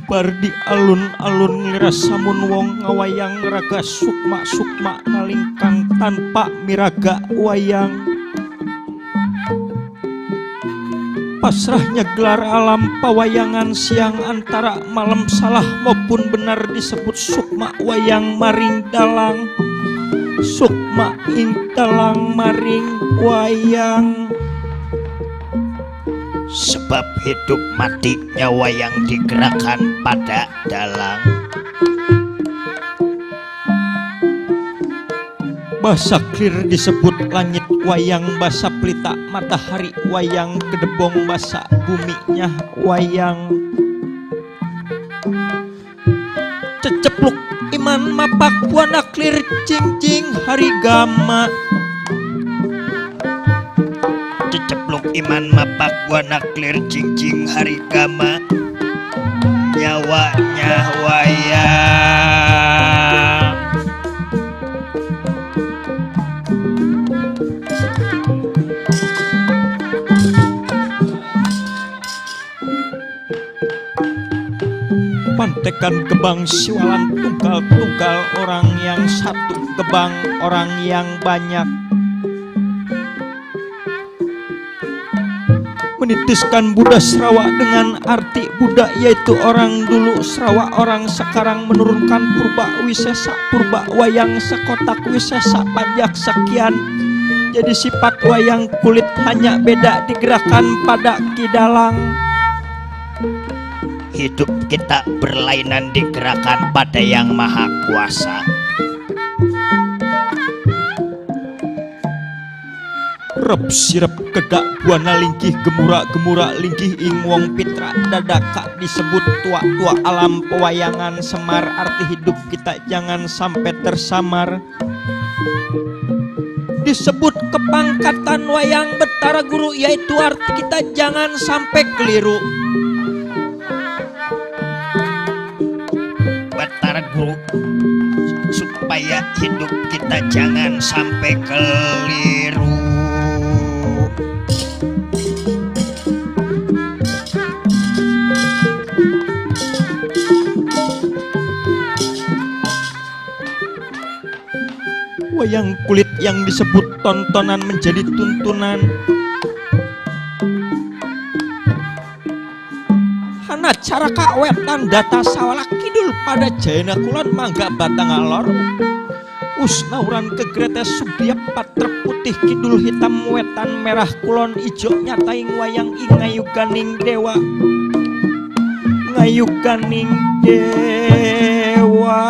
Bar di alun-alun ngira samun wong ngawayang raga sukma-sukma nalingkang tanpa miraga wayang. Pasrahnya gelar alam pawayangan siang antara malam salah maupun benar disebut sukma wayang maring dalang. Sukma ing dalang maring wayang. Sebab hidup matinya wayang digerakkan pada dalang. Basa clear disebut langit wayang, basa pelita matahari wayang, kedebong basa buminya wayang. Cecepluk iman mapak buana clear jingjing hari gama. Cecepluk iman mapak buana clear jingjing hari gama. Nyawanya wayang. Pantekan gebang siwalan tunggal-tunggal, orang yang satu gebang orang yang banyak. Menitiskan Buddha Serawa dengan arti Buddha yaitu orang dulu, Serawa orang sekarang, menurunkan purba wisesa, purba wayang sekotak wisesa pajak sekian. Jadi sifat wayang kulit hanya beda digerakkan pada kidalang. Hidup kita berlainan digerakkan pada yang maha kuasa. Rep sirep kedak buana lingkih gemura-gemura lingkih ing wong pitra dadaka disebut tua-tua alam pewayangan semar. Arti hidup kita jangan sampai tersamar. Disebut kepangkatan wayang Betara Guru yaitu arti kita jangan sampai keliru. Betara Guru supaya hidup kita jangan sampai keliru. Wayang kulit yang disebut tontonan menjadi tuntunan. Hana cara kawetan data sawala kidul pada jayana kulon mangga batang alor. Usnauran kegrete subyap patre putih kidul hitam wetan merah kulon ijo nyataing wayang ingayuganing dewa. Ngayuganing dewa.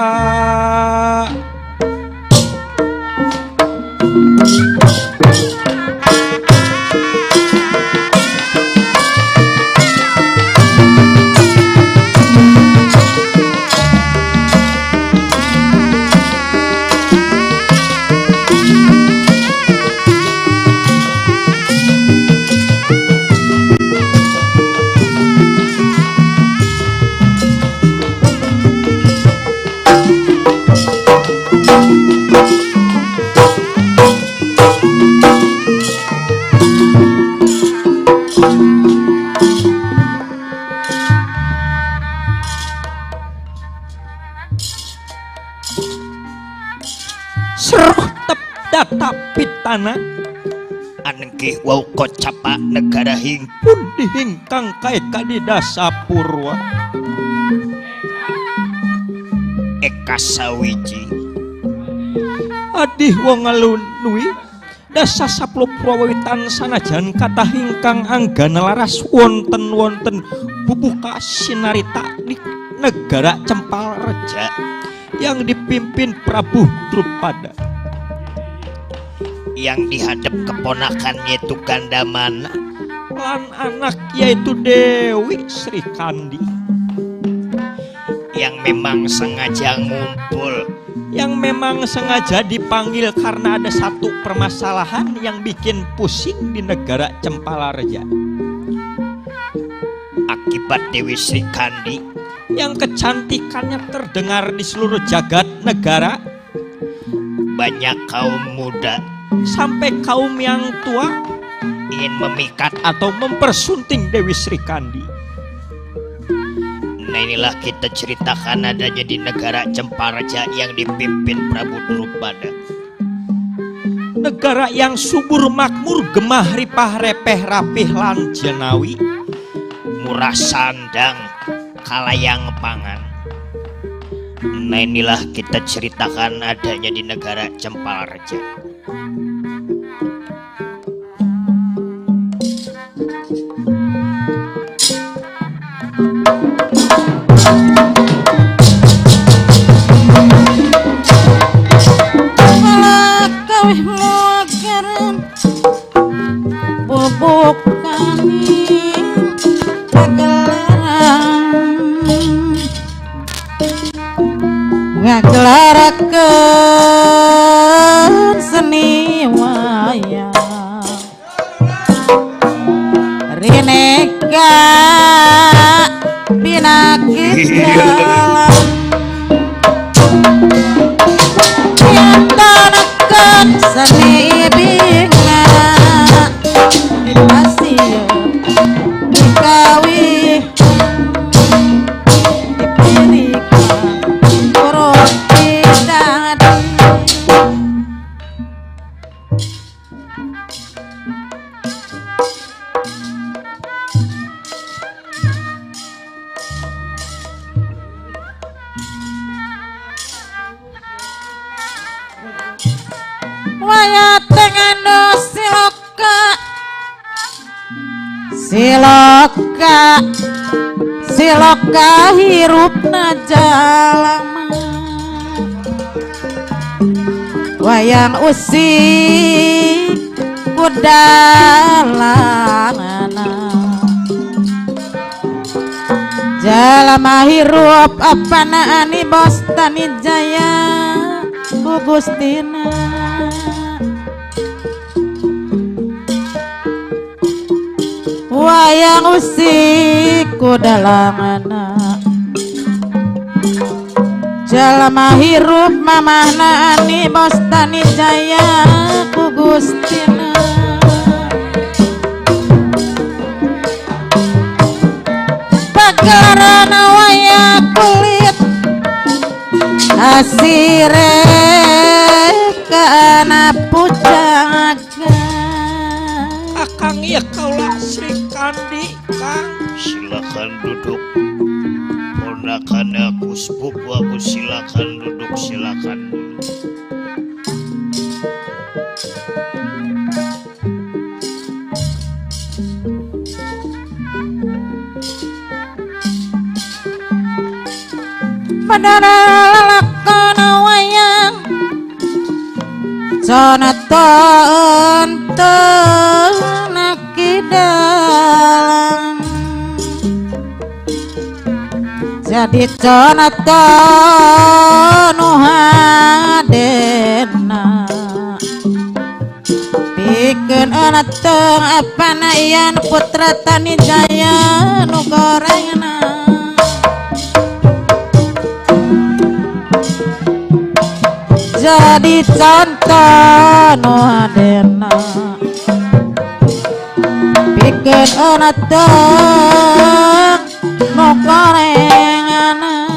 Pitana anengkih wau kocapa negara hing pun dihingkang kae kadida sapurwa eka sawiji adih wong ngalunui dasa 10 prawitan sanajan kathah ingkang anggana laras wonten bubuka sinarita di negara Cempalreja yang dipimpin Prabu Drupada. Yang dihadap keponakannya itu Gandamana lan anak yaitu Dewi Sri Kandi yang memang sengaja ngumpul, yang memang sengaja dipanggil karena ada satu permasalahan yang bikin pusing di negara Cempalareja. Akibat Dewi Sri Kandi yang kecantikannya terdengar di seluruh jagat negara, banyak kaum muda sampai kaum yang tua ingin memikat atau mempersunting Dewi Sri Kandi. Nah inilah kita ceritakan adanya di negara Cemparaja yang dipimpin Prabu Drupada. Negara yang subur makmur, gemah ripah repeh rapih lan jenawi, murah sandang kalayang pangan. Nah inilah kita ceritakan adanya di negara Cempalareja. Kawih mogeran bubuk kami ngagelarakeun seni wayang rineka binakit dalam yantanakeun seni binga dipasieu dikawih wayat dengan siloka hirupna jalama wayang usik kudalanana jalama hirup apana ani bos tani jaya ku Gustina wayang usik kudalanana jalma hirup mamahna ani bos tani jaya ku Gustina pagarana wayang kulit asire kana pujaga Akang ya kaulah Sri Kandi Kang. Silakan duduk. Ponakan aku, sepupu aku, silakan duduk, silakan duduk. padara lakona wayang Jonathan nakidalang jadi Jonathan hadena pikeun anak teng apana ian putra tani jaya nu gorengna jadi contoh nu hadena pikeun anak teng nu gorengana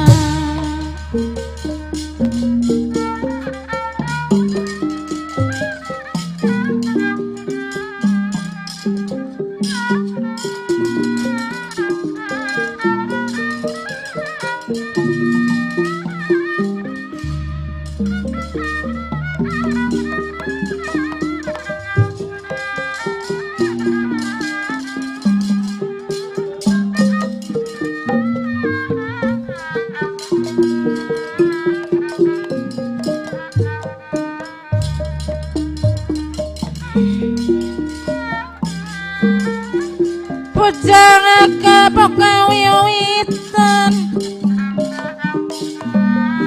pujang kapoka wiwitan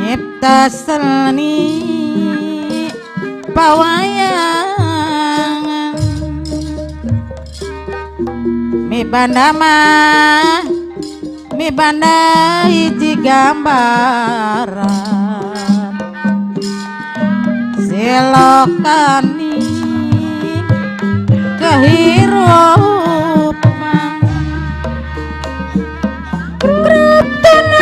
nyipta seni pawayangan mi banda mah mi banda hiji gambaran silokani kehirupan Pratana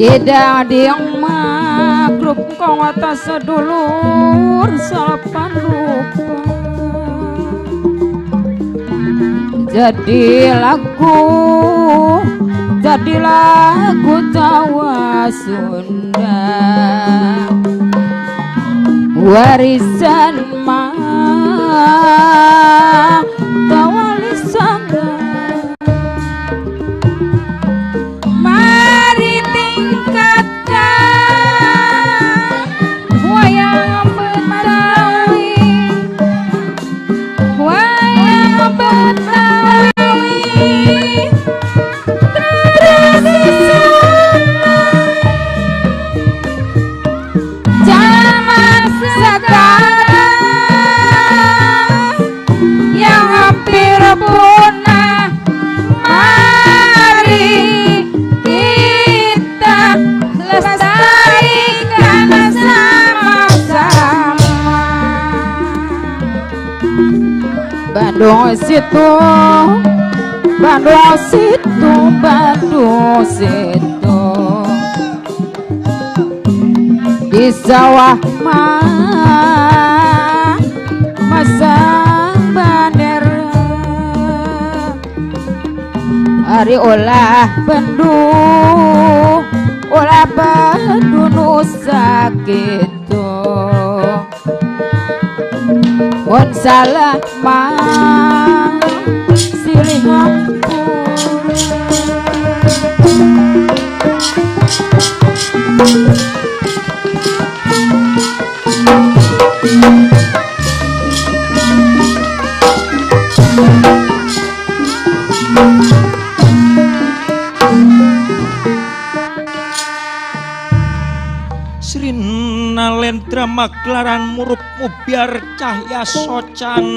Ida diang magrub kong atas sedulur salapan rupa jadi lagu Jawa Sunda warisan tawali sangga mari tingkatkan wayang Betawi tradisi zaman sekarang yang hampir punah mari kita lestarikan sama-sama Bandung situ di sawah masang bandera hari olah Bandung nusa gitu mun salah silih Srina lendra maglaran murup mubiar cahya socaner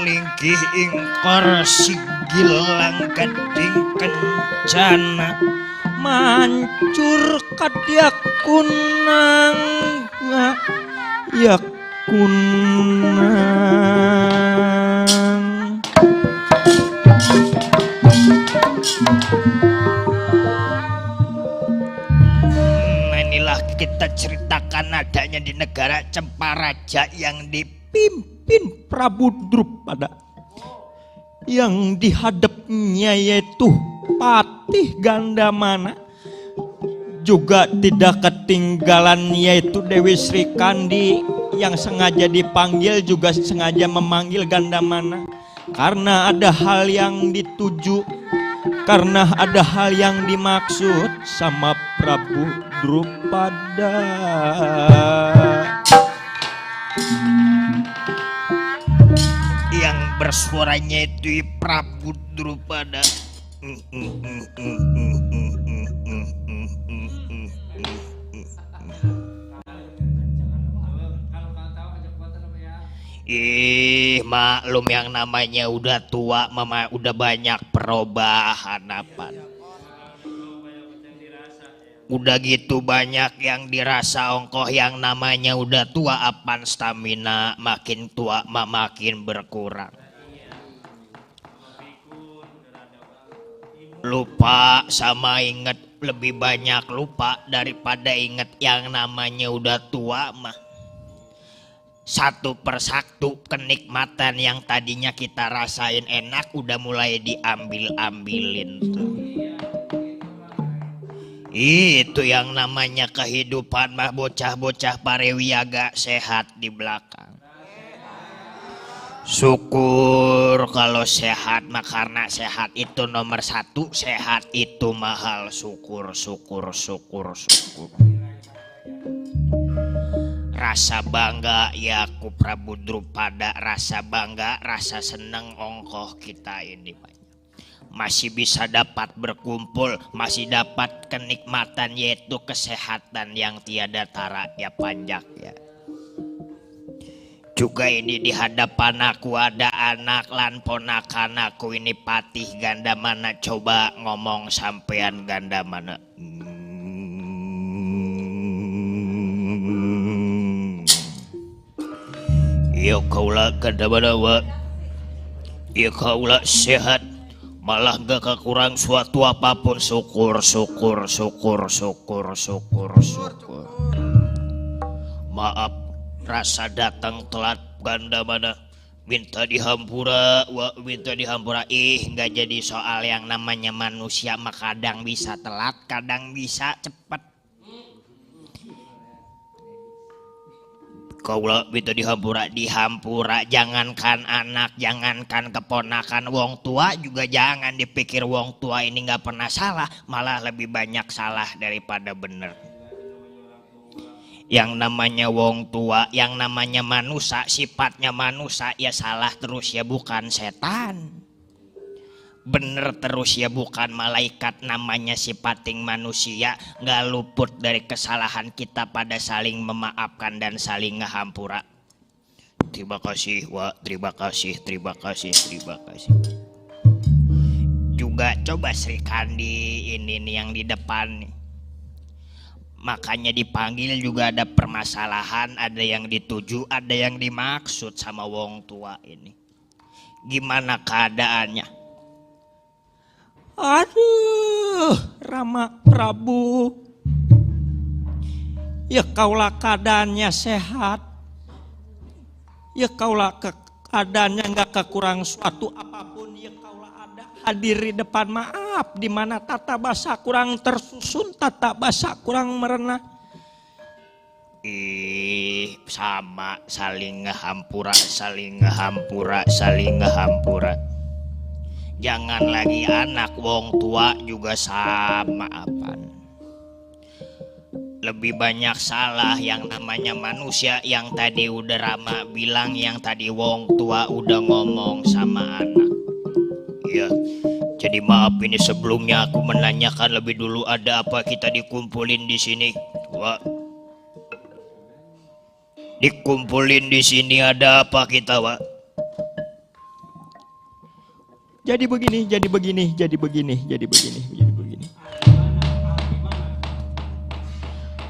linggih ingkar sigilang gading kencana mancur kadyak kunang ya kunang inilah kita ceritakan adanya di negara Cemparaja yang dipimpin Prabu Drupada yang dihadapnya yaitu Patih Gandamana juga tidak ketinggalan yaitu Dewi Sri Kandi yang sengaja dipanggil juga sengaja memanggil Gandamana karena ada hal yang dituju karena ada hal yang dimaksud sama Prabu Drupada. Yang bersuaranya itu Prabu Drupada. Maklum yang namanya udah tua, mama udah banyak perubahan apa. Udah gitu banyak yang dirasa ongkoh yang namanya udah tua apan stamina makin tua makin berkurang. Lupa sama inget lebih banyak lupa daripada inget yang namanya udah tua mah. Satu persatu kenikmatan yang tadinya kita rasain enak udah mulai diambil-ambilin tuh. Itu yang namanya kehidupan mah bocah-bocah parewiaga sehat di belakang. Syukur kalau sehat mah karena sehat itu nomor satu, sehat itu mahal. Syukur. Rasa bangga ya ku Prabu Drupada, rasa bangga, rasa seneng ongkoh kita ini banyak. Masih bisa dapat berkumpul, masih dapat kenikmatan yaitu kesehatan yang tiada tara ya panjak ya. Juga ini di hadapan aku ada anak lan ponakan aku ini Patih Gandamana, coba ngomong sampean Gandamana. Ya kaulah Gandamana wa, ya kaulah sehat. malah gak kekurang suatu apapun. Syukur. Maaf rasa datang telat ganda mana, minta dihampura, minta dihampura. Nggak jadi soal yang namanya manusia mah kadang bisa telat, kadang bisa cepat. Kaula minta dihampura, jangankan anak, jangankan keponakan, wong tua juga jangan dipikir wong tua ini nggak pernah salah, malah lebih banyak salah daripada bener. Yang namanya wong tua, yang namanya manusia, sifatnya manusia ya salah terus ya bukan setan, bener terus ya bukan malaikat. Namanya sifating manusia, nggak luput dari kesalahan kita pada saling memaafkan dan saling ngahampura. Terima kasih Wak, terima kasih. Juga coba Sri Kandi ini nih yang di depan nih. Makanya dipanggil juga ada permasalahan, ada yang dituju, ada yang dimaksud sama wong tua ini. Gimana keadaannya? Aduh, Rama Prabu, ya kaulah keadaannya sehat, ya kaulah keadaannya nggak kekurang suatu apapun, ya kaulah ada hadir di depan. Maaf, di mana tata basa kurang tersusun, tata basa kurang merenah. Sama saling ngahampura. Jangan lagi anak, wong tua juga sama apaan. Lebih banyak salah yang namanya manusia, yang tadi udah Rama bilang, yang tadi wong tua udah ngomong sama anak. Ya, jadi maaf ini sebelumnya aku menanyakan lebih dulu ada apa kita dikumpulin di sini. Wah, dikumpulin di sini ada apa kita, Wak? Jadi begini.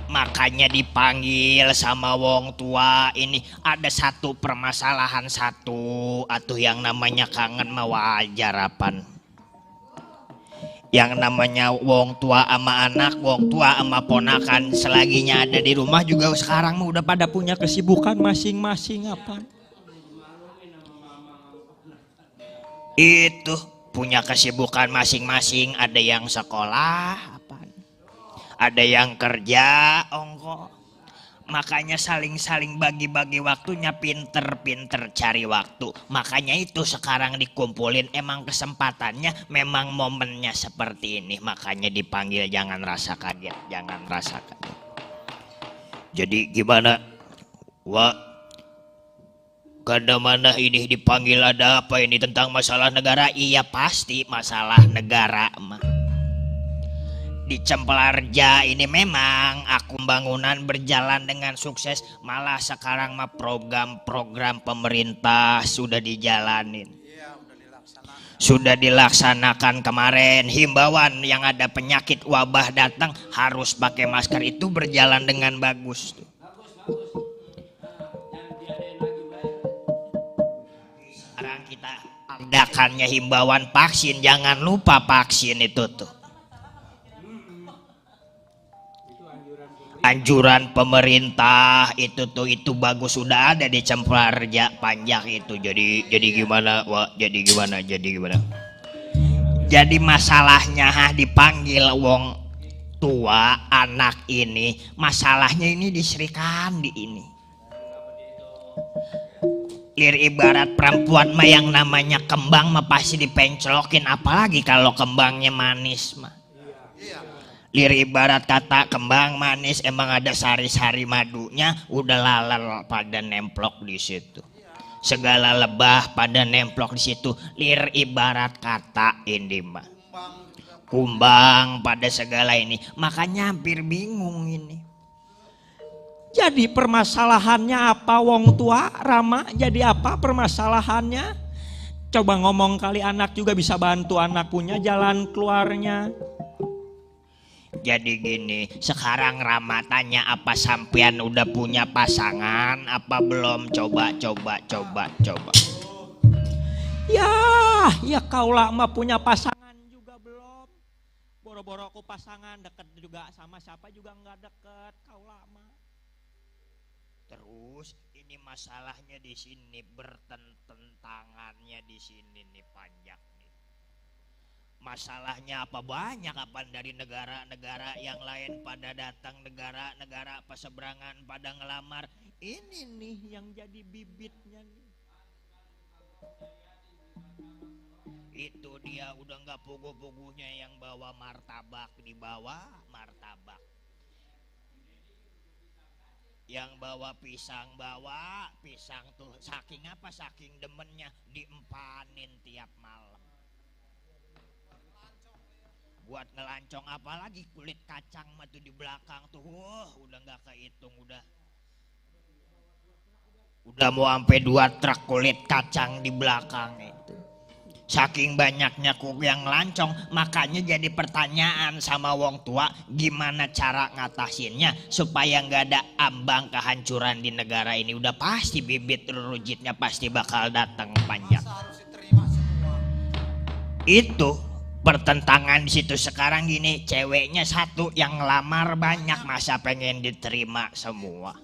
Makanya dipanggil sama wong tua ini, ada satu permasalahan satu, atuh yang namanya kangen mah wajar apan. Yang namanya wong tua ama anak, wong tua ama ponakan, selaginya ada di rumah juga sekarang mah udah pada punya Kesibukan masing-masing apaan. itu, punya kesibukan masing-masing. Ada yang sekolah apaan, ada yang kerja ongko. Makanya saling-saling bagi-bagi waktunya, pinter-pinter cari waktu. Makanya itu sekarang dikumpulin, emang kesempatannya, memang momennya seperti ini. Makanya dipanggil, jangan rasa kaget. Jadi gimana, Wak? Kada mana ini dipanggil, ada apa ini tentang masalah negara? Iya pasti masalah negara mah. Di Cemplarja ini memang aku bangunan berjalan dengan sukses, malah sekarang mah program-program pemerintah sudah dijalanin. Sudah dilaksanakan kemarin, himbauan yang ada penyakit wabah datang harus pakai masker, itu berjalan dengan bagus tuh. Sekarang kita adakannya himbauan vaksin, jangan lupa vaksin itu tuh. Anjuran pemerintah itu tuh, itu bagus, sudah ada di Cemplarja Panjang itu. Jadi gimana, Wak? Jadi gimana? Jadi masalahnya dipanggil wong tua anak ini, masalahnya ini di Sri Kandi ini. Lir ibarat perempuan mah yang namanya kembang mah pasti dipenclokin, apalagi kalau kembangnya manis mah. Lir ibarat kata kembang manis, emang ada sari-sari madunya, udah lalal pada nemplok di situ. Segala lebah pada nemplok di situ. Lir ibarat kata ini mah kumbang pada segala ini. Makanya hampir bingung ini. Jadi permasalahannya apa wong tua, Rama? Jadi apa permasalahannya? Coba ngomong kali, anak juga bisa bantu anak punya jalan keluarnya. Jadi gini, sekarang Rama tanya, apa sampean udah punya pasangan apa belum? Coba. Ya Lah ya kaula mah punya pasangan juga belum. Boro-boro aku pasangan deket juga sama siapa juga nggak deket kaula mah. Terus ini masalahnya di sini, bertentangannya di sini nih panjang nih. Masalahnya apa banyak, apa dari negara-negara yang lain pada datang, negara-negara peseberangan pada ngelamar. Ini nih yang jadi bibitnya nih. Itu dia udah nggak puguh-puguhnya yang bawa martabak, dibawa martabak. Yang bawa pisang tuh saking apa, saking demennya diempanin tiap malam. Buat ngelancong apalagi kulit kacang mah tuh di belakang tuh, udah nggak kehitung, udah mau sampai 2 truk kulit kacang di belakang itu. Saking banyaknya yang lancong, makanya jadi pertanyaan sama wong tua, gimana cara ngatasinnya supaya nggak ada ambang kehancuran di negara ini. Udah pasti bibit rujitnya pasti bakal datang panjang. Itu pertentangan di situ. Sekarang gini, ceweknya satu yang ngelamar banyak, masa pengen diterima semua.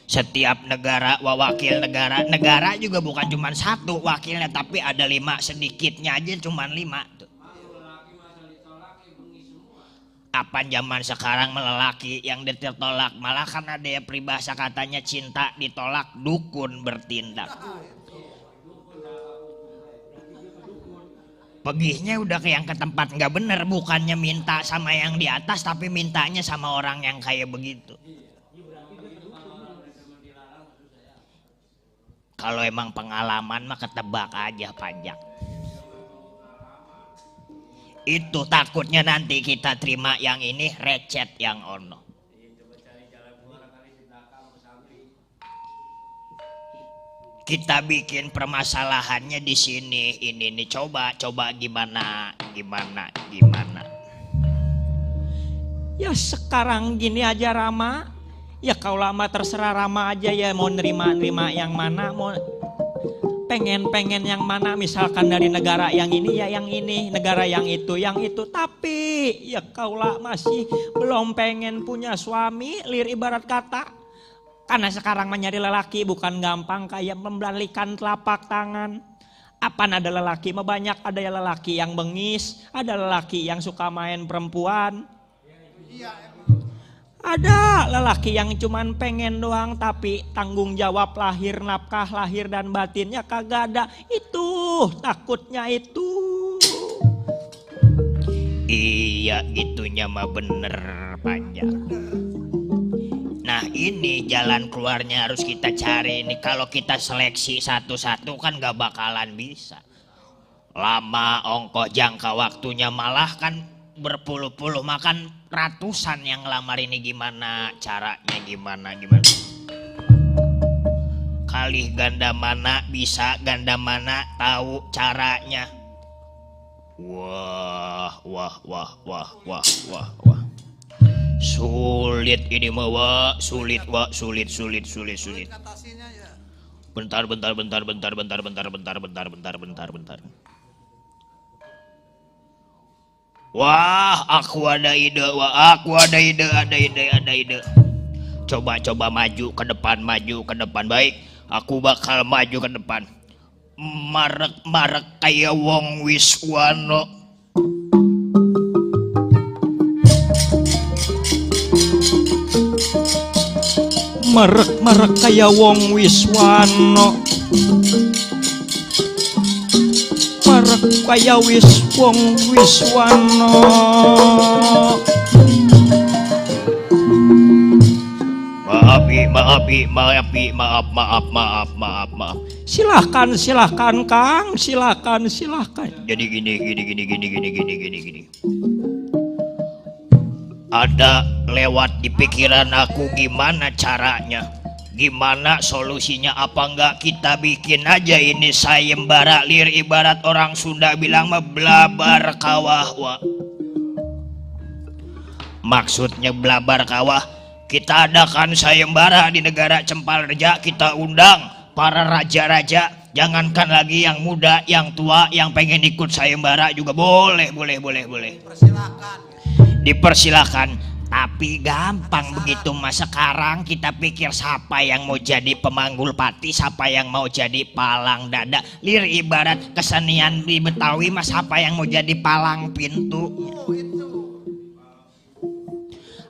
Setiap negara, wakil negara juga bukan cuma satu wakilnya, tapi ada 5, sedikitnya aja cuma 5 tuh. Apa zaman sekarang melelaki yang ditolak, malah kan ada ya peribahasa katanya cinta ditolak dukun bertindak. Pegihnya udah ke yang ke tempat nggak bener, bukannya minta sama yang di atas tapi mintanya sama orang yang kayak begitu. Kalau emang pengalaman mah ketebak aja panjang. Itu takutnya nanti kita terima yang ini recet yang ono. Kita bikin permasalahannya di sini ini nih, coba gimana. Ya sekarang gini aja Rama. Ya kau lama terserah Rama aja ya, mau nerima yang mana, mau pengen yang mana, misalkan dari negara yang ini ya yang ini, negara yang itu. Tapi ya kau masih belum pengen punya suami, lir ibarat kata. Karena sekarang mencari lelaki bukan gampang kayak membalikan telapak tangan. Apa ada lelaki mah banyak, ada ya lelaki yang bengis, ada lelaki yang suka main perempuan. Ada lelaki yang cuman pengen doang tapi tanggung jawab lahir, nafkah lahir dan batinnya kagak ada. Itu takutnya itu. Iya, itunya mah bener panjang. Nah ini jalan keluarnya harus kita cari nih. Kalau kita seleksi satu-satu kan gak bakalan bisa. Lama ongkos jangka waktunya, malah kan berpuluh-puluh, makan ratusan yang ngelamar ini. Gimana caranya, gimana kali ganda mana bisa, ganda mana tahu caranya. Wah sulit ini mah, sulit. Bentar. Wah, aku ada ide. Coba maju ke depan. Baik, aku bakal maju ke depan. Marek kayak wong Wiswano. Marek kayak wong Wiswano. Kaya wong Wiswano. Maaf. Silahkan Kang, silahkan. Jadi gini. Ada lewat di pikiran aku gimana caranya. Gimana solusinya, apa enggak kita bikin aja ini sayembara lir, ibarat orang Sunda bilang mah blabar kawah. Maksudnya blabar kawah, kita adakan sayembara di negara Cempalreja, kita undang para raja-raja Jangankan lagi yang muda, yang tua, yang pengen ikut sayembara juga boleh. Dipersilakan. Tapi gampang begitu mas. Sekarang kita pikir siapa yang mau jadi pemanggul pati, siapa yang mau jadi palang dada. Lir ibarat kesenian di Betawi mas, siapa yang mau jadi palang pintu.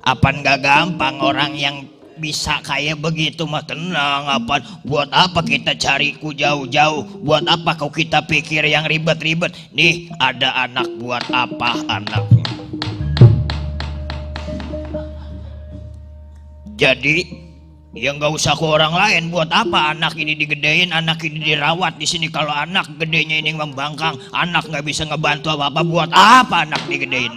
Apa nggak gampang orang yang bisa kayak begitu mah. Tenang, apa buat apa kita cari ku jauh-jauh, buat apa kau kita pikir yang ribet-ribet. Nih ada anak, buat apa anaknya. Jadi ya nggak usah ke orang lain. Buat apa anak ini digedein, anak ini dirawat di sini kalau anak gedenya ini membangkang, anak nggak bisa ngebantu apa-apa. Buat apa anak digedein?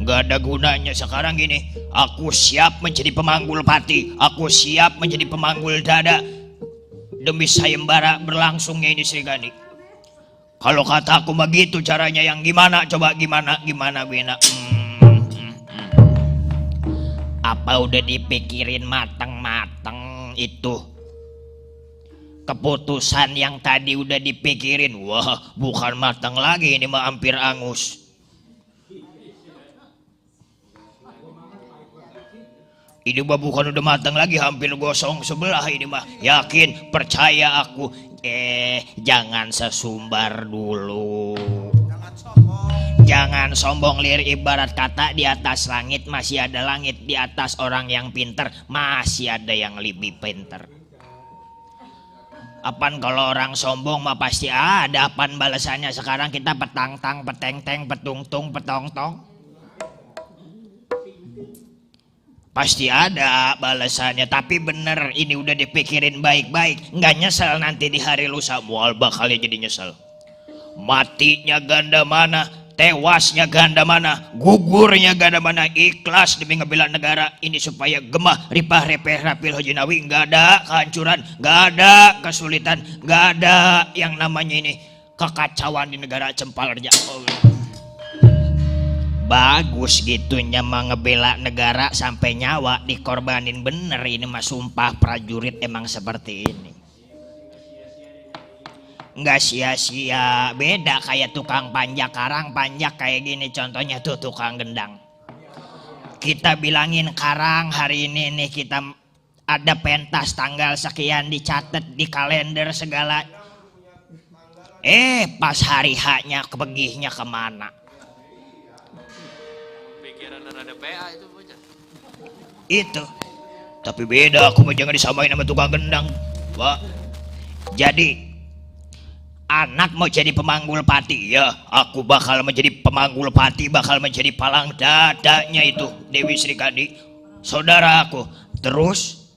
Nggak ada gunanya. Sekarang gini, aku siap menjadi pemanggul pati, aku siap menjadi pemanggul dada demi sayembara berlangsungnya ini Sri Kandi. Kalau kata aku begitu caranya, yang gimana coba, gimana Bina? Apa udah dipikirin mateng-mateng itu keputusan yang tadi udah dipikirin? Wah, bukan mateng lagi, ini mah hampir angus. Ini mah bukan udah mateng lagi, hampir gosong sebelah ini mah. Yakin, percaya aku. Jangan sesumbar dulu. Jangan sombong Lir. Ibarat kata di atas langit masih ada langit, di atas orang yang pinter masih ada yang lebih pinter. Apaan kalau orang sombong mah pasti ada apaan balasannya. Sekarang kita petang-tang, peteng-teng, petungtung, petong-tong, pasti ada balasannya. Tapi bener, ini udah dipikirin baik-baik, nggak nyesel nanti di hari lusa. Mual bakalnya jadi nyesel. Matinya ganda mana, tewasnya ganda mana, gugurnya ganda mana. Ikhlas demi ngebela negara ini supaya gemah ripah repeh rapil hojinawi. Nggak ada kehancuran, nggak ada kesulitan, nggak ada yang namanya ini kekacauan di negara Cempalreja. Bagus gitunya mah ngebela negara sampai nyawa dikorbanin. Bener ini mah sumpah prajurit emang seperti ini. Nggak sia-sia. Beda kayak tukang panjak karang, panjak kayak gini contohnya tuh tukang gendang. Kita bilangin karang hari ini nih kita ada pentas tanggal sekian, dicatat di kalender segala. Pas hari haknya kepegihnya kemana? Pikiran ada PA itu bocah. Itu. Tapi beda, aku mah jangan disamain sama tukang gendang. Wah. Jadi anak mau jadi pemanggul pati, ya aku bakal menjadi pemanggul pati, bakal menjadi palang dadanya itu Dewi Sri Kandi, saudara aku. Terus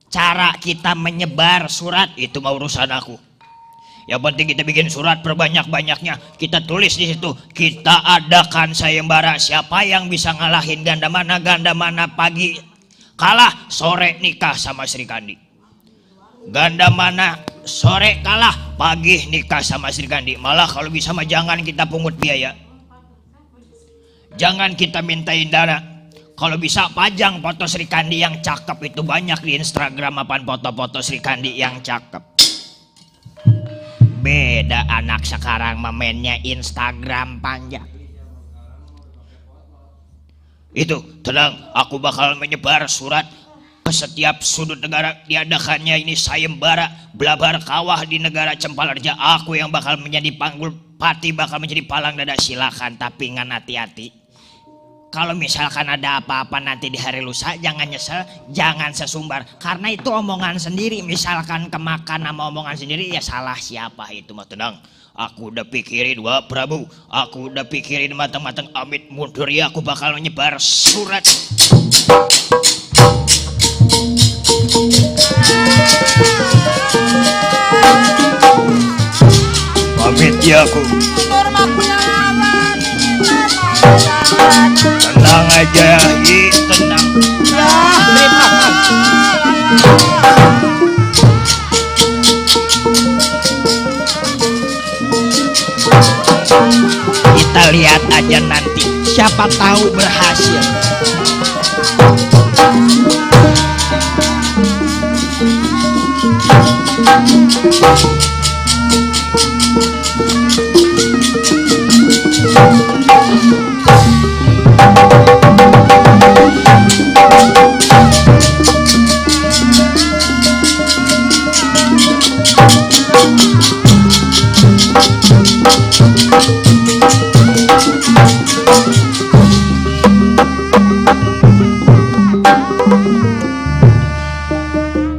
cara kita menyebar surat itu mau urusan aku. Yang penting kita bikin surat perbanyak-banyaknya, kita tulis di situ, kita adakan sayembara. Siapa yang bisa ngalahin ganda mana pagi kalah, sore nikah sama Sri Kandi. Ganda mana sore kalah, pagi nikah sama Sri Kandi. Malah kalau bisa mah jangan kita pungut biaya, jangan kita mintain dana. Kalau bisa pajang foto Sri Kandi yang cakep, itu banyak di Instagram apaan foto-foto Sri Kandi yang cakep. Beda anak sekarang mainnya Instagram panjang. Itu tenang, aku bakal menyebar surat ke setiap sudut negara. Diadakannya ini sayembara blabar kawah di negara Cempalreja. Aku yang bakal menjadi panggul pati, bakal menjadi palang dada. Silakan, tapi ngan hati-hati. Kalau misalkan ada apa-apa nanti di hari lusa, jangan nyesel, jangan sesumbar. Karena itu omongan sendiri. Misalkan kemakan sama omongan sendiri, ya salah siapa itu mah. Tenang, aku udah pikirin, wah Prabu, aku udah pikirin matang-matang. Amit mundur ya, aku bakal menyebar surat. Pamit ya aku. Tenang aja, tenang. Kita lihat aja nanti, siapa tahu berhasil.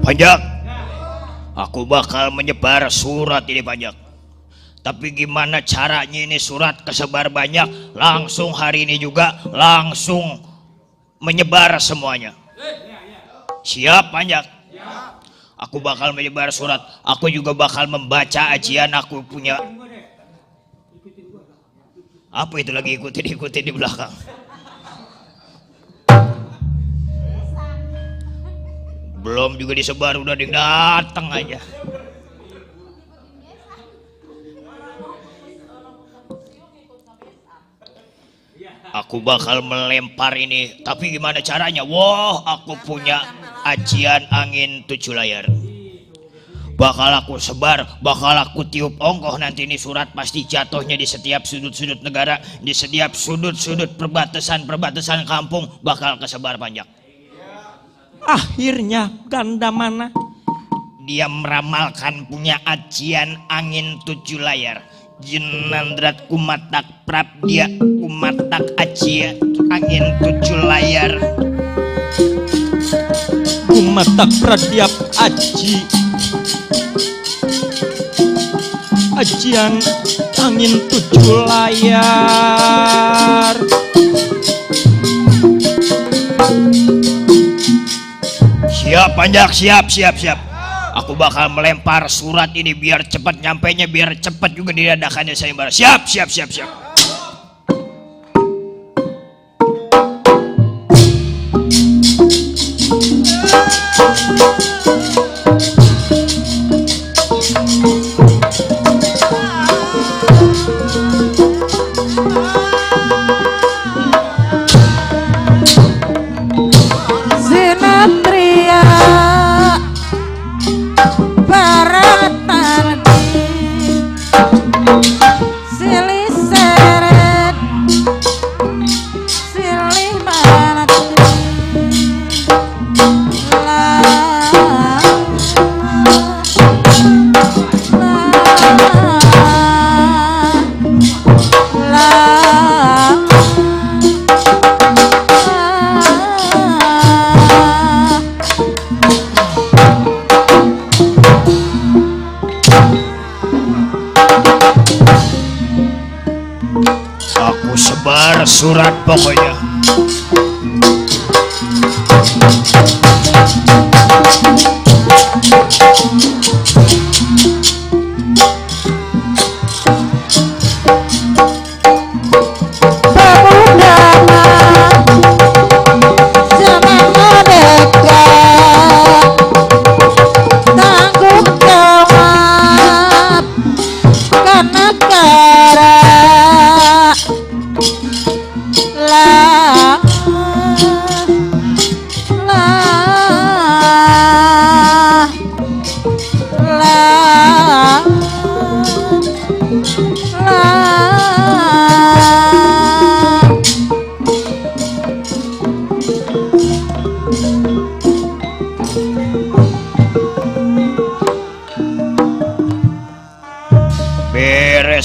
Panjak, aku bakal menyebar surat ini Panjak. Tapi gimana caranya ini surat kesebar banyak? Langsung hari ini juga langsung menyebar semuanya. Siap Panjak? Aku bakal menyebar surat. Aku juga bakal membaca ajian. Aku punya apa itu lagi ikutin di belakang. Belum juga disebar udah datang aja. Aku bakal melempar ini, tapi gimana caranya? Wah, aku punya ajian angin 7 layar. Bakal aku sebar, bakal aku tiup ongkoh nanti ini surat pasti jatuhnya di setiap sudut-sudut negara, di setiap sudut-sudut perbatasan kampung bakal kesebar Panjak. Akhirnya ganda mana? Dia meramalkan punya ajian angin 7 layar. Jenandrat kumatak prabdia kumatak ajian angin 7 layar. Kumatak pradiap ajian angin 7 layar. Siap Panjak, siap. Aku bakal melempar surat ini biar cepat nyampainya, biar cepat juga diadakannya sayembara. Siap. Aku sebar surat pokoknya.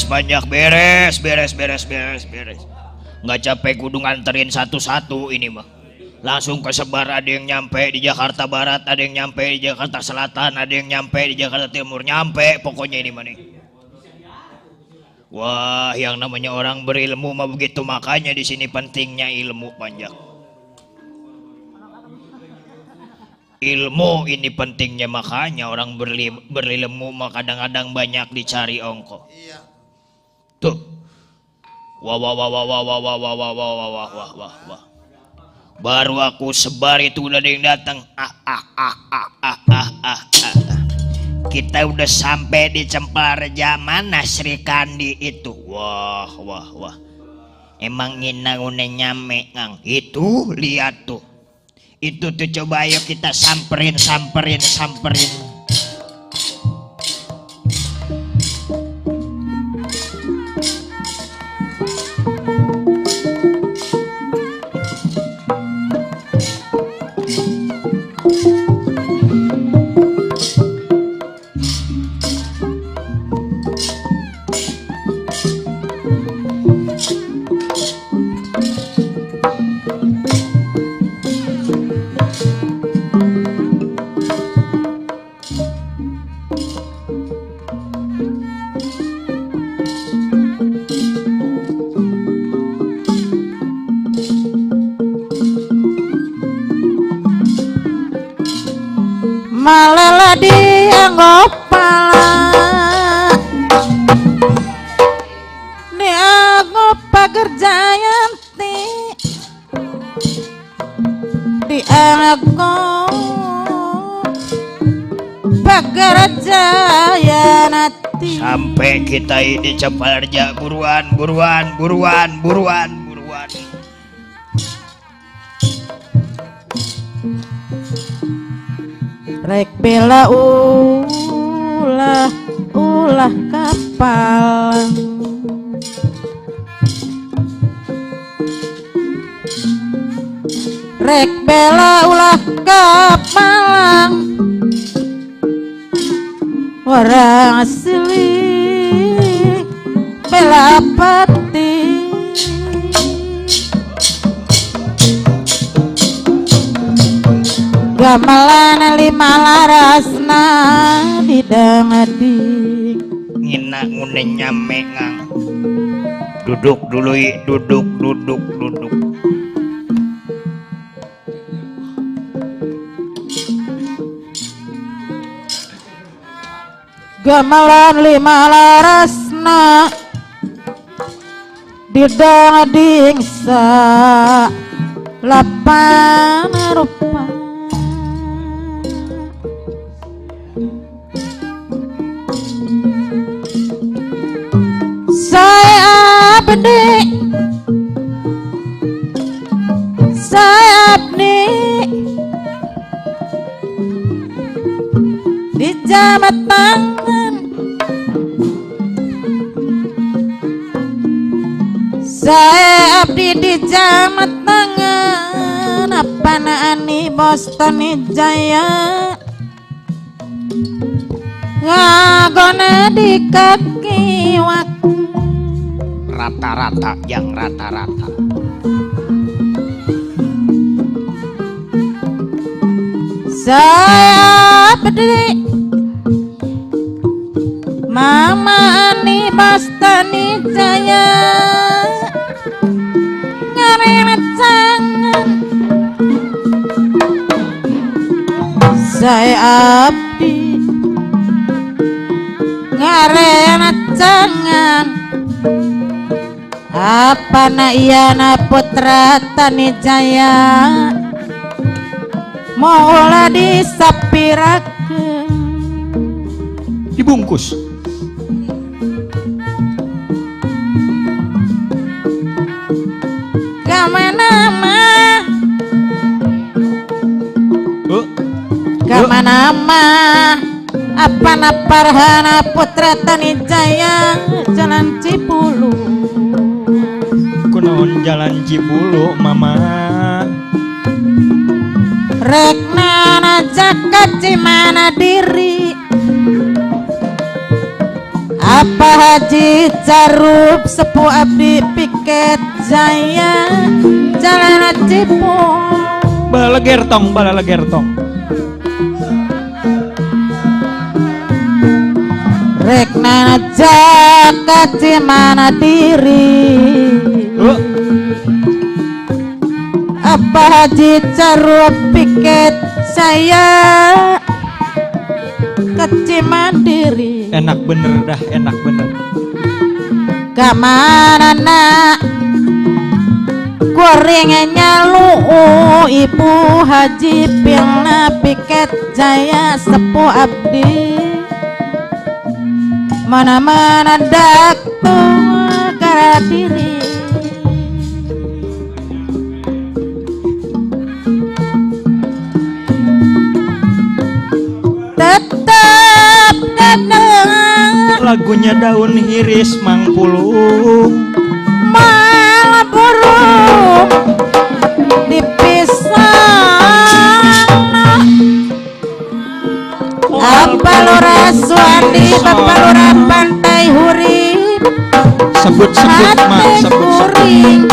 Banyak beres. Nggak capek kudu nganterin satu-satu ini mah. Langsung kesebar, ada yang nyampe di Jakarta Barat, ada yang nyampe di Jakarta Selatan, ada yang nyampe di Jakarta Timur, nyampe pokoknya ini mah nih. Wah, yang namanya orang berilmu mah begitu, makanya di sini pentingnya ilmu Panjak. Ilmu ini pentingnya, makanya orang berilmu mah kadang-kadang banyak dicari ongko. Tuh, wah. Baru aku sebar itu udah ada yang datang. Kita udah sampai di Cempalareja, mana Sri Kandi itu. Wah. Emang ngina nyame ngang. Itu lihat tuh. Itu tuh, coba ayo kita samperin. dianggo pala dianggo pager jayanti dianggo pager jayanati sampai kita ini cepat buruan rek bela ulah kapal rek bela ulah kapal orang asli bela pati gamelan lima larasna didangadi ngina ngune nyame ngang duduk dulu duduk gamelan lima larasna didangadi sa lapan rupa saya abdi di jabat tangan saya abdi di jabat tangan apa naani Boston Jaya ngagona di kaki waktu rata-rata yang rata-rata saya berdiri Mama Ani Bastani Jaya ngarena tangan saya abdi ngarena tangan apa na iya na putra Tani Jaya maulah disapirakeun dibungkus kamana mah apa na Parhana putra Tani Jaya jalan Cibulu kunaon jalan Cibulu mama rekna jakat cimana diri apa Haji Carup sepuh abdi piket Jaya jalan Cibulu balalegertong rekna jakat cimana diri apa Haji Carup piket saya keciman diri enak bener kamana nak gorengnya lu Ibu Haji Pilna piket Jaya sepuh abdi mana-mana daktu gara diri tetap kadang lagunya daun hiris mangpulung malah burung dipisah apa lurah Suwandi bapak lurah Pantai Hurib sebut kuring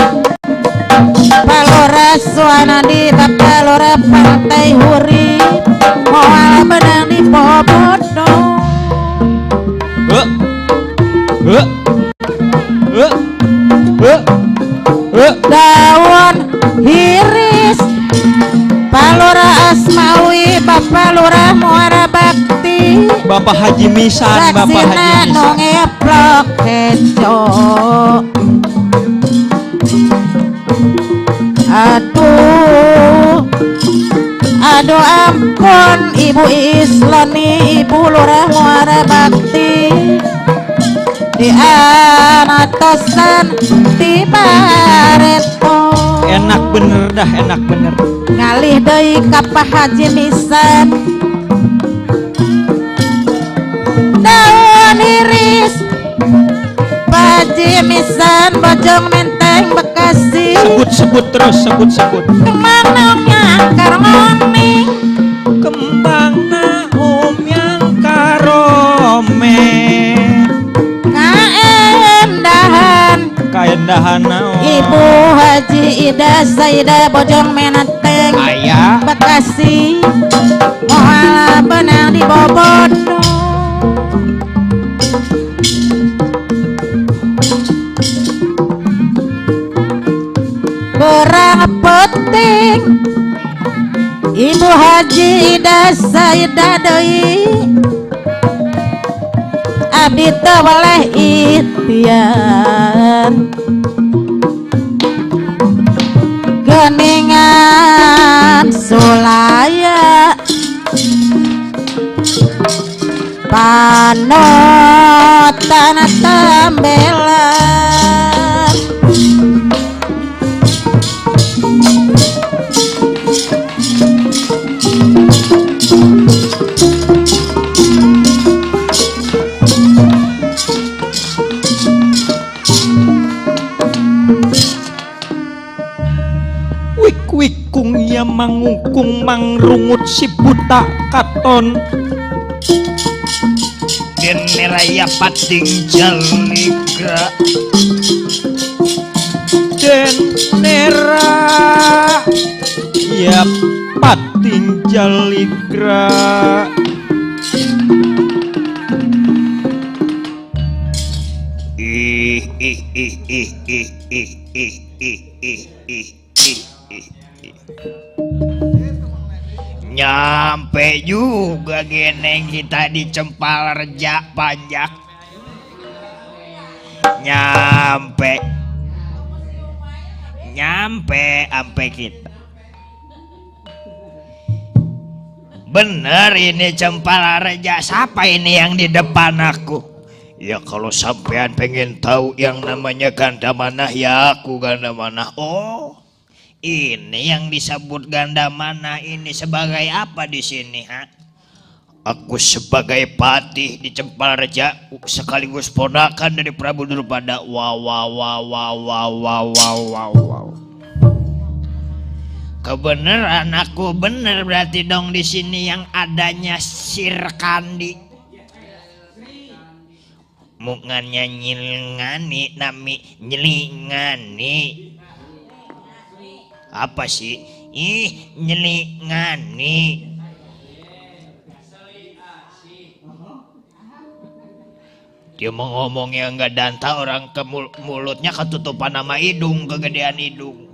Palora Suwanadi bapak lurah Pantai Hurib moal benang di Bobodo daun hiris Palura Asmawi bapak lurah Muara Bakti Bapak Haji Misan, Bapak Haji saksina nu Misan. ngeplok keco. Aduh ampun Ibu Islani, Ibu Lurah Muara Bakti di anatosan di Bareto. Enak bener dah, enak bener. Ngalih deui ka Pak Haji Misan, daun iris Pak Haji Misan, Bojong Menteng Bekasi. Sebut terus, sebut. Kemang naungnya karmoning, Kembang naum yang karome, kaendahan naon. Ibu Haji Ida Saida Bojong Menteng Aya Bekasi, moala benang di Bobodo. Berang penting Ibu Haji Ida Saida deui, abdi teu boleh ihtian. Geningan Sulaya Panotan Tambelan. wik-wikung ya mangungkung mangrungut si buta katon. Den meraya pating jaligra, Den nera ya pating jaligra. Nyampe juga geneng kita di Cempal Reja Pajak. Nyampe ampe kita. Bener ini Cempal Reja. Siapa ini yang di depan aku? Ya kalau sampean pengen tahu yang namanya ganda manah, ya aku ganda manah. Oh, ini yang disebut ganda manah ini sebagai apa di sini, ha? Aku sebagai patih di Cempal Reja sekaligus ponakan dari Prabu Drupada. Wow. Kebenaran aku bener berarti dong di sini yang adanya Sirkandi. Mungannya nyilingani nami nyelingani. Apa sih? Nyelingani. Dia mau ngomongnya nggak danta, orang ke mulutnya ketutupan nama hidung, kegedean hidung.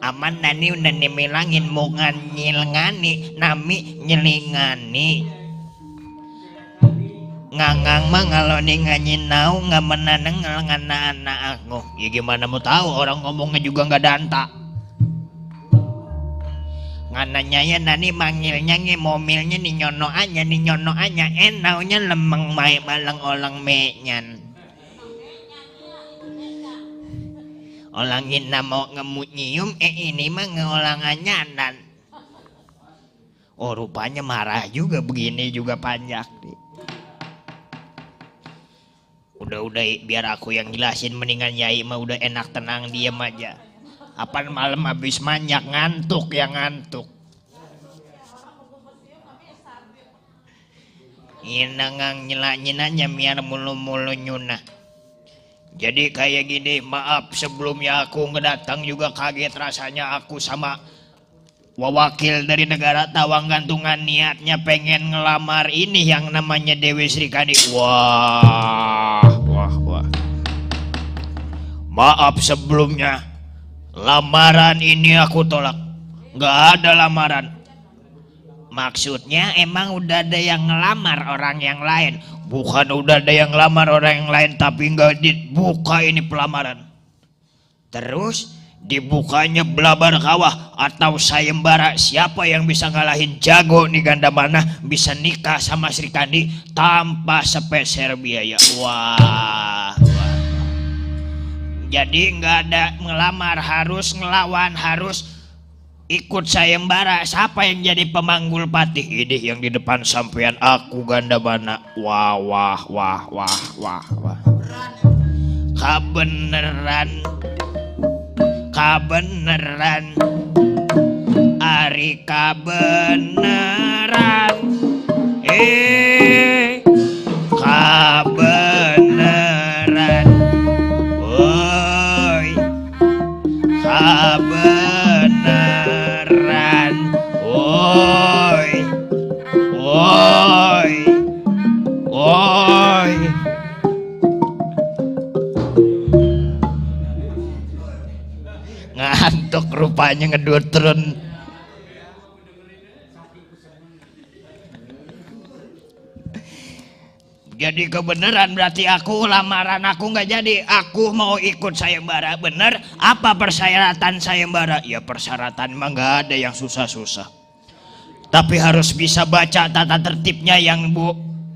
Aman nani milangin mungan nyilingani nami nyelingani. Ngangang mah kalau nih nganyin nau nggak menaneng ngana anak aku. Ya gimana mau tahu orang ngomongnya juga nggak danta. Ngananya ya nani manggilnya nge momilnya ni nyono anya enaunya lemeng mai malang olang menyan. Olangin mau ngemut nyium ini mah ngeolang anyanan. Oh rupanya marah juga begini juga panjak nih. Udah biar aku yang jelasin, mendingan Nyai mah udah enak tenang diam aja. Apaan malam habis manyak ngantuk ya ngantuk. Inangang nyela-nyelanya biar mulu-mulu nyunah. Jadi kayak gini, maaf sebelumnya aku ngedatang juga kaget rasanya aku sama wawakil dari negara Tawang Gantungan niatnya pengen ngelamar ini yang namanya Dewi Srikandi. Wah. Maaf sebelumnya, lamaran ini aku tolak. Nggak ada lamaran. Maksudnya emang udah ada yang ngelamar orang yang lain? Bukan udah ada yang ngelamar orang yang lain tapi nggak dibuka ini pelamaran. Terus dibukanya belabar kawah atau sayembara, siapa yang bisa ngalahin jago nih ganda mana bisa nikah sama Sri Kandi tanpa sepeser biaya. Wah. Jadi nggak ada ngelamar, harus ngelawan, harus ikut sayembara. Siapa yang jadi pemanggul patih? Ini yang di depan sampean aku ganda mana. Wah. Kabeneran Ari kabeneran kabeneran woi kabeneran woi ngantuk rupanya ngedutren. Jadi kebenaran berarti aku lamaran aku nggak jadi, aku mau ikut sayembara. Bener apa persyaratan sayembara? Ya persyaratan emang nggak ada yang susah-susah, tapi harus bisa baca tata tertibnya yang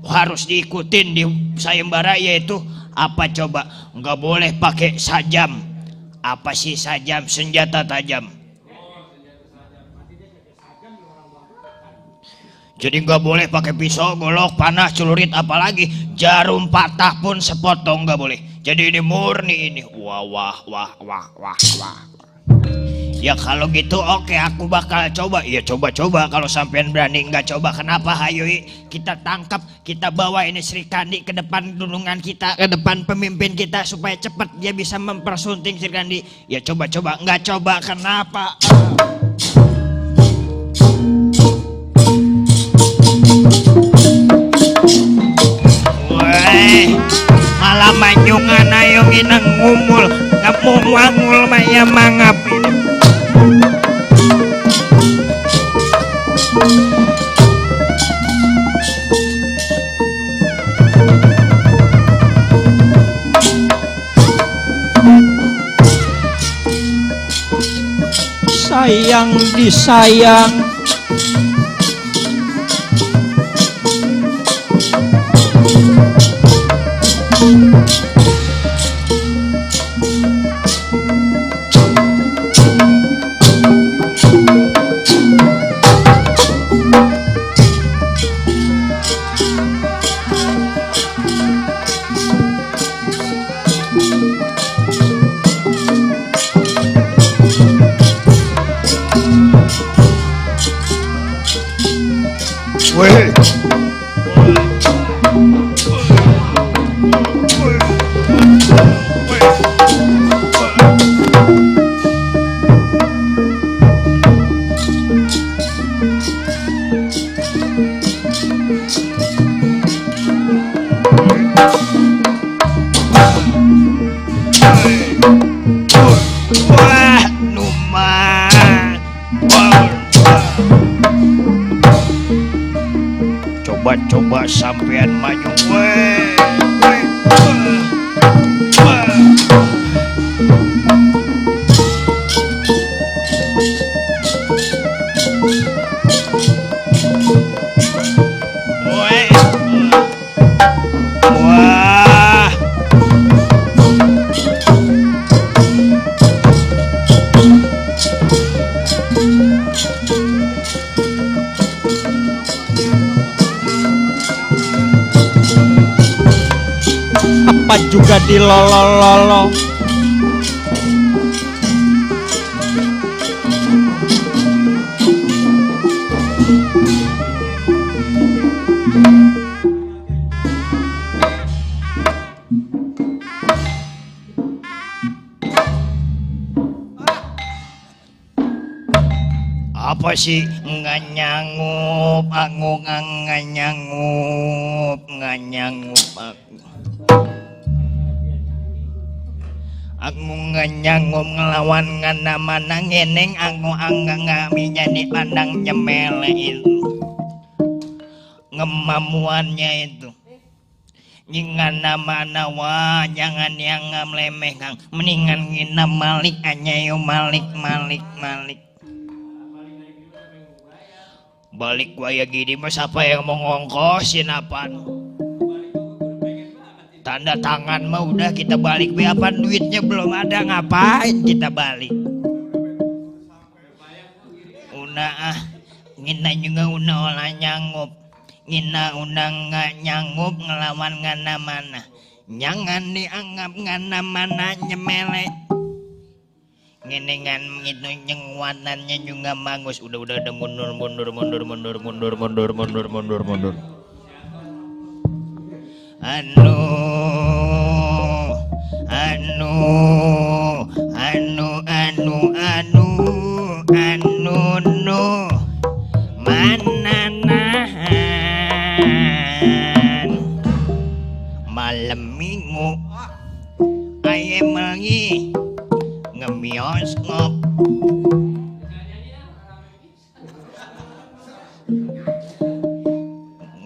harus diikutin di sayembara, yaitu apa coba? Nggak boleh pakai sajam. Apa sih sajam? Senjata tajam. Jadi nggak boleh pakai pisau, golok, panah, celurit, apalagi jarum patah pun sepotong nggak boleh. Jadi ini murni ini. Wah. Ya kalau gitu oke, aku bakal coba. Ya coba kalau sampean berani. Nggak coba kenapa? Hayo kita tangkap, kita bawa ini Sri Kandi ke depan dunungan kita, ke depan pemimpin kita supaya cepat dia bisa mempersunting Sri Kandi. Ya coba. Nggak coba kenapa? Weh, malah manyungan ayo inang ngumul, kamu wangul maya mangap ini. Sayang disayang, Weh. Wah, Numa. Coba sampean maju. apa juga dilolololo. Apa sih nganyangup aku nganyangup aku nganyangup ngelawan ngana mana ngeneng aku angga ngami jadi pandang nyemele itu. ngemamuannya itu. Nyingan nama nawa jangan yang ngamlemeh kang, mendingan ngina malik aja yo malik. Balik waya gini mas apa yang mau ngongkosin apaan? Tanda tangan mah udah kita balik be apa duitnya belum ada ngapain kita balik? Una ngina juga una olah nyangup. Ngina unang nggak nyanggup ngelawan ngana mana, jangan dianggap ngana mana nyemele. Ngeningan gitu nyengwanannya juga bagus. Udah mundur. Malam minggu ayam lagi ngebioskop.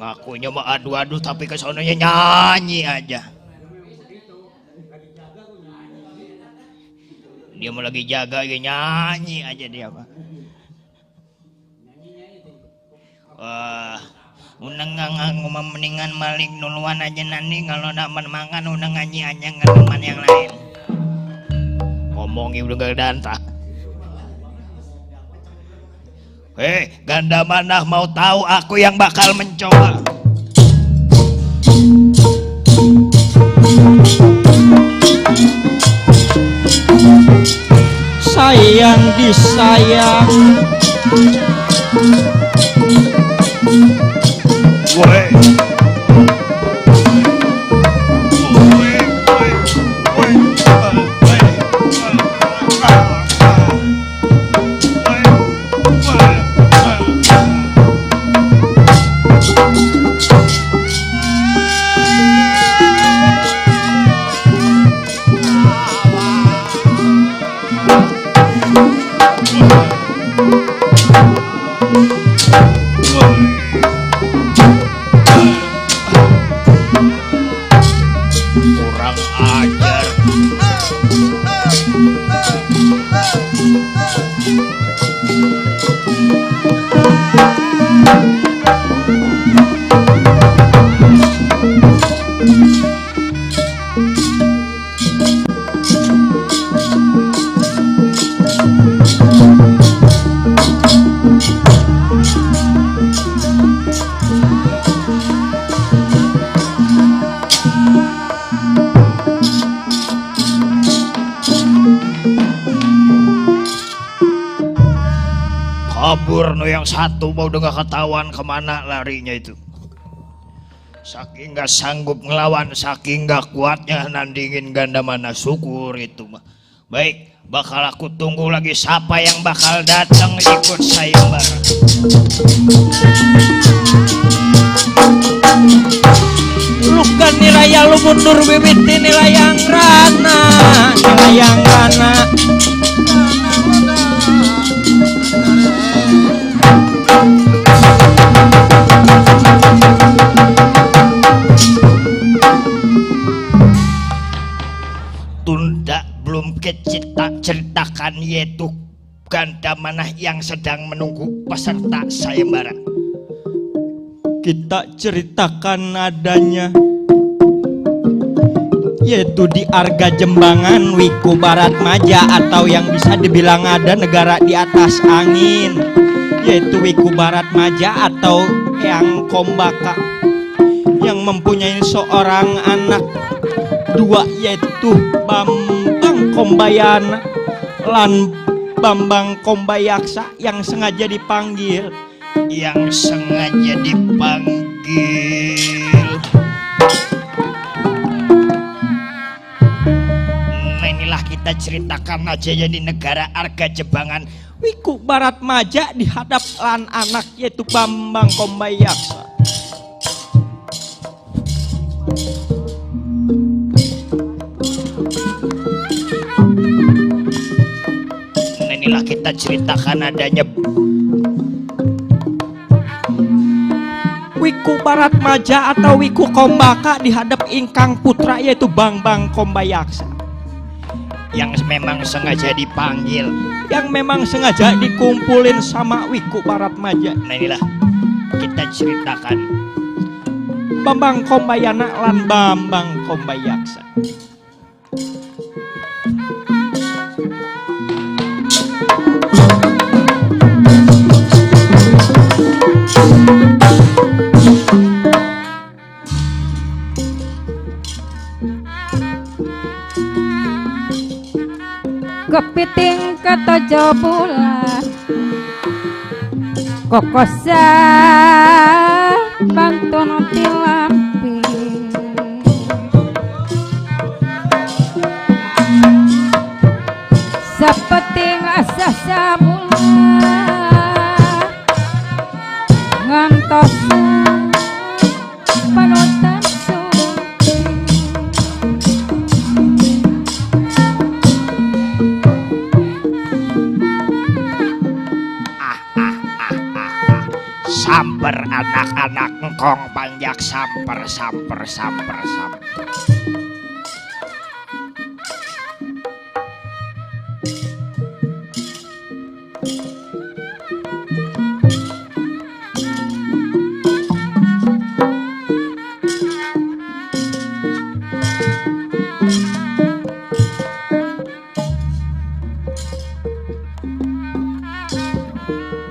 Ngakunya mah aduh tapi kesononya nyanyi aja. Dia mau lagi jaga ya nyanyi aja dia mah. Unang ngangang mendingan malik nuluan aja nanti kalau nak mangan unang nyanyi aja nggak teman yang lain. Ngomongin udah gak danta. Ganda mana mau tahu aku yang bakal mencoba. Sayang disayang. Kurang ajar. Kabur no yang satu mau udah gak ketahuan kemana larinya itu. Saking gak sanggup ngelawan, saking gak kuatnya nandingin ganda mana, syukur itu mah. Baik, bakal aku tunggu lagi siapa yang bakal datang ikut sayembara. Lukan nilai lu mundur bibit nilai yang rana, nilai yang rana. Tunda belum ceritakan yaitu ganda mana yang sedang menunggu peserta sayembara. Kita ceritakan adanya yaitu di Arga Jembangan, Wiku Barat Maja, atau yang bisa dibilang ada negara di atas angin, yaitu Wiku Barat Maja atau yang Kombaka, yang mempunyai seorang anak dua, yaitu Bambang Kombayana lan Bambang Kombayaksa yang sengaja dipanggil. Nah inilah kita ceritakan aja ya di negara Arga Jembangan. Wiku Barat Maja dihadap lan anak yaitu Bambang Kombayaksa. Nah inilah kita ceritakan adanya Wiku Barat Maja atau Wiku Kombaka dihadap ingkang putra yaitu Bambang Kombayaksa yang memang sengaja dipanggil, yang memang sengaja dikumpulin sama Wiku Barat Maja. nah inilah kita ceritakan Bambang Kombayana lan Bambang Kombayaksa. Kepiting ketojo bulan kokosa bantun tilampi sepeting asa sabulan ngantos panutan samper anak-anak engkong panjak samper.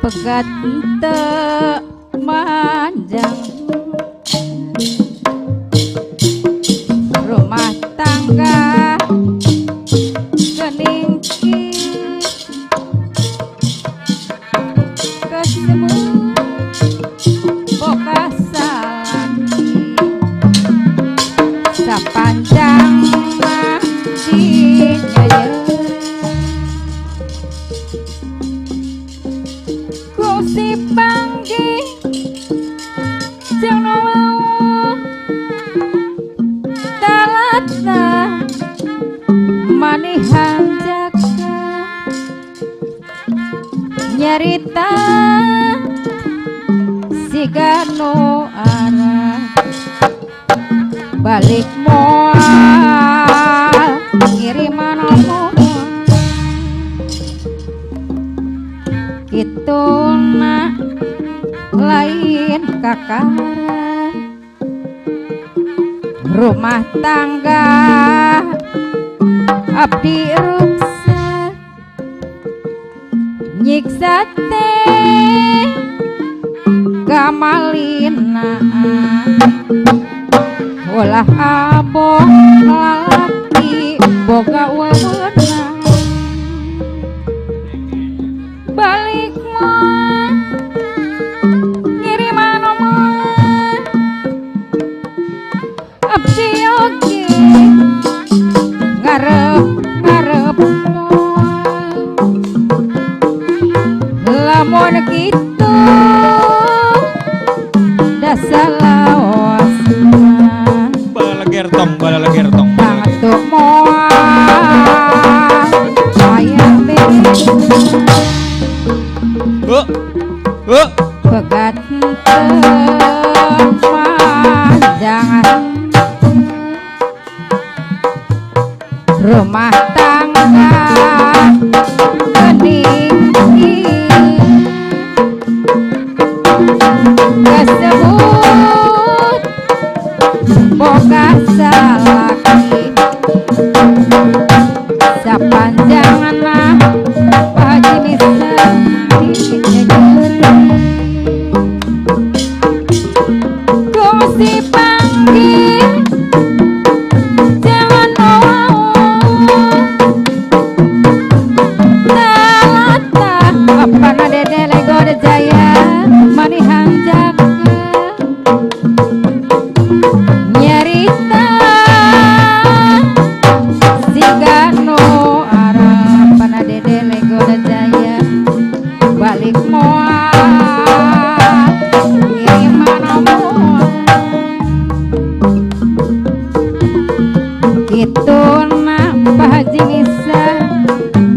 pegat te manjang rumah tangga keningki kesebut boga salaki sapanjang di jaya si panggi jang wau talata manihan jaga nyarita si gano arah balik moal ngiriman omong itu nak lain kakara rumah tangga abdi ruksa nyiksa teh gamalina ulah abong lalaki boga wewenang balik moal ngiriman omong abdi oge ngarep moal lamun kitu dasa laosna Balalegertong tangtu moal sayang pegat jangan rumah tangga kening kesebut boga salaki sapanjangan Haji Nisa si panggil jangan mau talata apa nade delego de jaya manihan jaga nyarita si gano arah apa nade delego de jaya balik moal ngiriman omong itu nak Pak Haji Nisa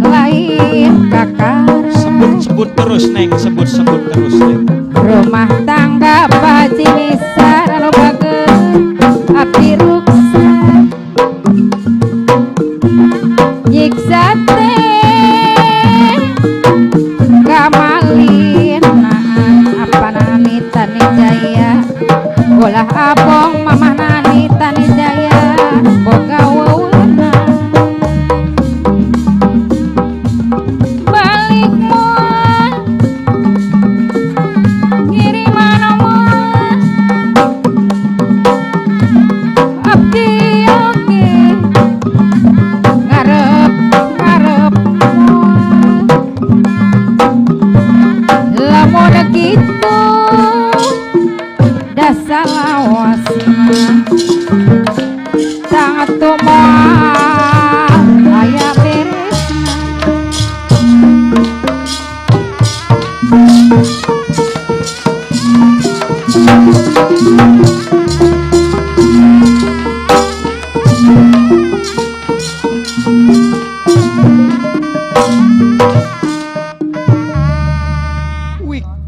lain kakak sebut terus neng sebut terus neng rumah tangga Pak Haji Misar anu bageus abdi ruksa nyiksa teh kamalin apa nani Tani Jaya ulah abong mamah nani Tani Jaya boga wewenang balik moal kiriman moal abdi oge ngarep ngarep moal lamun kitu dasa lawasna sangat moal aya beresna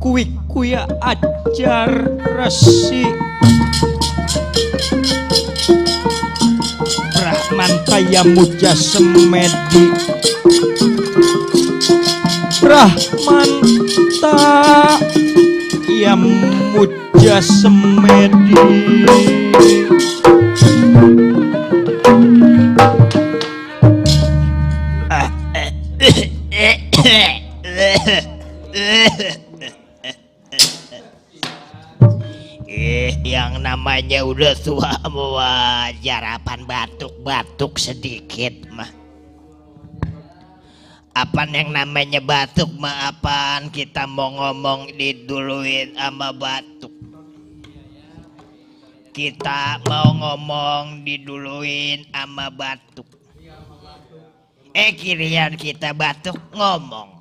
wiku ya ajar resi Brahmantaya muja semedi Brahmanta ya muja semedi yang namanya udah tua wajar apaan batuk-batuk sedikit mah. Apaan yang namanya batuk mah apaan kita mau ngomong diduluin sama batuk. Kita mau ngomong diduluin sama batuk. Kirian kita batuk ngomong.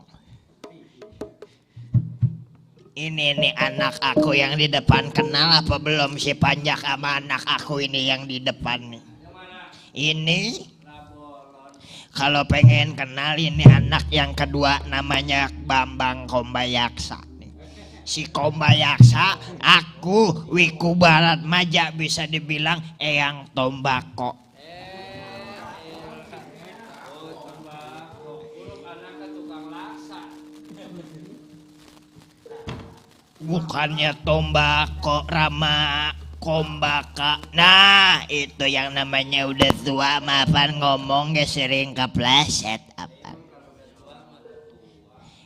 Ini nih anak aku yang di depan kenal apa belum si Panjak sama anak aku ini yang di depan nih. Ini kalau pengen kenal ini anak yang kedua namanya Bambang Kombayaksa. Si Kombayaksa aku Wiku Barat Maja bisa dibilang Eyang Tombako. Bukannya Tombako Rama Kombaka. Nah itu yang namanya udah tua maafan ngomong gak sering kepleset apa.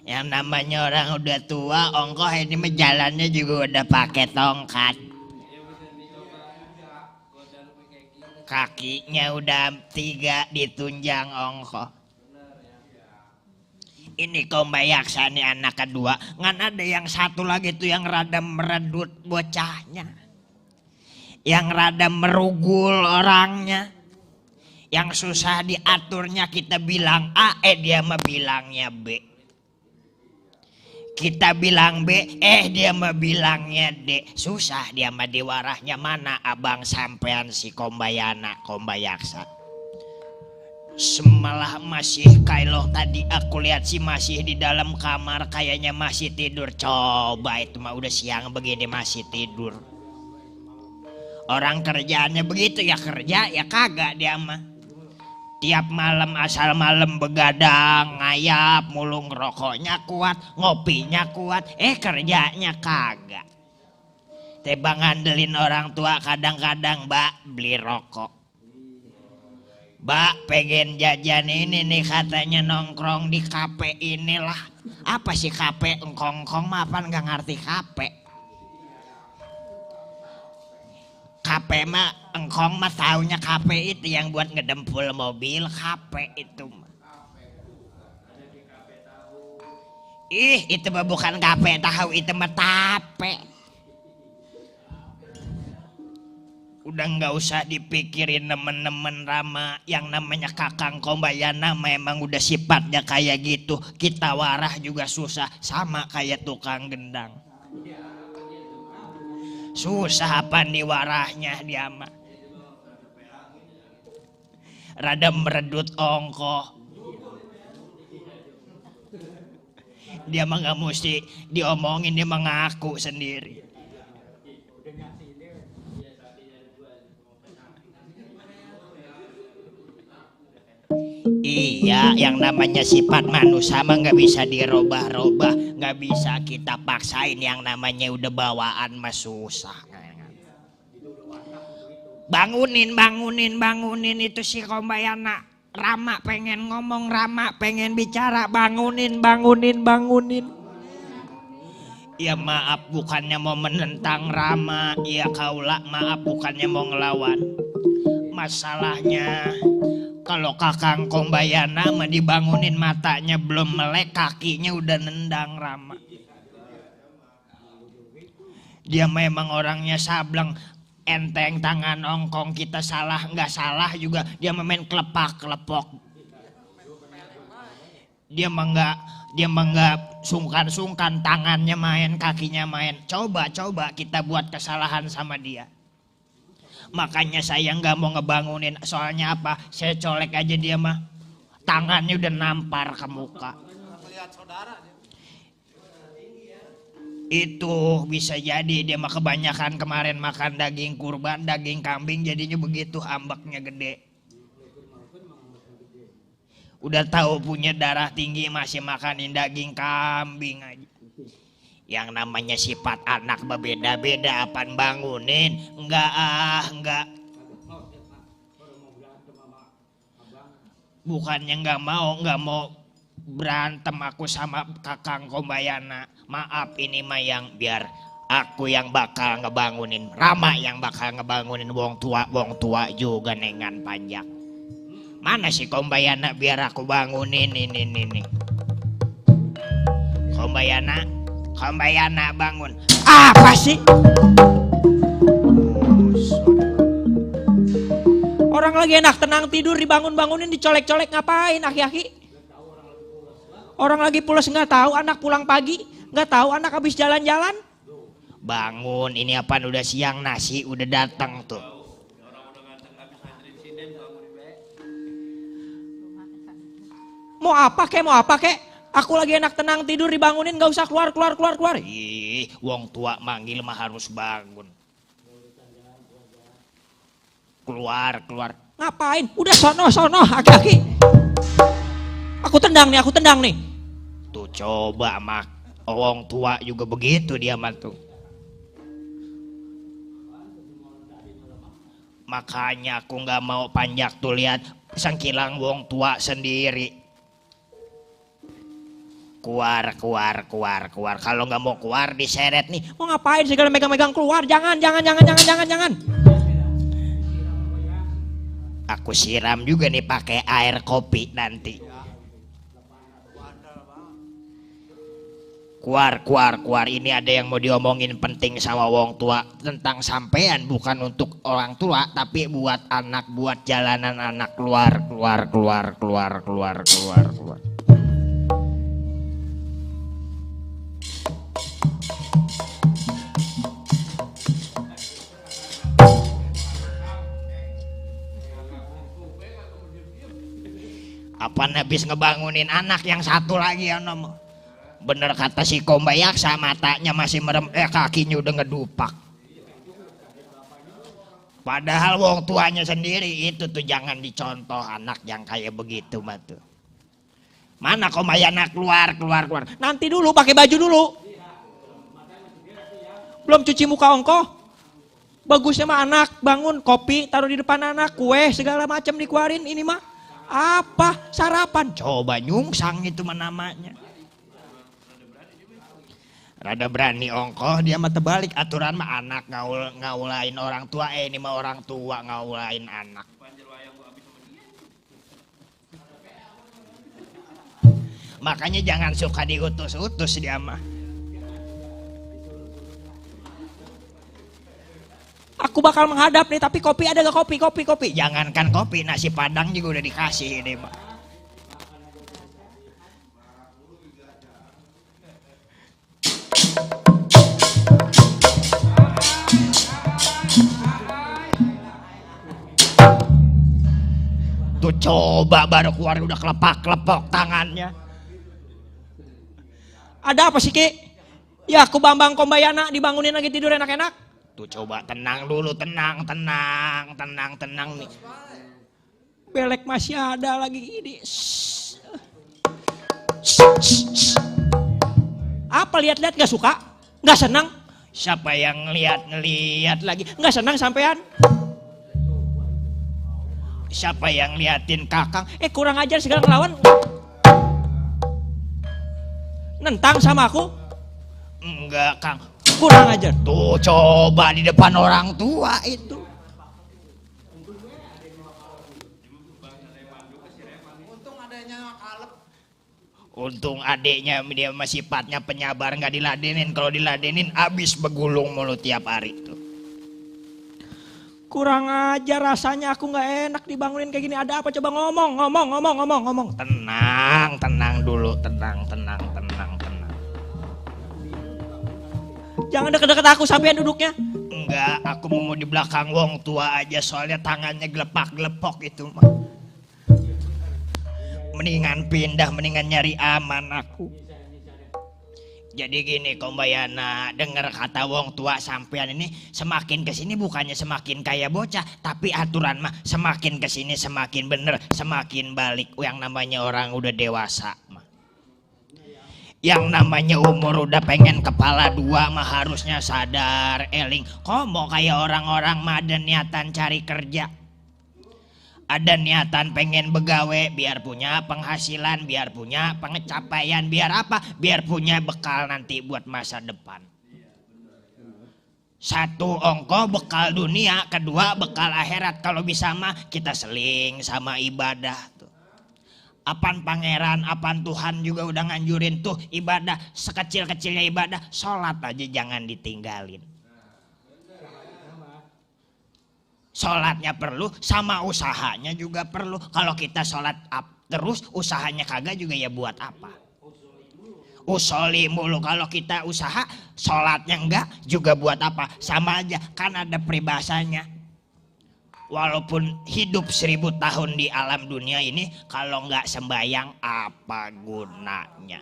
Yang namanya orang udah tua ongkoh ini jalannya juga udah pakai tongkat. Kakinya udah 3 ditunjang ongkoh. Ini Kombayaksa nih anak kedua. Ngan ada yang satu lagi tuh yang rada meredut bocahnya. Yang rada merugul orangnya. Yang susah diaturnya kita bilang A, dia mah bilangnya B. Kita bilang B, dia mah bilangnya D. Susah dia mah diwarahnya mana abang sampean si Kombayaksa. Semalah masih Kailoh tadi aku lihat sih masih di dalam kamar kayaknya masih tidur. Coba itu mah udah siang begini masih tidur. Orang kerjaannya begitu ya kerja ya kagak dia mah. Tiap malam asal malam begadang ngayap mulung rokoknya kuat ngopinya kuat kerjanya kagak. Tebang ngandelin orang tua kadang-kadang Mbak beli rokok. Mbak pengen jajan ini nih katanya nongkrong di kafe inilah. Apa sih kafe engkong-engkong mah apa nggak ngerti kafe. Kafe mah engkong mah taunya kafe itu yang buat ngedempul mobil kafe itu mah. Itu mah bukan kafe tahu itu mah tape. Udah nggak usah dipikirin nemen-nemen Rama yang namanya Kakang Kombayana memang udah sifatnya kayak gitu. Kita warah juga susah sama kayak tukang gendang. Susah apa nih warahnya dia mah. Rada meredut ongkoh. Dia mah nggak mesti diomongin dia mengaku sendiri. Iya, yang namanya sifat manusia mah nggak bisa dirubah-rubah, nggak bisa kita paksain. Yang namanya udah bawaan mah susah. Bangunin itu si Kombayana. Rama pengen ngomong, Rama pengen bicara, bangunin. Ya maaf, bukannya mau menentang Rama, ya kaula maaf bukannya mau ngelawan. Masalahnya kalau Kakang Kombayana mah dibangunin matanya belum melek, kakinya udah nendang Rama. Dia memang orangnya sableng, enteng tangan ongkong, kita salah nggak salah juga dia main kelepak kelepok. Dia mah nggak sungkan tangannya main, kakinya main. Coba kita buat kesalahan sama dia. Makanya saya nggak mau ngebangunin, soalnya apa? Saya colek aja dia mah tangannya udah nampar ke muka. Itu bisa jadi dia mah kebanyakan kemarin makan daging kurban, daging kambing, jadinya begitu ambeknya gede. Udah tahu punya darah tinggi masih makanin daging kambing aja. Yang namanya sifat anak berbeda-beda, apaan bangunin? Enggak. Bukannya nggak mau berantem aku sama Kakang Kombayana. Maaf, ini mah yang biar aku yang bakal ngebangunin, Rama yang bakal ngebangunin wong tua juga nengan panjang. Mana si Kombayana biar aku bangunin ini. Kombayana bangun. Apa sih? Orang lagi enak tenang tidur dibangunin dicolek-colek, ngapain aki-aki? Orang lagi pulas nggak tahu anak pulang pagi, nggak tahu anak habis jalan-jalan. Bangun, ini apaan udah siang, nasi udah datang tuh. Mau apa kek? Aku lagi enak tenang tidur dibangunin, nggak usah keluar. Ih, wong tua manggil mah harus bangun. Keluar. Ngapain? Udah sono aki-aki. Aku tendang nih. Tuh coba mak, wong tua juga begitu dia mah tuh. Makanya aku nggak mau panjak tuh lihat sengkilang wong tua sendiri. Keluar. Kalau nggak mau keluar diseret nih. Mau ngapain segala megang-megang keluar? Jangan. Aku siram juga nih pakai air kopi nanti. Keluar. Ini ada yang mau diomongin penting sama wong tua tentang sampean, bukan untuk orang tua tapi buat anak, buat jalanan anak. Keluar. Apaan habis ngebangunin anak yang satu lagi ya nom. Bener kata si Kombayaksa, matanya masih merem, kakinya udah ngedupak. Padahal wong tuanya sendiri itu tuh jangan dicontoh anak yang kayak begitu mah tuh. Mana Kombayana? Keluar. Nanti dulu, pakai baju dulu. Belum cuci muka ongkoh. Bagusnya mah anak bangun, kopi taruh di depan anak, kue segala macam dikeluarin. Ini mah apa? Sarapan. Coba nyungsang itu mah namanya. Rada berani ongkoh, dia mah terbalik aturan mah anak ngaulain orang tua, ini mah orang tua ngaulain anak. Makanya jangan suka diutus-utus dia mah. Aku bakal menghadap nih, tapi kopi ada gak kopi? Jangankan kopi, nasi padang juga udah dikasih ini mah. Tuh coba baru keluar udah kelepak-kelepok tangannya. Ada apa sih Ki? Ya aku Bambang Kombayana dibangunin lagi tidur enak-enak. Tuh coba tenang dulu, tenang nih. Belek masih ada lagi ini. Apa lihat-lihat gak suka? Gak senang? Siapa yang ngeliat lagi? Gak senang sampean? Siapa yang liatin Kakang? Kurang ajar segala ngelawan. Nentang sama aku? Enggak, Kang. Kurang ajar. Tuh coba di depan orang tua itu. Untung adeknya dia masih sifatnya penyabar, nggak diladenin. Kalau diladenin abis begulung mulu tiap hari tuh. Kurang ajar, rasanya aku nggak enak dibangunin kayak gini. Ada apa coba ngomong. Tenang dulu, tenang. Jangan deket-deket aku sampean duduknya. Enggak, aku mau di belakang wong tua aja soalnya tangannya gelepak-gelepok itu mah. Mendingan pindah, mendingan nyari aman aku. Jadi gini Kombayana, denger kata wong tua sampean ini semakin kesini bukannya semakin kayak bocah, tapi aturan mah semakin kesini semakin bener, semakin balik. Yang namanya orang udah dewasa mah. Yang namanya umur udah pengen kepala dua mah harusnya sadar, eling. Komo kayak orang-orang mah ada niatan cari kerja. Ada niatan pengen begawe biar punya penghasilan, biar punya pengecapaian, biar apa? Biar punya bekal nanti buat masa depan. Satu ongko bekal dunia, kedua bekal akhirat. Kalau bisa mah kita seling sama ibadah tuh. Apaan pangeran, apaan Tuhan juga udah nganjurin tuh ibadah. Sekecil-kecilnya ibadah, sholat aja jangan ditinggalin. Sholatnya perlu, sama usahanya juga perlu. Kalau kita sholat terus, usahanya kagak juga ya buat apa? Usoli mulu. Kalau kita usaha, sholatnya enggak juga buat apa? Sama aja, kan ada peribahasanya. Walaupun hidup 1000 tahun di alam dunia ini, kalau enggak sembayang apa gunanya?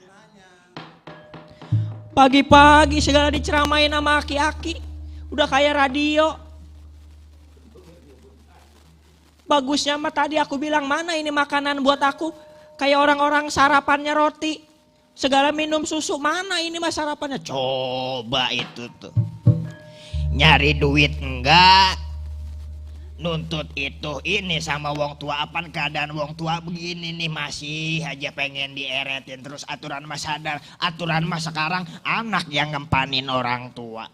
Pagi-pagi segala diceramain sama aki-aki. Udah kayak radio. Bagusnya mah tadi aku bilang mana ini makanan buat aku. Kayak orang-orang sarapannya roti. Segala minum susu, mana ini mah sarapannya. Coba itu tuh. Nyari duit enggak. Nuntut itu ini sama wong tua. Apaan keadaan wong tua begini nih, masih aja pengen dieretin terus. Aturan mah sadar. Aturan mah sekarang anak yang ngempanin orang tua.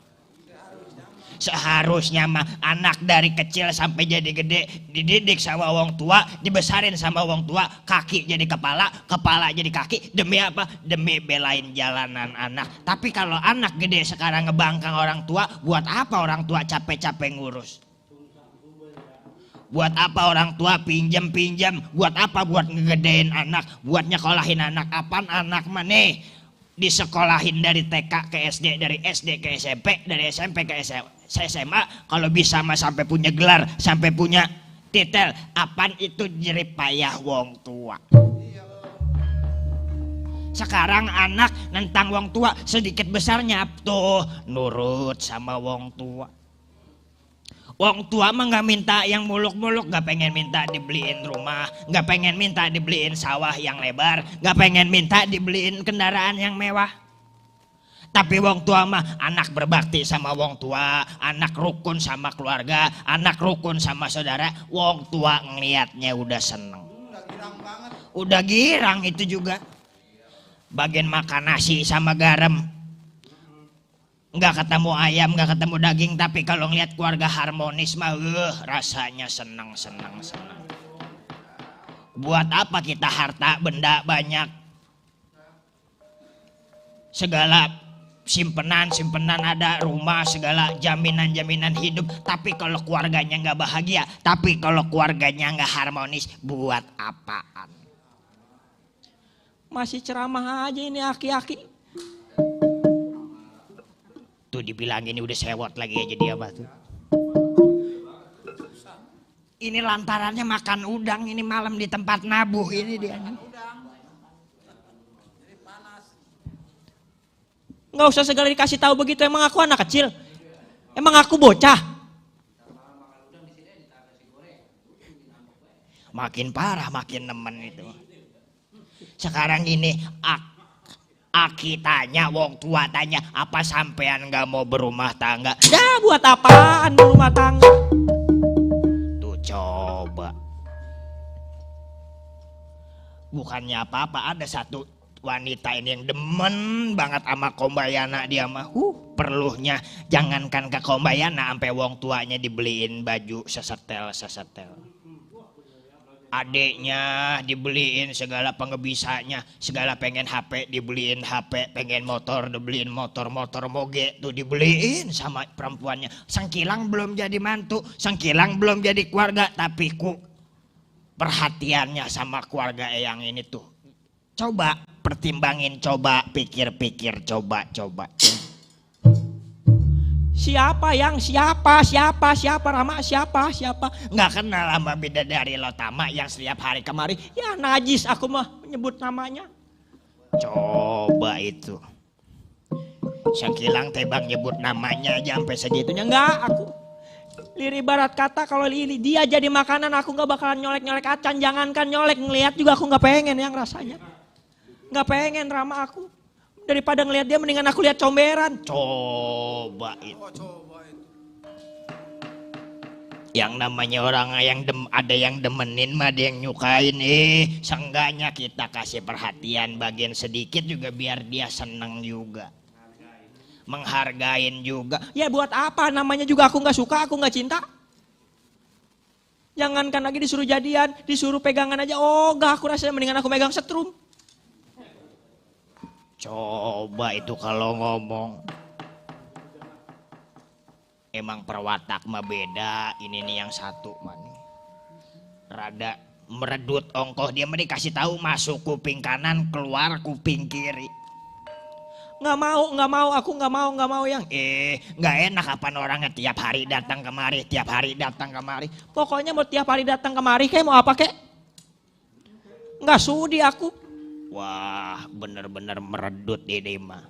Seharusnya mah anak dari kecil sampai jadi gede dididik sama wong tua, dibesarin sama wong tua, kaki jadi kepala, kepala jadi kaki. Demi apa? Demi belain jalanan anak. Tapi kalau anak gede sekarang ngebangkang orang tua, buat apa orang tua capek-capek ngurus? Buat apa orang tua pinjam-pinjam? Buat apa? Buat ngegedein anak, buat nyekolahin anak. Apaan anak mah nih? Disekolahin dari TK ke SD, dari SD ke SMP, dari SMP ke SMA, kalau bisa mah sampai punya gelar, sampai punya titel. Apaan itu jerih payah wong tua. Sekarang anak nentang wong tua, sedikit besarnya tuh nurut sama wong tua. Wong tua mah gak minta yang muluk-muluk, gak pengen minta dibeliin rumah, gak pengen minta dibeliin sawah yang lebar, gak pengen minta dibeliin kendaraan yang mewah. Tapi wong tua mah anak berbakti sama wong tua, anak rukun sama keluarga, anak rukun sama saudara. Wong tua ngeliatnya udah seneng. Udah girang itu juga. Bagian makan nasi sama garam. Nggak ketemu ayam, nggak ketemu daging, tapi kalau ngeliat keluarga harmonis mah rasanya seneng. Buat apa kita harta benda banyak, segala simpenan ada, rumah, segala jaminan hidup, tapi kalau keluarganya nggak bahagia, tapi kalau keluarganya nggak harmonis, buat apaan? Masih ceramah aja ini aki-aki. Tuh dibilang ini udah sewot lagi aja dia apa tuh. Ini lantarannya makan udang ini malam di tempat nabuh ini dia. Nggak usah segala dikasih tahu begitu, emang aku anak kecil. Emang aku bocah. Makin parah, makin nemen itu. Sekarang ini Aki tanya, wong tua tanya, apa sampean nggak mau berumah tangga? Ya buat apaan berumah tangga? Tuh coba. Bukannya apa-apa, ada satu wanita ini yang demen banget sama Kombayana dia mah. Perlunya jangankan ke Kombayana, sampai wong tuanya dibeliin baju sesetel. Adeknya dibeliin segala pengebisanya, segala pengen HP dibeliin HP, pengen motor dibeliin motor moge tuh dibeliin sama perempuannya. Sengkilang belum jadi mantu, sengkilang belum jadi keluarga, tapi perhatiannya sama keluarga Eyang ini tuh. Coba pertimbangin, coba pikir-pikir, coba. Siapa yang siapa Rama, siapa Nggak kenal sama bidadari Lotama yang setiap hari kemari? ya najis aku mah menyebut namanya. Coba itu Sengkilang tebang nyebut namanya aja sampai segitunya. Enggak, aku liri barat kata kalau dia jadi makanan aku nggak bakalan nyolek acan. Jangankan nyolek, ngelihat juga aku nggak pengen yang rasanya. Nggak pengen Rama aku. Daripada ngelihat dia mendingan aku lihat comberan. Coba itu. Yang namanya orang yang ada yang demenin mah, ada yang nyukain. Seenggaknya kita kasih perhatian bagian sedikit juga biar dia seneng juga. Menghargain juga. Ya buat apa, namanya juga aku nggak suka, aku nggak cinta. Jangankan lagi disuruh jadian, disuruh pegangan aja. Oh gak, aku rasanya mendingan aku megang setrum. Coba itu kalau ngomong. Emang perwatak mah beda. Ini nih yang satu mah nih. Rada meredut ongkoh, dia mah dikasih tahu masuk kuping kanan, keluar kuping kiri. Nggak mau, aku nggak mau yang nggak enak kapan orangnya tiap hari datang kemari. Pokoknya mau tiap hari datang kemari kayak mau apa kek? Nggak sudi aku. Wah, bener-bener meredut ini mah.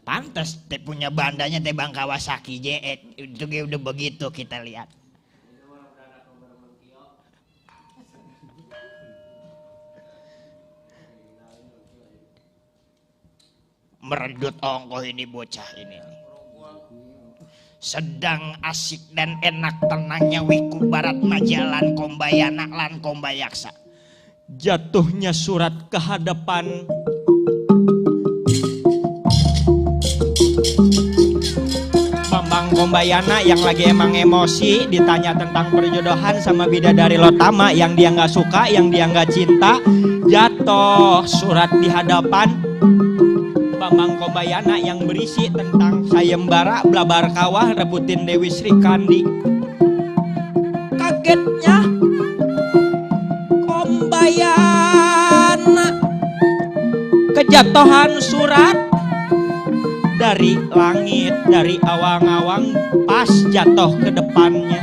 Pantes teh punya bandanya teh Bang Kawasaki JX. Itu udah begitu kita lihat. Meredut ongkoh ini bocah ini. Sedang asik dan enak tenangnya wiku barat majalan Kombayana lan Kombayaksa. Jatuhnya surat ke hadapan Bambang Kombayana yang lagi emang emosi, ditanya tentang perjodohan sama bidadari Lotama yang dia nggak suka, yang dia nggak cinta. Jatuh surat di hadapan Bambang Kombayana yang berisi tentang sayembara blabar kawah rebutin Dewi Sri Kandi. Kagetnya Kombayana kejatuhan surat dari langit, dari awang-awang, pas jatuh ke depannya.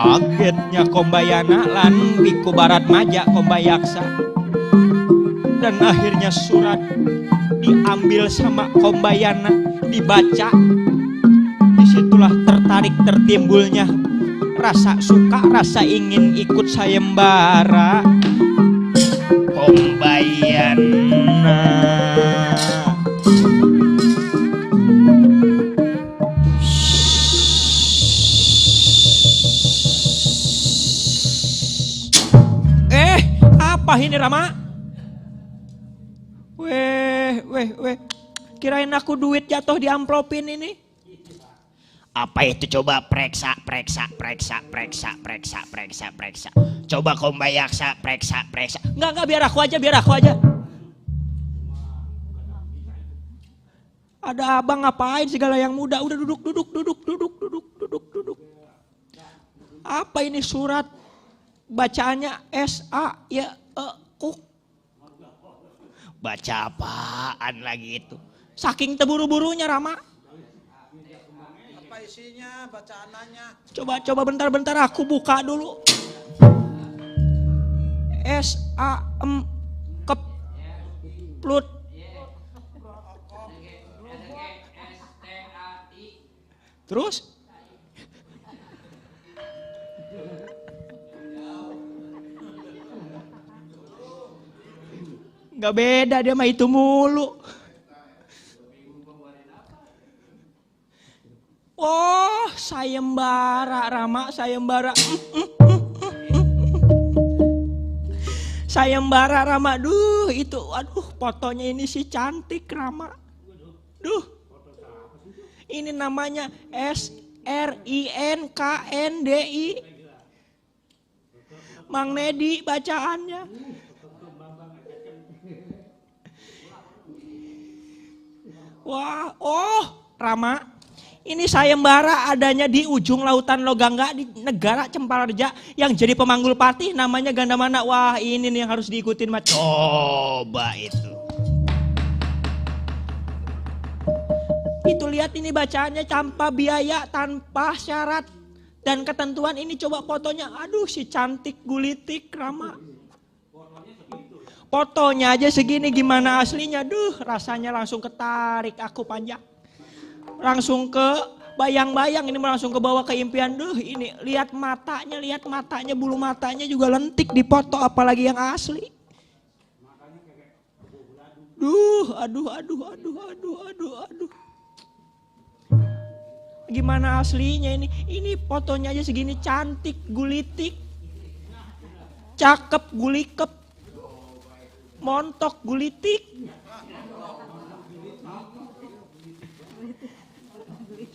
Kagetnya Kombayana lan biku barat maja Kombayaksa. Dan akhirnya surat diambil sama Kombayana, dibaca. Disitulah tertimbulnya rasa suka, rasa ingin ikut sayembara Kombayana. Apa ini Rama? Weh, kirain aku duit jatuh di amplopin ini. Apa itu coba preksa. Coba Kombayaksa preksa. Enggak, biar aku aja. Ada abang ngapain segala yang muda, udah duduk. Apa ini surat? Bacaannya S-A-Y-E-K. Baca apaan lagi itu? Saking terburu-burunya Rama. Apa isinya bacaannya? Coba bentar aku buka dulu. S-A-M keplut. Terus Gak beda dia mah itu mulu. Oh, sayembara Rama, sayembara. Sayembara Rama, duh itu, aduh fotonya ini si cantik Rama. Duh, ini namanya SRINKNDI. Mang Nedi bacaannya. Wah, oh Rama. Ini sayembara adanya di ujung lautan Logangga di negara Cempalareja yang jadi pemanggul patih namanya Gandamana. Wah ini nih yang harus diikutin Mat. Coba itu. Itu lihat ini bacaannya tanpa biaya, tanpa syarat dan ketentuan. Ini coba fotonya, aduh si cantik gulitik Rama. Fotonya aja segini, gimana aslinya? Duh rasanya langsung ketarik aku panjang. Langsung ke bayang-bayang, ini langsung ke bawah ke impian. Duh ini lihat matanya, bulu matanya juga lentik di foto, apalagi yang asli. Duh, aduh. Gimana aslinya ini? Ini fotonya aja segini, cantik, gulitik, cakep, gulikep, montok, gulitik.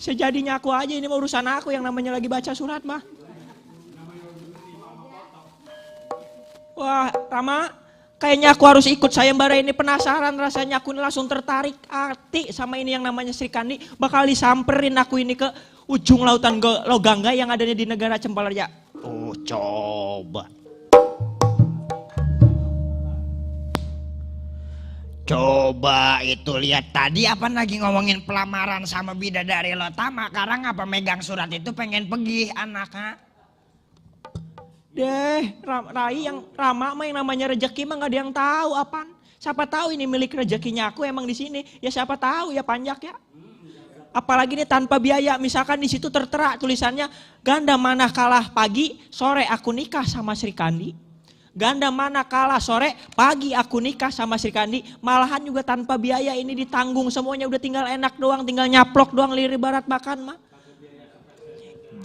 Sejadinya aku aja, ini mau urusan aku yang namanya lagi baca surat mah. Wah Rama, kayaknya aku harus ikut sayembara ini, penasaran rasanya, aku ini langsung tertarik hati sama ini yang namanya Sri Kandi. Bakal disamperin aku ini ke ujung lautan Logangga yang adanya di negara Cempalareja. Oh coba. Coba itu lihat tadi apa lagi ngomongin pelamaran sama bidadari lo tama. Sekarang apa megang surat itu pengen pergi anaknya. Deh, Rai yang Rama mah yang namanya rezeki mah nggak ada yang tahu apaan. Siapa tahu ini milik rezekinya aku emang di sini. Ya siapa tahu ya panjak ya. Apalagi ini tanpa biaya. Misalkan di situ tertera tulisannya Gandamana kalah pagi, sore aku nikah sama Sri Kandi. Gandamana kalah sore, pagi aku nikah sama Sri Kandi. Malahan juga tanpa biaya, ini ditanggung semuanya, udah tinggal enak doang, tinggal nyaplok doang lirik barat makan mah.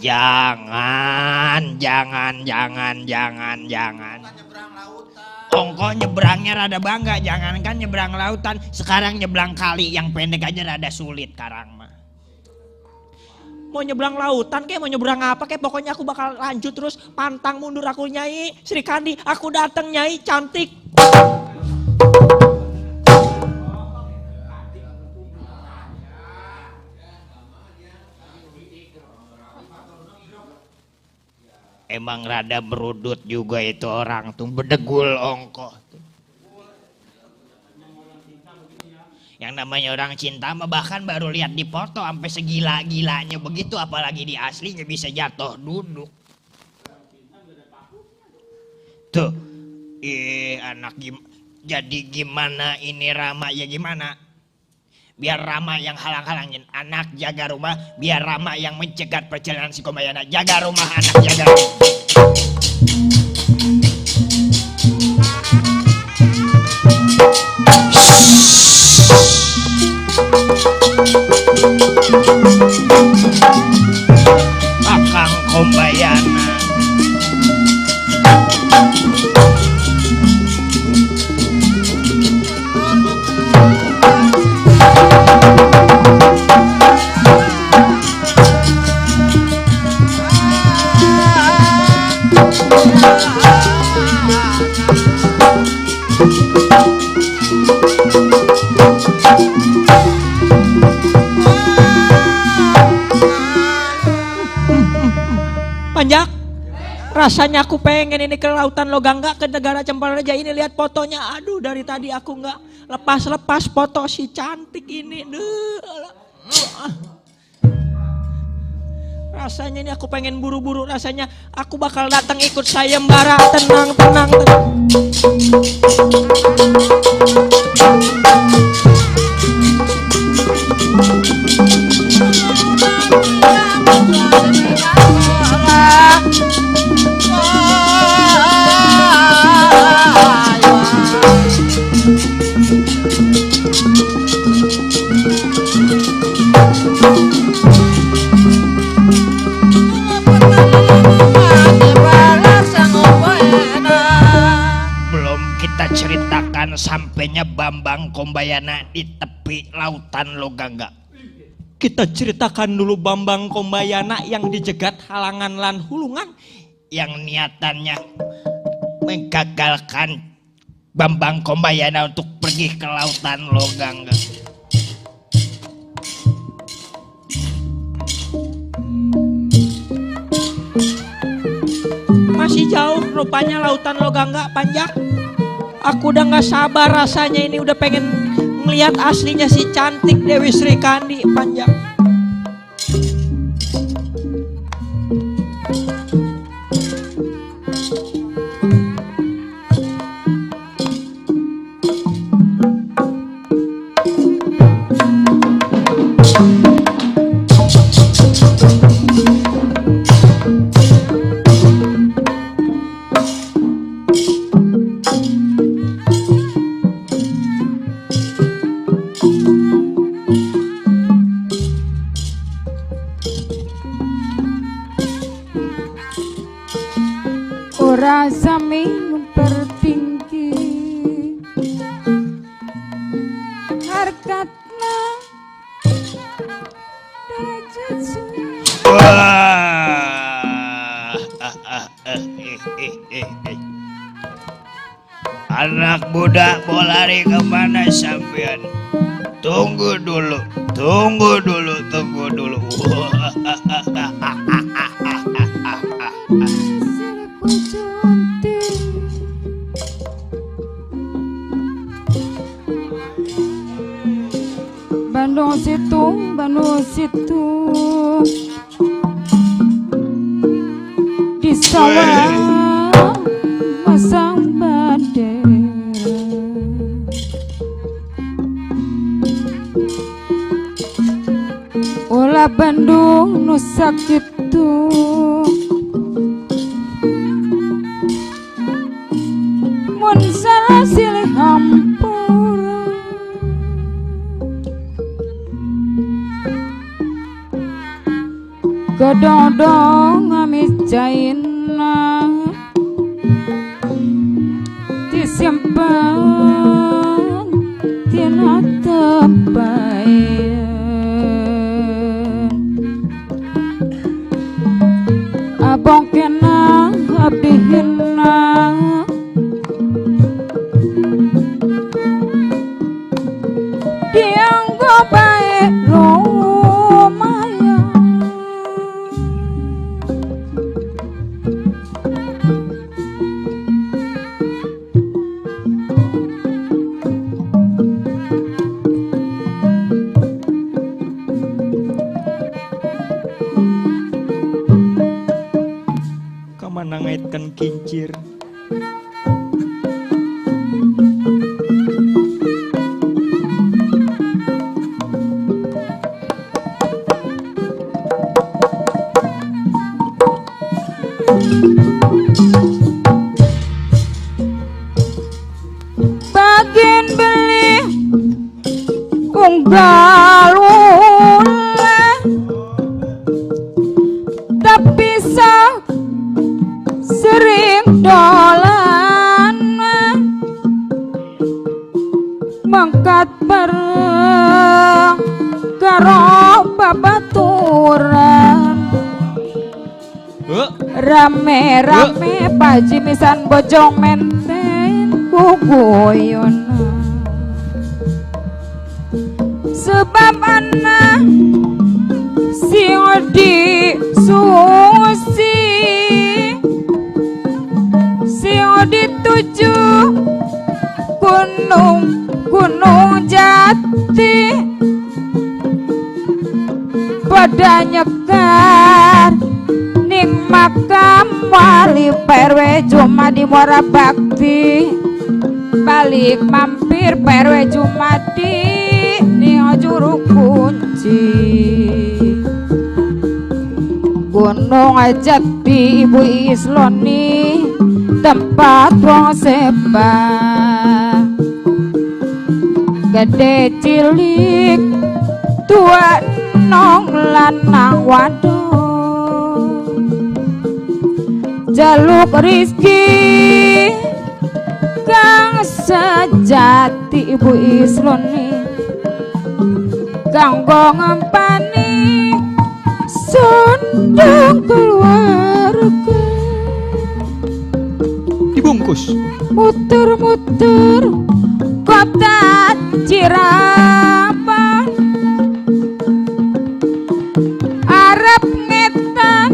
Jangan. Ongko nyebrangnya rada bangga, jangankan nyebrang lautan, sekarang nyebrang kali yang pendek aja rada sulit karang mah. Mau nyebrang lautan kayak mau nyebrang apa kayak, pokoknya aku bakal lanjut terus, pantang mundur aku Nyai Sri Kandi, aku datang Nyai cantik. Emang rada berudut juga itu orang tuh, bedegul ongko tuh. Yang namanya orang cinta mah bahkan baru lihat di foto sampai segila-gilanya begitu, apalagi di aslinya bisa jatuh duduk. Tuh, anak jadi gimana ini Rama ya gimana? Biar Rama yang halang-halangin, anak jaga rumah. Biar Rama yang mencegat perjalanan si Komayana. Jaga rumah, anak jaga rumah. Akang Kombayana. Panjak, rasanya aku pengen ini ke lautan Logangga, ke negara Cempalareja. Ini lihat fotonya, aduh dari tadi aku nggak lepas-lepas foto si cantik ini. Rasanya ini aku pengen buru-buru, rasanya aku bakal datang ikut sayembara. Tenang. ceritakan sampainya Bambang Kombayana di tepi lautan Logangga. Kita ceritakan dulu Bambang Kombayana yang dijegat halangan lan hulungan, yang niatannya menggagalkan Bambang Kombayana untuk pergi ke lautan Logangga. masih jauh rupanya lautan Logangga panjang. Aku udah gak sabar rasanya ini, udah pengen ngeliat aslinya si cantik Dewi Sri Kandi panjang. Ora sami mempertinggi harkatna derajat Anak budak mau lari kemana sampean? Tunggu dulu. Bandung situ di sawah masang bendera. Olah Bandung nusa kitu mun salah silih hampura. Godong ngamijaina disimpan tina tebayan. Abong kena abdihina dianggo bae lumayan. Kamana ngaitkan kincir. Bagian beli unggal ule tapi sering dolan mangkat bareng karo babaturan. Rame-rame pajimisan bojong menteng kuguyon. Sebab anak si Odi Susi si Odi tuju gunung jati pada nyekar ning makam wali perwe Jumadi Muara Bakti balik mampir perwe Jumadi ning juru kunci gunung jati Ibu Isloni tempat wong sebah gede cilik tua nong lanang wadon jaluk rizki kang ati ibu Isloni kanggo ngampani sundang keluarga dibungkus muter-muter kota Cirebon Arab ngetan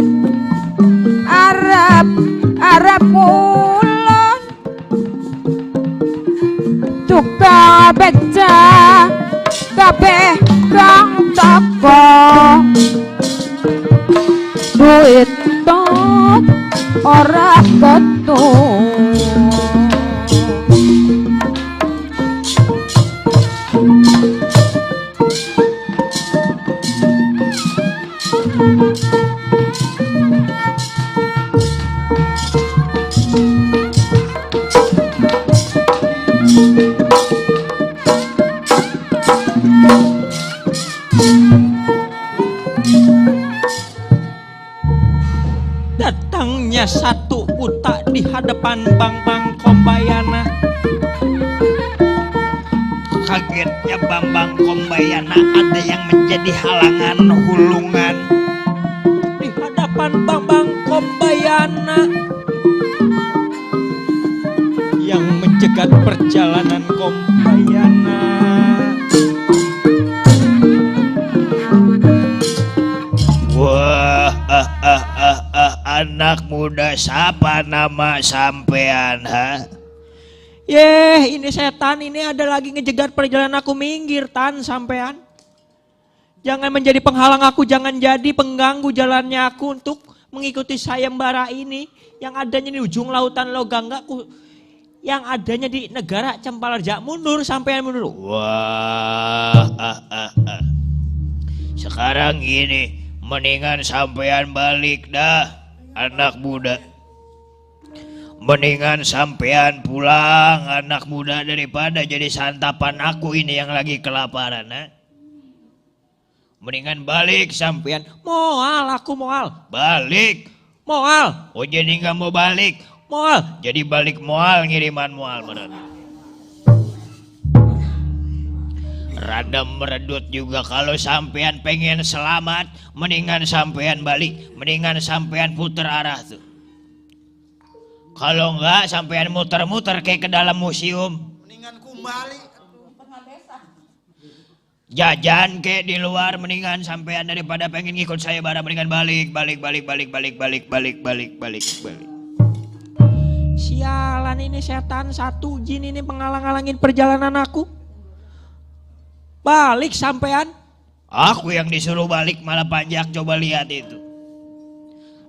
Arab mulon tukang beca kabeh kang toko duit tot ora ketut datangnya satu buta di hadapan Bambang Kombayana. Kagetnya Bambang Kombayana ada yang menjadi halangan hulungan. Di hadapan Bambang Kombayana yang mencegat perjalanan Kombayana. Wah, anak muda siapa nama sampean, ha? Yeh, ini setan ini ada lagi ngejegat perjalanan aku, minggir tan sampean. Jangan menjadi penghalang aku, jangan jadi pengganggu jalannya aku untuk mengikuti sayembara ini yang adanya di ujung lautan Logangga, yang adanya di negara Cempalaja. Mundur sampean, mundur. Wah, sekarang ini mendingan sampean balik dah, anak muda. Mendingan sampean pulang, anak muda, daripada jadi santapan aku ini yang lagi kelaparan, ha? Mendingan balik sampean. Moal, aku moal. Balik. Moal. Oh jadi nggak mau balik. Moal. Jadi balik moal, ngiriman moal. Rada meredut juga. Kalau sampean pengen selamat, mendingan sampean balik, mendingan sampean puter arah tuh. Kalau enggak sampean muter-muter kayak ke dalam museum. Mendingan kembali. Jajan kayak di luar, mendingan sampean daripada pengen ngikut saya bara, mendingan balik. Sialan ini setan satu, jin ini penghalang-halangin perjalanan aku. Balik sampean. Aku yang disuruh balik malah panjak, coba lihat itu.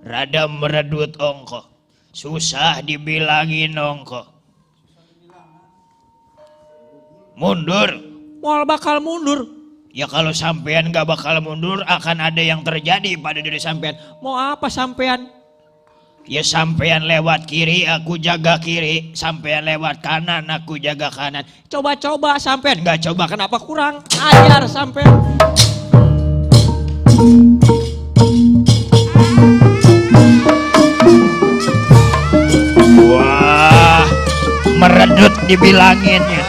Rada meredut ongko. Susah dibilangin ongko. Mundur. Moal bakal mundur. Ya kalau sampean gak bakal mundur, akan ada yang terjadi pada diri sampean. Mau apa sampean? Ya sampean lewat kiri, aku jaga kiri. Sampean lewat kanan, aku jaga kanan. Coba-coba sampean. Gak coba, kenapa kurang ajar sampean? Wah, meredut dibilanginnya.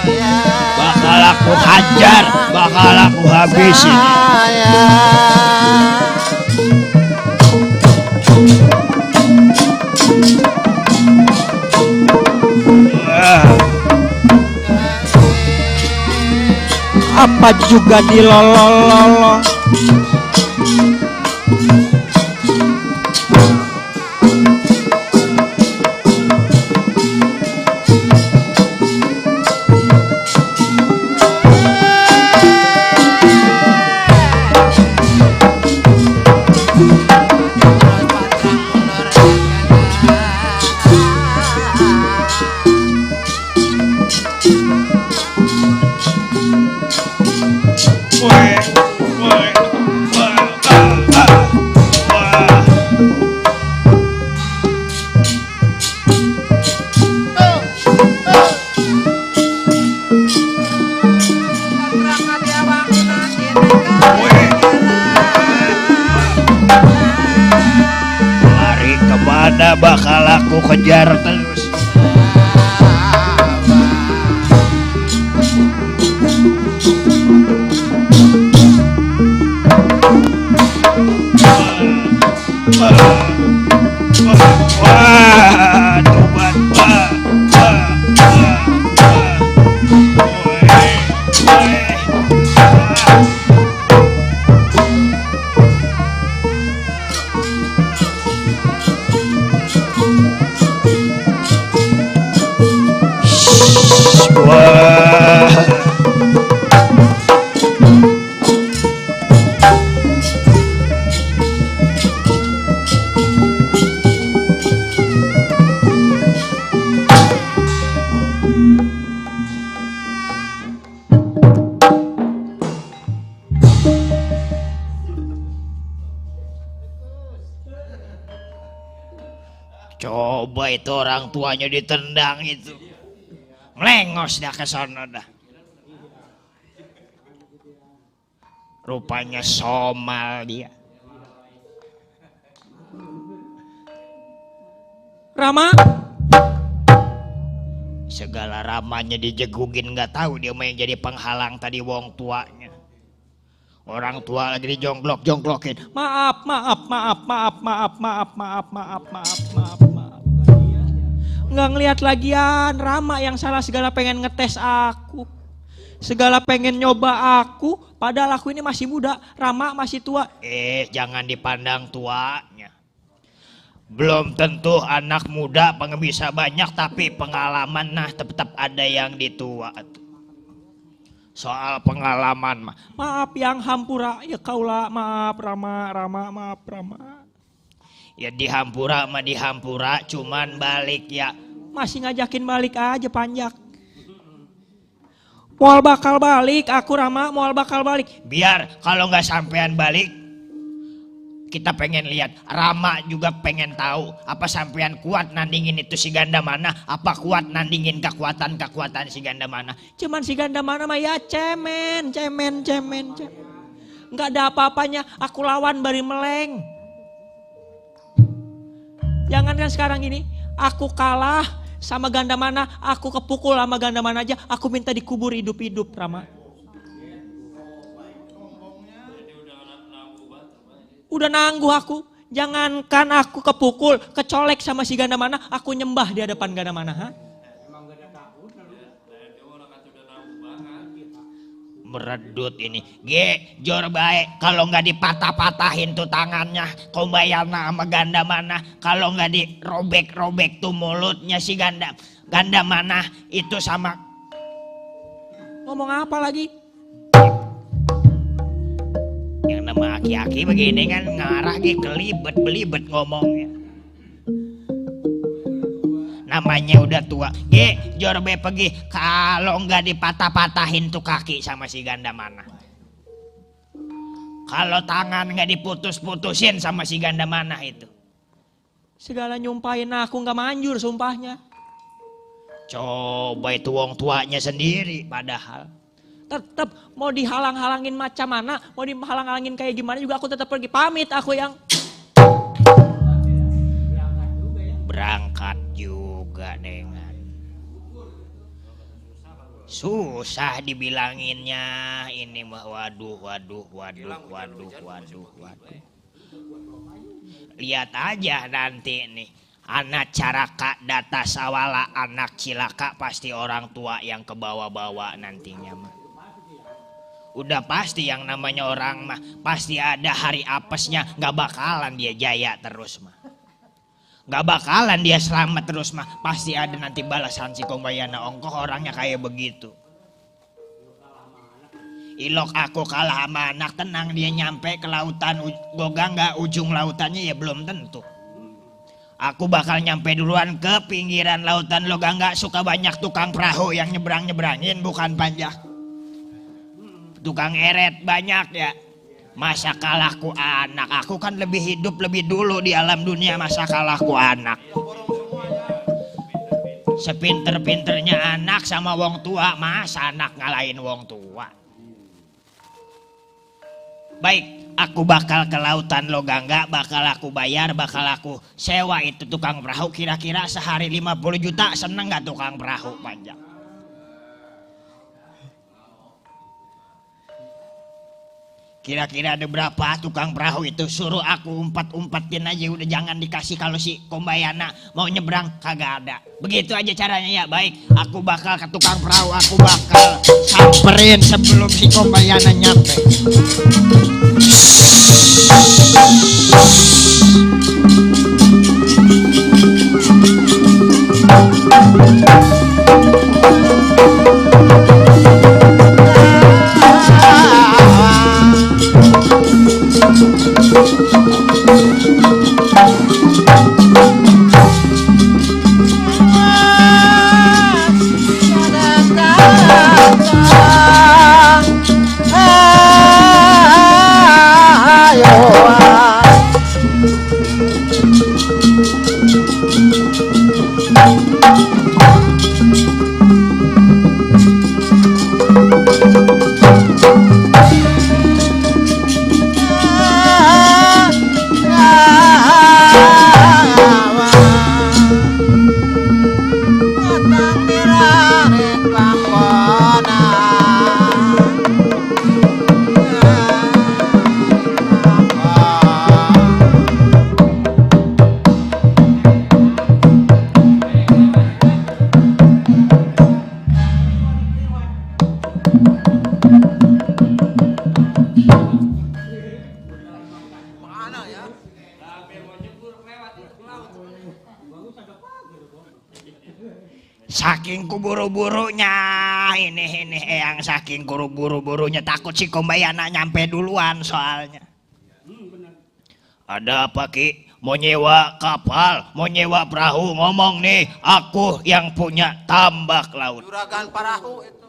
Bakal aku hajar, bakal aku habisin. Apa juga dilolololo. Bakal aku kejar terus. Wah. Coba itu orang tuanya ditendang itu. Melengos dah ke sana dah. Rupanya somal dia. Rama, Segala ramanya dijegugin, nggak tahu dia main jadi penghalang tadi wong tuanya. Orang tua lagi dijongklok-jongklokin. maaf. Nggak ngelihat lagian Rama yang salah, segala pengen ngetes aku. Segala pengen nyoba aku, padahal aku ini masih muda, Rama masih tua. Jangan dipandang tuanya. Belum tentu anak muda bisa banyak, tapi pengalaman nah tetap ada yang ditua. Soal pengalaman mah. Maaf yang hampura, ya kaulah, maaf Rama, maaf Rama. Ya dihampura mah dihampura, cuman balik ya. Masih ngajakin balik aja panjak. Moal bakal balik, aku Rama moal bakal balik. Biar kalau nggak sampean balik, kita pengen lihat. Rama juga pengen tahu apa sampean kuat nandingin itu si ganda mana, apa kuat nandingin kekuatan si ganda mana. Cuman si ganda mana mah ya cemen. Nggak ada apa-apanya, aku lawan bari meleng. Jangan kan sekarang ini, aku kalah sama ganda mana, aku kepukul sama ganda mana aja, aku minta dikubur hidup-hidup Rama. Udah nangguh aku, jangankan aku kepukul, kecolek sama si ganda mana, aku nyembah di hadapan ganda mana. Ha? Meredut ini, jor baik. Kalau nggak dipatah-patahin tuh tangannya Kombayana sama ganda mana, kalau nggak dirobek-robek tuh mulutnya si ganda mana itu sama. Ngomong apa lagi? Yang nama aki-aki begini kan ngarah kelibet-belibet ngomongnya. Namanya udah tua. Jor be pergi kalau nggak dipatah-patahin tuh kaki sama si ganda mana. Kalau tangan nggak diputus-putusin sama si ganda mana itu. Segala nyumpahin aku nggak manjur sumpahnya. Coba itu wong tuanya sendiri padahal. Tetap mau dihalang-halangin macam mana, mau dihalang-halangin kayak gimana juga aku tetap pergi, pamit aku yang berangkat juga dengan susah dibilanginnya ini mah. Waduh. Lihat aja nanti nih, anak caraka data sawala, anak cilaka pasti orang tua yang kebawa-bawa nantinya mah. Udah pasti yang namanya orang mah pasti ada hari apesnya, nggak bakalan dia jaya terus mah. Gak bakalan dia selamat terus mah, pasti ada nanti balasan si Kombayana ongkoh orangnya kayak begitu. Ilok aku kalah sama anak, tenang dia nyampe ke lautan Goga nggak ujung lautannya ya belum tentu. Aku bakal nyampe duluan ke pinggiran lautan Loga, nggak suka banyak tukang perahu yang nyebrangin bukan panjang. Tukang eret banyak ya. Masa kalahku anak, aku kan lebih hidup lebih dulu di alam dunia, masa kalahku anak. Sepinter-pinternya anak sama wong tua, masa anak ngalahin wong tua. Baik, aku bakal ke lautan Logangga, bakal aku bayar, bakal aku sewa itu tukang perahu, kira-kira sehari 50 juta, seneng gak tukang perahu panjang? Kira-kira ada berapa tukang perahu itu? Suruh aku umpat-umpatin aja udah, jangan dikasih. Kalau si Kombayana mau nyebrang kagak ada. Begitu aja caranya ya. Baik, aku bakal ke tukang perahu, aku bakal samperin sebelum si Kombayana nyampe. Rek pangkona mana ya? Saking kuburu-burunya ini yang saking kuburu-burunya takut si Kombayana nyampe duluan soalnya. Ada apa Ki? Mau nyewa kapal, mau nyewa perahu, ngomong nih, aku yang punya tambak laut. Juragan Parahu itu.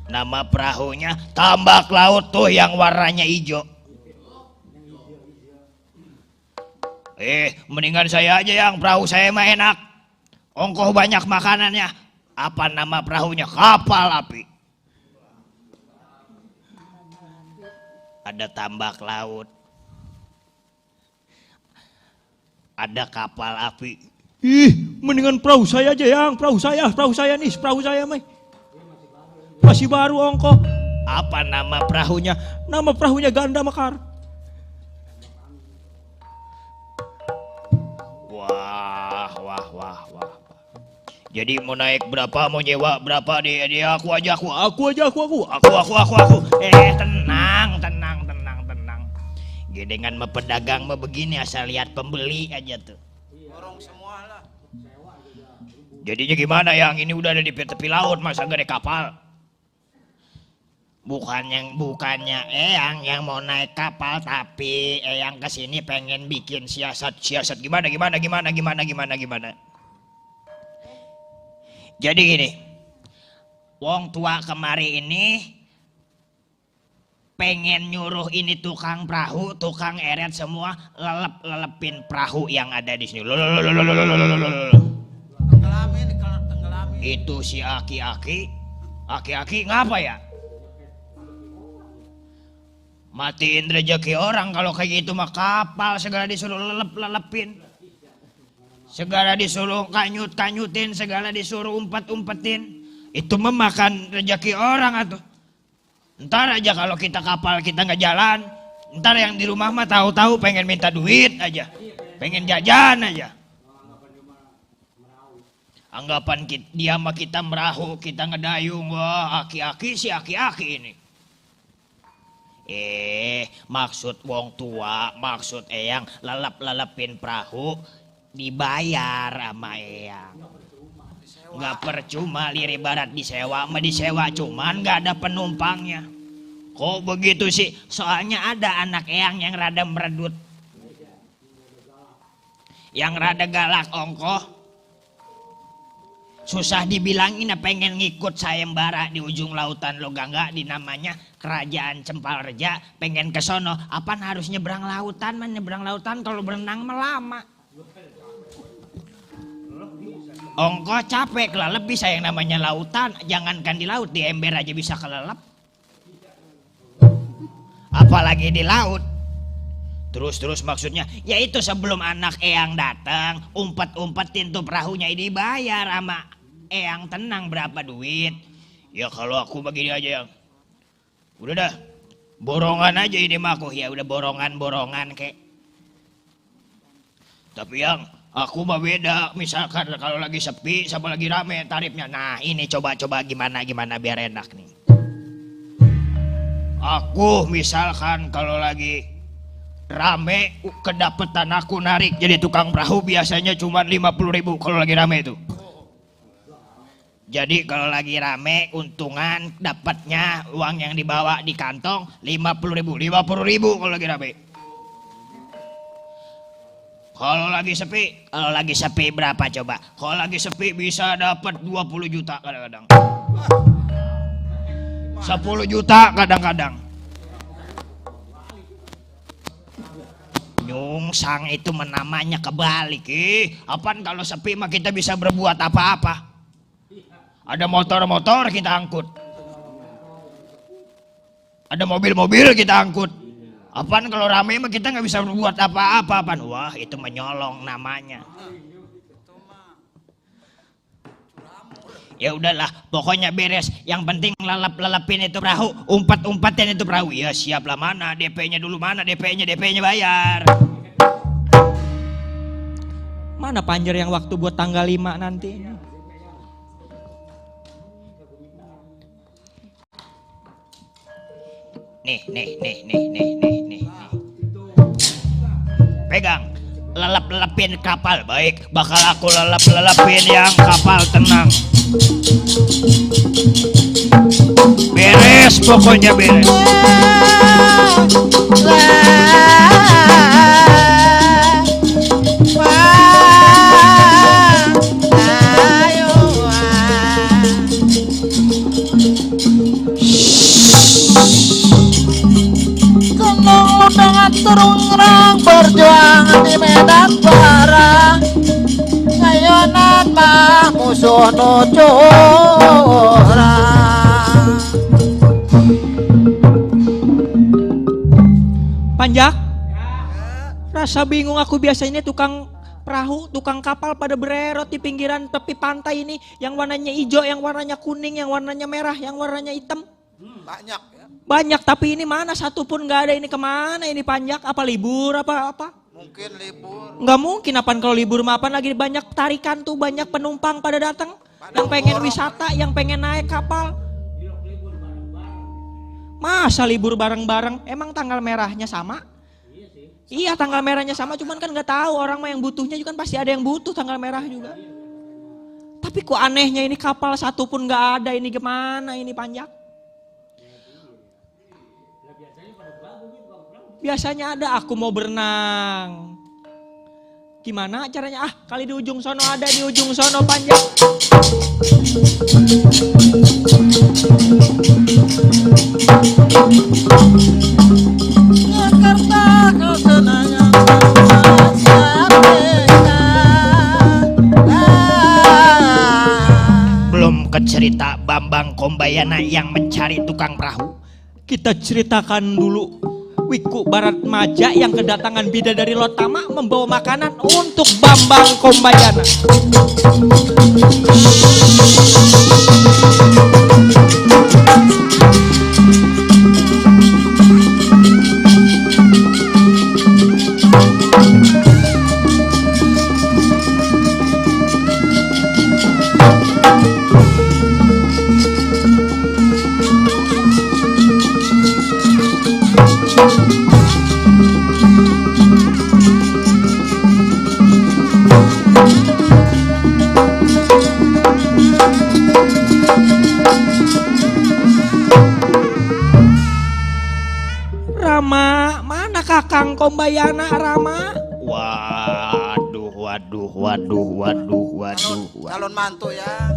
Nama perahunya tambak laut tuh yang warnanya hijau. Mendingan saya aja yang perahu saya mah enak. Ongkoh banyak makanannya. Apa nama perahunya? Kapal api. Ada tambak laut. Ada kapal api. Mendingan perahu saya aja yang, perahu saya nih, perahu saya mah. Masih baru ongkoh. Apa nama perahunya? Nama perahunya Ganda Mekar. Wah. Jadi mau naik berapa, mau nyewa berapa dia aku aja. Tenang. Gedengan mah pedagang mah begini asal lihat pembeli aja tuh. Borong semua lah. Jadinya gimana yang ini udah ada di tepi laut masa gak ada kapal? Bukannya yang mau naik kapal tapi yang kesini pengen bikin siasat gimana. Jadi gini, wong tua kemari ini pengen nyuruh ini tukang perahu, tukang eret semua lelepin perahu yang ada di sini. Tenggelamin. Itu si aki-aki ngapa ya? Matiin rezeki orang kalau kayak gitu mah kapal segala disuruh lelepin. Segala disuruh kanyutin, segala disuruh umpetin. Itu memakan rezeki orang atuh. Ntar aja kalau kita kapal kita nggak jalan, ntar yang di rumah mah tahu-tahu pengen minta duit aja, pengen jajan aja. Anggapan dia mah kita merahu, kita ngedayung, wah aki-aki si aki-aki ini. Maksud wong tua, maksud eyang lelepin perahu dibayar sama eyang. Nggak percuma lirik barat disewa, mah disewa cuman nggak ada penumpangnya. Kok begitu sih? Soalnya ada anak eyang yang rada meredut, yang rada galak ongkoh. Susah dibilangin pengen ngikut sayembara di ujung lautan Logangga di namanya Kerajaan Cempalreja, pengen ke sono. Apaan harus nyebrang lautan? Nyebrang lautan kalau berenang lama. Ongkoh capek, kelelep bisa yang namanya lautan. Jangankan di laut, di ember aja bisa kelelep. Apalagi di laut. Terus maksudnya, yaitu sebelum anak eyang datang, umpetin tuh perahunya dibayar sama eyang. Tenang, berapa duit? Ya kalau aku begini aja yang, udah dah, borongan aja ini mah aku. Ya udah borongan kek. Tapi yang aku mah beda, misalkan kalau lagi sepi sama lagi rame tarifnya. Nah ini coba gimana biar enak nih. Aku misalkan kalau lagi rame kedapetan aku narik jadi tukang perahu biasanya cuma 50.000 kalau lagi rame itu. Jadi kalau lagi rame untungan dapatnya uang yang dibawa di kantong 50.000 kalau lagi rame. Kalau lagi sepi berapa coba? Kalau lagi sepi bisa dapat 20 juta kadang-kadang. 10 juta kadang-kadang. Nyungsang itu namanya kebalik. Apaan kalau sepi mah kita bisa berbuat apa-apa. Ada motor kita angkut. Ada mobil kita angkut. Apaan kalau rame mah kita nggak bisa berbuat apa-apa. Wah itu menyolong namanya. Ya udahlah, pokoknya beres. Yang penting lalap-lalapin itu perahu, umpat-umpatin itu perahu. Ya siaplah, mana DP-nya dulu, mana DP-nya bayar. Mana Panjer yang waktu buat tanggal 5 nanti? Nih. Pegang, lalap-lalapin kapal. Baik, bakal aku lalap-lalapin yang kapal, tenang. Beres, pokoknya beres. Dengan turun berjuang di medan perang, ngayonan mah musuh nucurang. Panjak, rasa bingung aku. Biasanya tukang perahu, tukang kapal pada bererot di pinggiran tepi pantai ini, yang warnanya hijau, yang warnanya kuning, yang warnanya merah, yang warnanya hitam. Banyak ya. Banyak, tapi ini mana satu pun nggak ada. Ini kemana ini Panjak? Apa libur apa? Mungkin libur. Nggak mungkin apaan kalau libur mah, apaan lagi banyak tarikan tuh, banyak penumpang pada datang, yang pengen wisata, yang pengen naik kapal. Masa libur bareng-bareng? Emang tanggal merahnya sama? Iya, tanggal merahnya sama, cuman kan nggak tahu orang mah yang butuhnya juga kan pasti ada yang butuh tanggal merah juga. Tapi kok anehnya ini kapal satu pun nggak ada, ini gimana ini Panjak? Biasanya ada, aku mau berenang. Gimana caranya? Kali di ujung sono ada, di ujung sono Panjak. Jakarta kau senang Belum kecerita Bambang Kombayana yang mencari tukang perahu. Kita ceritakan dulu Wiku Baratmaja yang kedatangan bidadari Lotama membawa makanan untuk Bambang Kombayana. Rama, mana Kakang Kombayana Rama? Waduh. Calon mantu ya.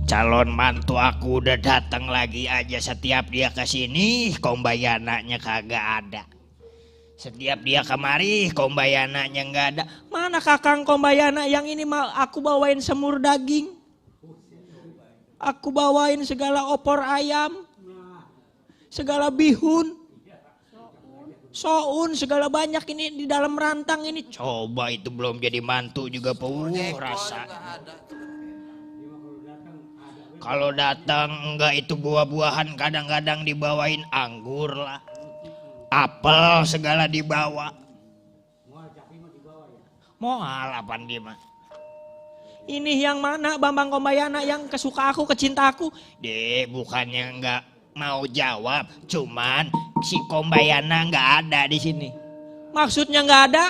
Calon mantu aku udah datang lagi aja. Setiap dia kesini Kombayananya kagak ada. Setiap dia kemari Kombayananya nggak ada. Mana Kakang Kombayana? Yang ini aku bawain semur daging. Aku bawain segala opor ayam. Segala bihun. Soun segala banyak ini di dalam rantang ini. Coba itu belum jadi mantu juga rasa. Kalau datang enggak itu buah-buahan, kadang-kadang dibawain anggur lah. Apel segala dibawa. Moal apaan dia mah? Ini yang mana Bambang Kombayana yang kesuka aku, kecinta aku? Bukannya enggak mau jawab, cuman si Kombayana nggak ada di sini. Maksudnya nggak ada?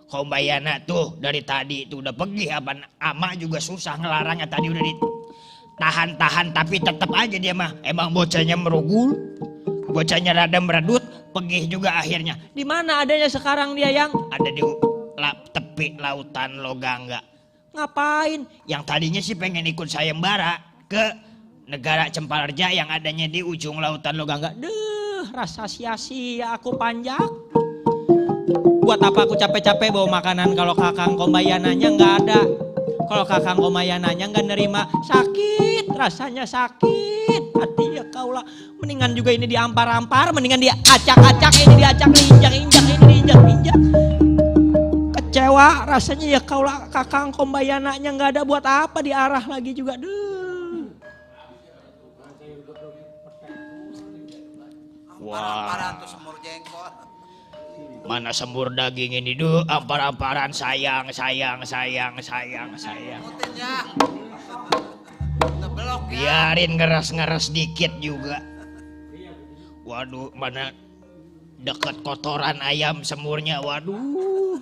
Kombayana tuh dari tadi itu udah pergi, ama juga susah ngelarangnya, tadi udah ditahan-tahan tapi tetap aja dia mah. Emang bocahnya merugul, bocahnya rada meredut, pergi juga akhirnya. Di mana adanya sekarang dia yang? Ada di tepi lautan Logangga. Ngapain? Yang tadinya sih pengen ikut sayembara ke negara Cemparja yang adanya di ujung lautan Logangga. Rasa sia-sia aku Panjak. Buat apa aku capek-capek bawa makanan kalau Kakang Kombayananya nggak ada. Kalau Kakang Kombayananya nggak nerima, sakit, rasanya sakit. Hati ya kaulah. Mendingan juga ini diampar-ampar, mendingan dia acak-acak, ini diacak, diinjak-injak, ini diinjak-injak. Kecewa rasanya ya kaulah. Kakang Kombayananya nggak ada, buat apa diarah lagi juga. Amparan-amparan tuh semur jengkol. Mana semur daging ini duh, ampar-amparan sayang. Mutin ya. Tebelok ya. Biarin ngeres-ngeres dikit juga. Waduh, mana deket kotoran ayam semurnya, waduh.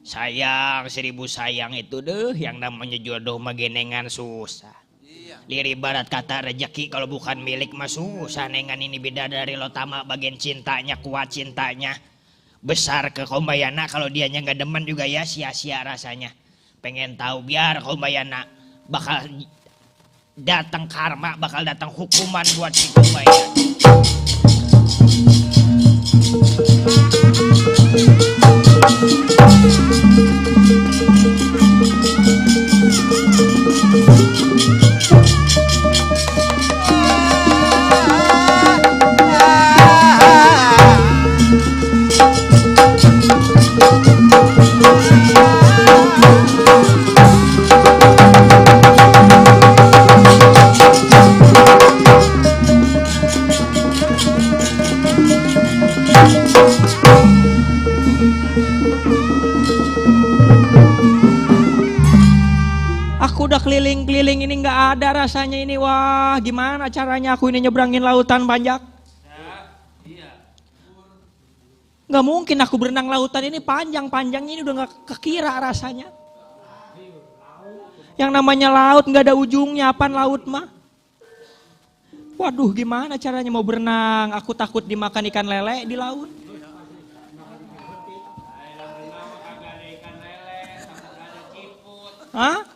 Sayang, 1000 sayang itu deh, yang namanya jodoh magenengan susah. Iya. Liri barat kata rezeki kalau bukan milik mah susah. Nengan ini beda dari lo tama bagian cintanya, kuat cintanya. Besar ke Kombayana, kalau dianya nggak demen juga ya sia-sia rasanya. Pengen tahu biar Kombayana bakal datang karma, bakal datang hukuman buat si Kombayana. Aku udah keliling-keliling ini nggak ada rasanya ini. Wah, gimana caranya aku ini nyebrangin lautan panjang? Nggak mungkin aku berenang lautan ini panjang-panjangnya ini udah nggak kekira rasanya. Yang namanya laut nggak ada ujungnya, apaan laut mah? Waduh, gimana caranya mau berenang? Aku takut dimakan ikan lele di laut. Hah?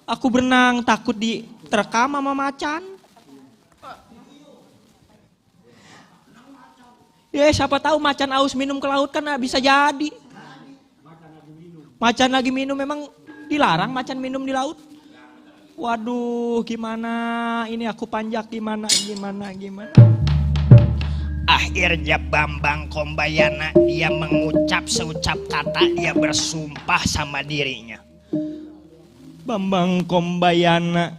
Aku berenang takut diterkam sama macan. Ya siapa tahu macan aus minum ke laut kan bisa jadi. Macan lagi minum memang dilarang macan minum di laut. Waduh, gimana ini aku panjak gimana. Akhirnya Bambang Kombayana dia mengucap seucap kata, dia bersumpah sama dirinya. Bambang Kombayana.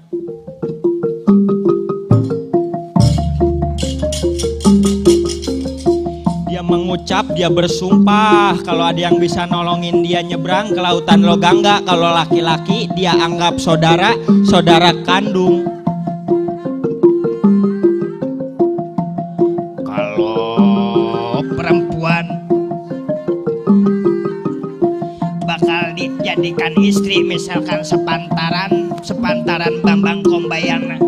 Dia mengucap, dia bersumpah kalau ada yang bisa nolongin dia nyebrang ke lautan Logangga. Kalau laki-laki dia anggap saudara kandung. Kalau perempuan bakal dijadikan istri, misalkan sepantaran Bambang Kombayana.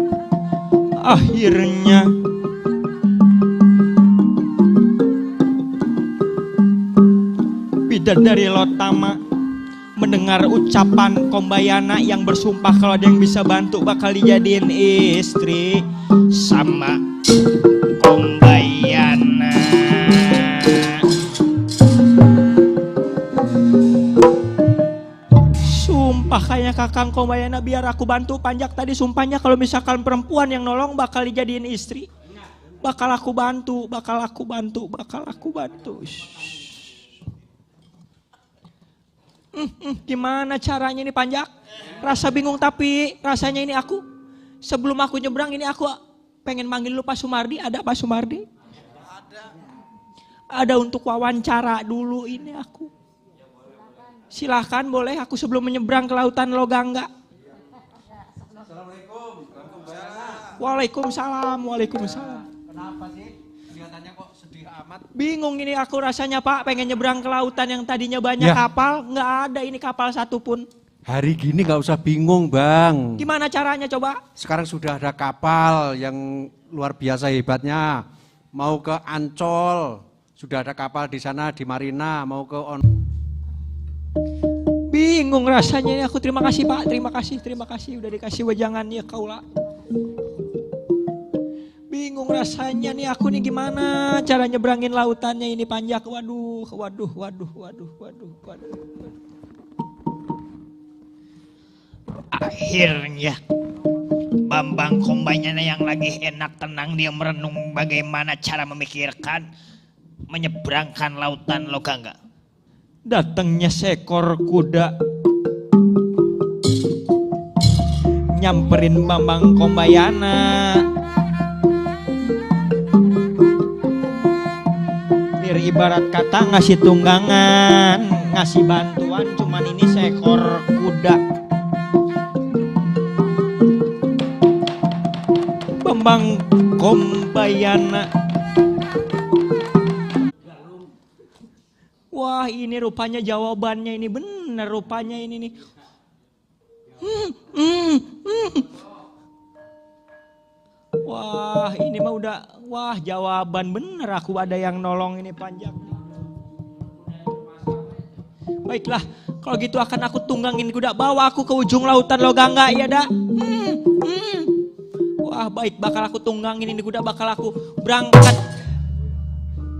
Akhirnya bidadari Lotama mendengar ucapan Kombayana yang bersumpah kalau ada yang bisa bantu bakal dijadiin istri Sama Kombayana. Sumpah kayak Kakang Kombayana biar aku bantu panjak tadi sumpahnya kalau misalkan perempuan yang nolong bakal dijadiin istri. Bakal aku bantu. Gimana caranya ini panjak? Rasa bingung tapi rasanya ini aku sebelum aku nyebrang ini aku pengen manggil lu Pak Sumardi. Ada Pak Sumardi? Ada untuk wawancara dulu ini aku. Silahkan boleh aku sebelum menyeberang ke lautan Logangga. Waalaikumsalam. Kenapa sih? Kelihatannya kok sedih amat. Bingung ini aku rasanya Pak, pengen nyebrang ke lautan yang tadinya banyak kapal, nggak ada ini kapal satupun. Hari gini nggak usah bingung Bang. Gimana caranya coba? Sekarang sudah ada kapal yang luar biasa hebatnya. Mau ke Ancol, sudah ada kapal di sana di Marina. Mau ke Bingung rasanya ini aku. Terima kasih Pak, terima kasih udah dikasih wejangan ya kaula. Bingung rasanya nih aku nih gimana cara nyebrangin lautannya ini panjang. Waduh. Akhirnya Bambang Kombayana yang lagi enak tenang dia merenung bagaimana cara memikirkan menyeberangkan lautan Logangga. Datangnya seekor kuda nyamperin Bambang Kombayana. Lir ibarat kata ngasih tunggangan, ngasih bantuan, cuman ini seekor kuda. Bambang Kombayana. Wah, ini rupanya jawabannya ini benar rupanya ini nih. Wah, ini mah udah, wah jawaban bener, aku ada yang nolong ini panjang. Baiklah, kalau gitu akan aku tunggangin kuda, bawa aku ke ujung lautan Logangga ya dak. Wah baik, bakal aku tunggangin ini kuda, bakal aku berangkat.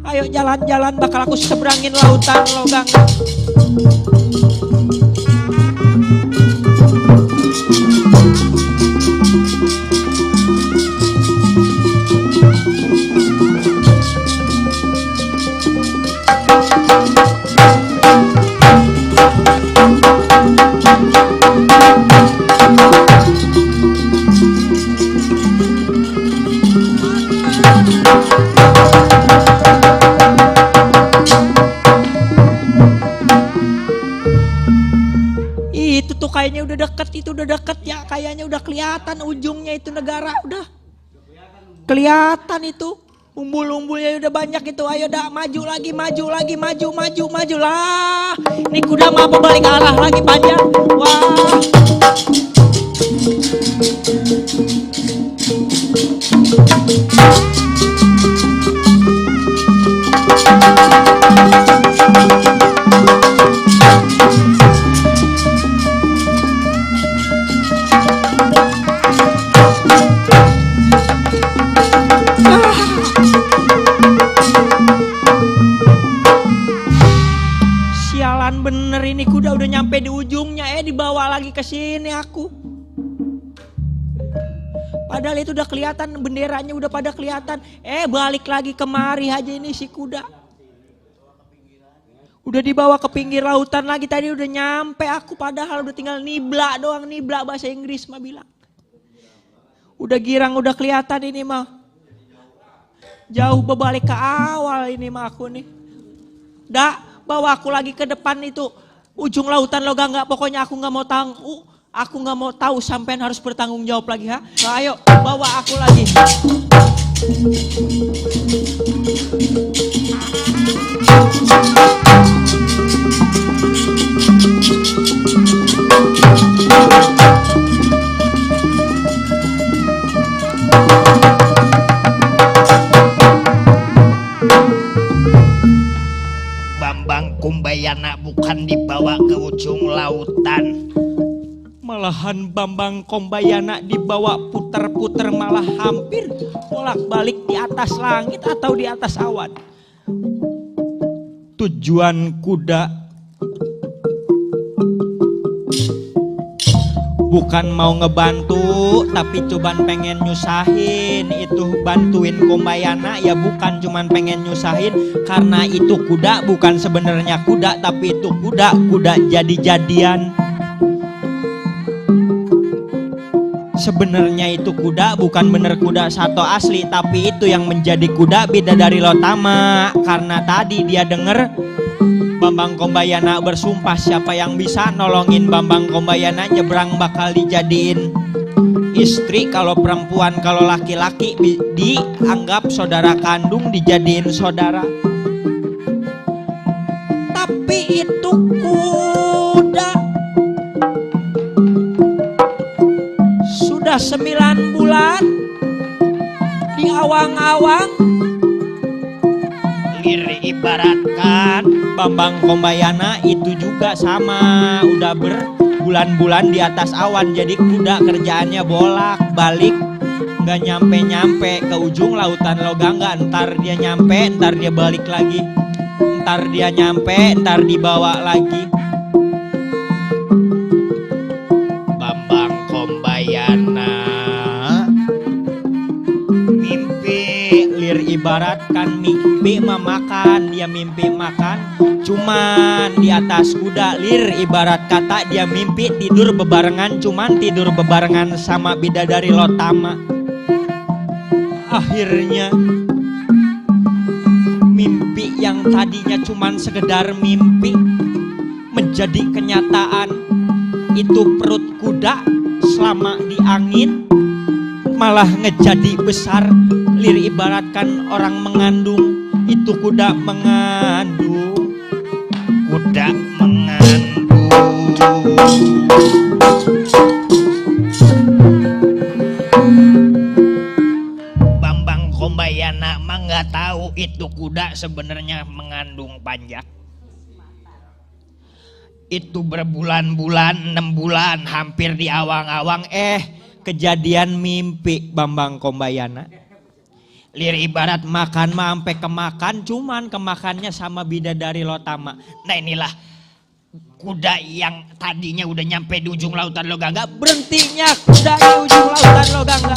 Ayo jalan-jalan, bakal aku seberangin lautan Logangga. Itu tuh kayaknya udah deket, itu udah deket ya, kayaknya udah kelihatan ujungnya itu negara, udah kelihatan itu umbul-umbulnya udah banyak itu. Ayo dah, maju lagi, maju lagi, maju lah. Ini kuda mau apa balik arah lagi panjang. Wah. Sialan bener ini kuda udah nyampe di ujungnya, dibawa lagi ke sini aku. Padahal itu udah kelihatan benderanya, udah pada kelihatan. Balik lagi kemari aja ini si kuda. Udah dibawa ke pinggir lautan lagi, tadi udah nyampe aku, padahal udah tinggal nibla doang, nibla bahasa Inggris mah bilang. Udah girang, udah kelihatan ini mah. Jauh berbalik ke awal ini mah aku nih. Bawa aku lagi ke depan itu ujung lautan Logangga, pokoknya aku nggak mau tahu, aku nggak mau tahu sampean harus bertanggung jawab lagi ha. Nah, ayo bawa aku lagi. Bambang Kombayana bukan dibawa ke ujung lautan, Malahan Bambang Kombayana dibawa puter-puter, malah hampir bolak-balik di atas langit atau di atas awan. Tujuan kuda bukan mau ngebantu, tapi cuman pengen nyusahin. Itu bantuin Kombayana ya bukan cuman pengen nyusahin, karena itu kuda bukan sebenarnya kuda, tapi itu kuda jadi-jadian. Sebenarnya itu kuda bukan bener kuda Sato asli, tapi itu yang menjadi kuda Bidadari Lotama. Karena tadi dia denger Bambang Kombayana bersumpah siapa yang bisa nolongin Bambang Kombayana nyebrang bakal dijadiin istri. Kalau perempuan, kalau laki-laki dianggap saudara kandung, dijadiin saudara. Tapi itu kuda sudah 9 bulan di awang-awang. Lir ibaratkan Bambang Kombayana itu juga sama, udah berbulan-bulan di atas awan. Jadi kuda kerjaannya bolak-balik, nggak nyampe-nyampe ke ujung lautan Logangga. Ntar dia nyampe, ntar dia balik lagi, ntar dia nyampe, ntar dibawa lagi. Bambang Kombayana mimpi. Lir ibaratkan mimpi memakan, dia mimpi makan Cuman di atas kuda lir, ibarat kata dia mimpi tidur bebarengan, cuman tidur bebarengan sama bidadari Lotama. Akhirnya mimpi yang tadinya cuman sekedar mimpi menjadi kenyataan. Itu perut kuda selama di angin malah ngejadi besar lir, ibaratkan orang mengandung. Itu kuda mengandung, kuda mengandung. Bambang Kombayana mah nggak tahu itu kuda sebenarnya mengandung panjak. Itu berbulan-bulan, 6 bulan hampir di awang-awang kejadian mimpi Bambang Kombayana. Lir ibarat Makan mah sampai kemakan, cuman kemakannya sama bidadari Lotama. nah inilah kuda yang tadinya udah nyampe di ujung lautan Logangga. Berhentinya kuda di ujung lautan Logangga.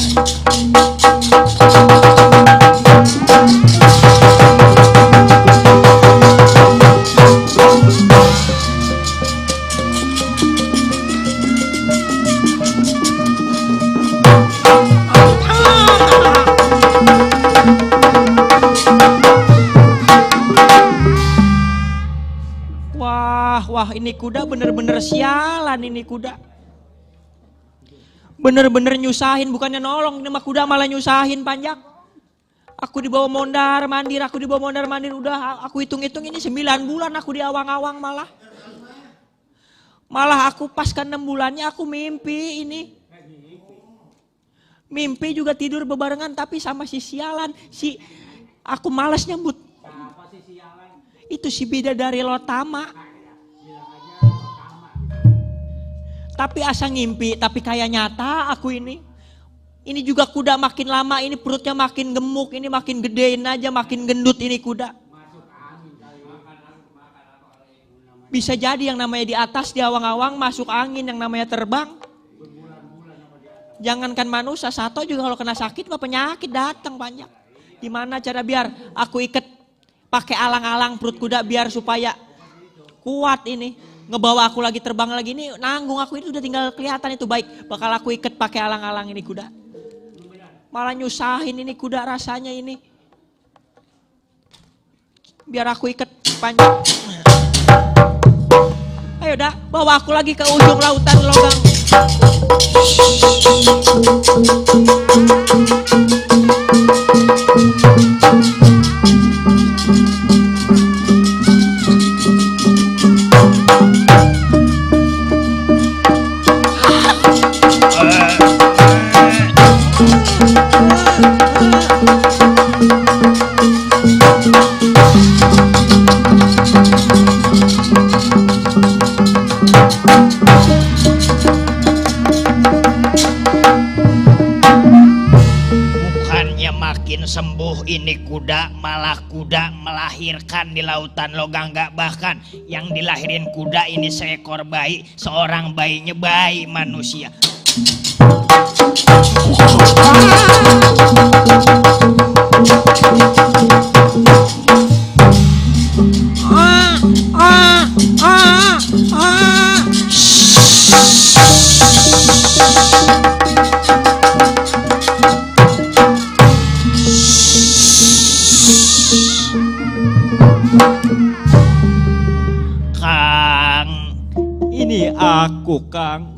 Wah ini kuda bener-bener sialan, ini kuda bener-bener nyusahin, bukannya nolong, ini mah kuda malah nyusahin panjang. Aku dibawa mondar mandir, udah aku hitung-hitung ini 9 bulan aku di awang-awang, malah aku paskan 6 bulannya aku mimpi ini. Mimpi juga tidur bebarengan tapi sama si sialan, aku malas nyebut. Itu si bidadari Lotama. Tapi asa ngimpi, tapi kayak nyata aku ini. Ini juga kuda makin lama, ini perutnya makin gemuk, ini makin gedein aja, makin gendut ini kuda. Bisa jadi yang namanya di atas, di awang-awang masuk angin, yang namanya terbang. Jangankan manusia, satu juga kalau kena sakit mah penyakit datang banyak. Gimana cara biar aku ikat pakai alang-alang perut kuda biar supaya kuat ini. Ngebawa aku lagi terbang lagi ini, nanggung aku itu udah tinggal kelihatan itu baik. Bakal aku ikat pakai alang-alang ini kuda. Malah nyusahin ini kuda rasanya ini. Biar aku ikat panjang. Ayo dah, bawa aku lagi ke ujung lautan Logang. Sembuh ini kuda, malah kuda melahirkan di lautan Logangga. Bahkan yang dilahirin kuda ini seekor bayi, seorang bayinya bayi manusia. Aku Kang,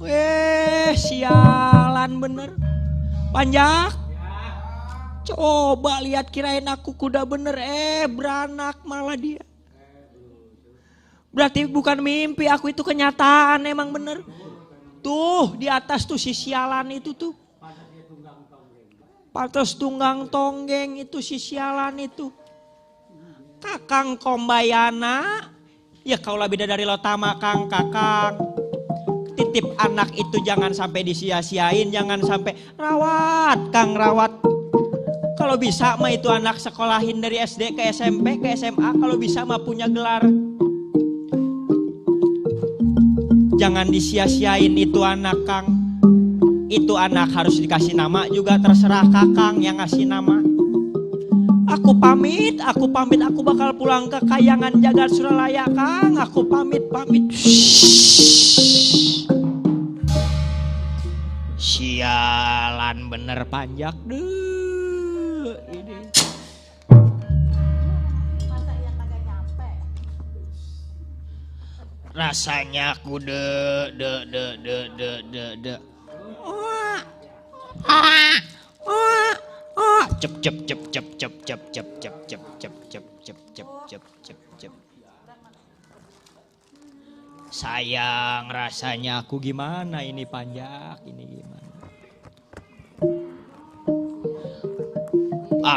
sialan bener, panjang. Coba lihat kirain aku kuda bener, beranak malah dia. Berarti bukan mimpi, aku itu kenyataan emang bener. Tuh di atas tuh si sialan itu tuh. Patos tunggang tonggeng itu si sialan itu. Kakang Kombayana, ya kaulah beda dari Lotama Kang, kakang. Titip anak itu jangan sampai disia-siain, jangan sampai rawat Kang, rawat. Kalau bisa mah itu anak sekolahin dari SD ke SMP ke SMA, kalau bisa mah punya gelar. Jangan disia-siain itu anak Kang. Itu anak harus dikasih nama juga, terserah kakang yang ngasih nama. Aku pamit, aku bakal pulang ke Kayangan Jagat Suralaya, Kang. Aku pamit. Sialan bener panjak deh ini. Rasanya aku de. Cep. Sayang rasanya aku gimana ini panjak ini gimana.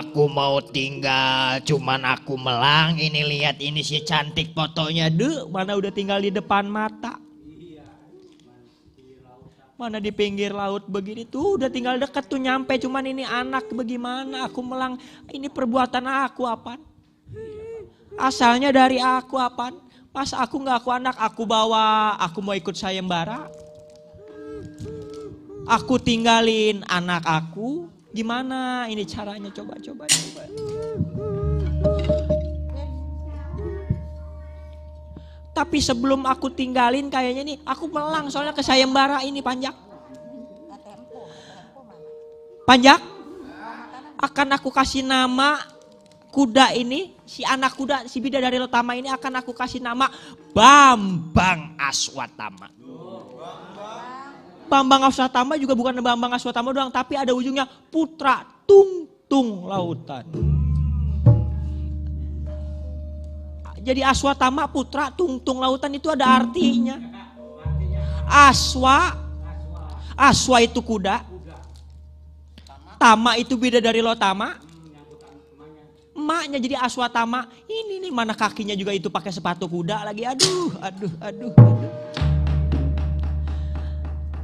Aku mau tinggal cuman aku melang ini lihat ini si cantik fotonya Mana udah tinggal di depan mata. Mana di pinggir laut begini tuh udah tinggal deket tuh nyampe, cuman ini anak bagaimana aku melang, ini perbuatan aku apaan? Asalnya dari aku apaan? Pas aku nggak aku anak, aku bawa, aku mau ikut sayembara. Aku tinggalin anak aku, gimana ini caranya coba. Tapi sebelum aku tinggalin kayaknya nih aku melang soalnya ke sayembara ini panjak. Akan aku kasih nama kuda ini, si anak kuda, si Bidadari Lotama ini akan aku kasih nama Bambang Aswatama. Bambang Aswatama juga bukan Bambang Aswatama doang, tapi ada ujungnya Putra Tungtung Lautan. Jadi Aswatama Putra Tungtung Lautan itu ada artinya. Aswa itu kuda. Tama itu Bidadari Lotama. Emaknya jadi Aswatama. Ini nih mana kakinya juga itu pakai sepatu kuda lagi. Aduh.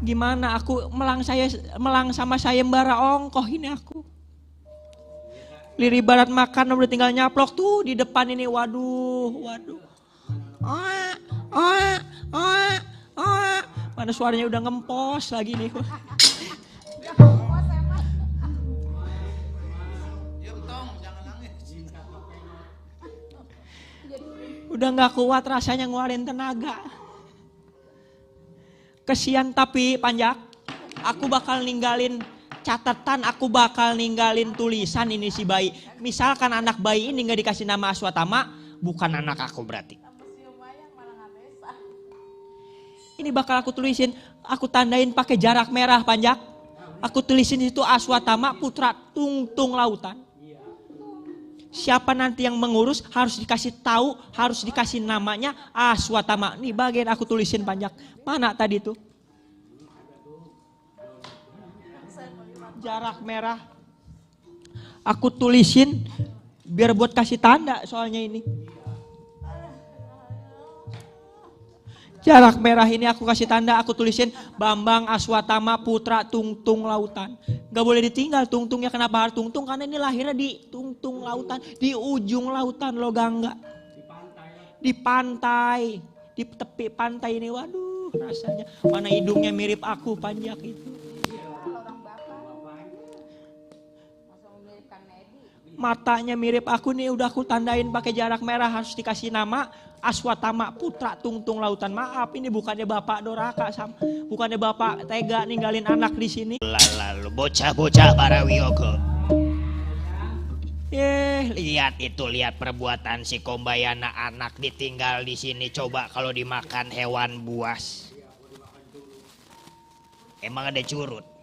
Gimana aku melang sama sayembara ongkoh ini aku. Liri barat makan udah tinggal nyaplok tuh di depan ini. Waduh. Mana suaranya udah ngempos lagi nih. Udah gak kuat rasanya ngeluarin tenaga. Kesian tapi panjak. Aku bakal ninggalin catatan, aku bakal ninggalin tulisan ini si bayi. Misalkan anak bayi ini gak dikasih nama Aswatama, bukan anak aku berarti. Ini bakal aku tulisin, aku tandain pakai jarak merah panjak. Aku tulisin itu Aswatama Putra Tungtung Lautan. Siapa nanti yang mengurus harus dikasih tahu, harus dikasih namanya Aswatama. Nih bagian aku tulisin panjak. Mana tadi tuh? Jarak merah. Aku tulisin biar buat kasih tanda soalnya ini. Jarak merah ini aku kasih tanda, aku tulisin Bambang Aswatama Putra Tungtung Lautan. Gak boleh ditinggal tungtungnya, kenapa harus tungtung? Karena ini lahirnya di tungtung lautan, di ujung lautan lo gangga. Di pantai, di tepi pantai ini, waduh rasanya. Mana hidungnya mirip aku panjak itu. Matanya mirip aku nih, udah aku tandain pakai jarak merah, harus dikasih nama Aswatama Putra Tungtung Lautan. Maaf, ini bukannya Bapak Doraka, bukannya Bapak tega ninggalin anak di sini. Lalu bocah-bocah para wiyoga. Lihat perbuatan si Kombayana, anak ditinggal di sini. Coba kalau dimakan hewan buas. Emang ada curut.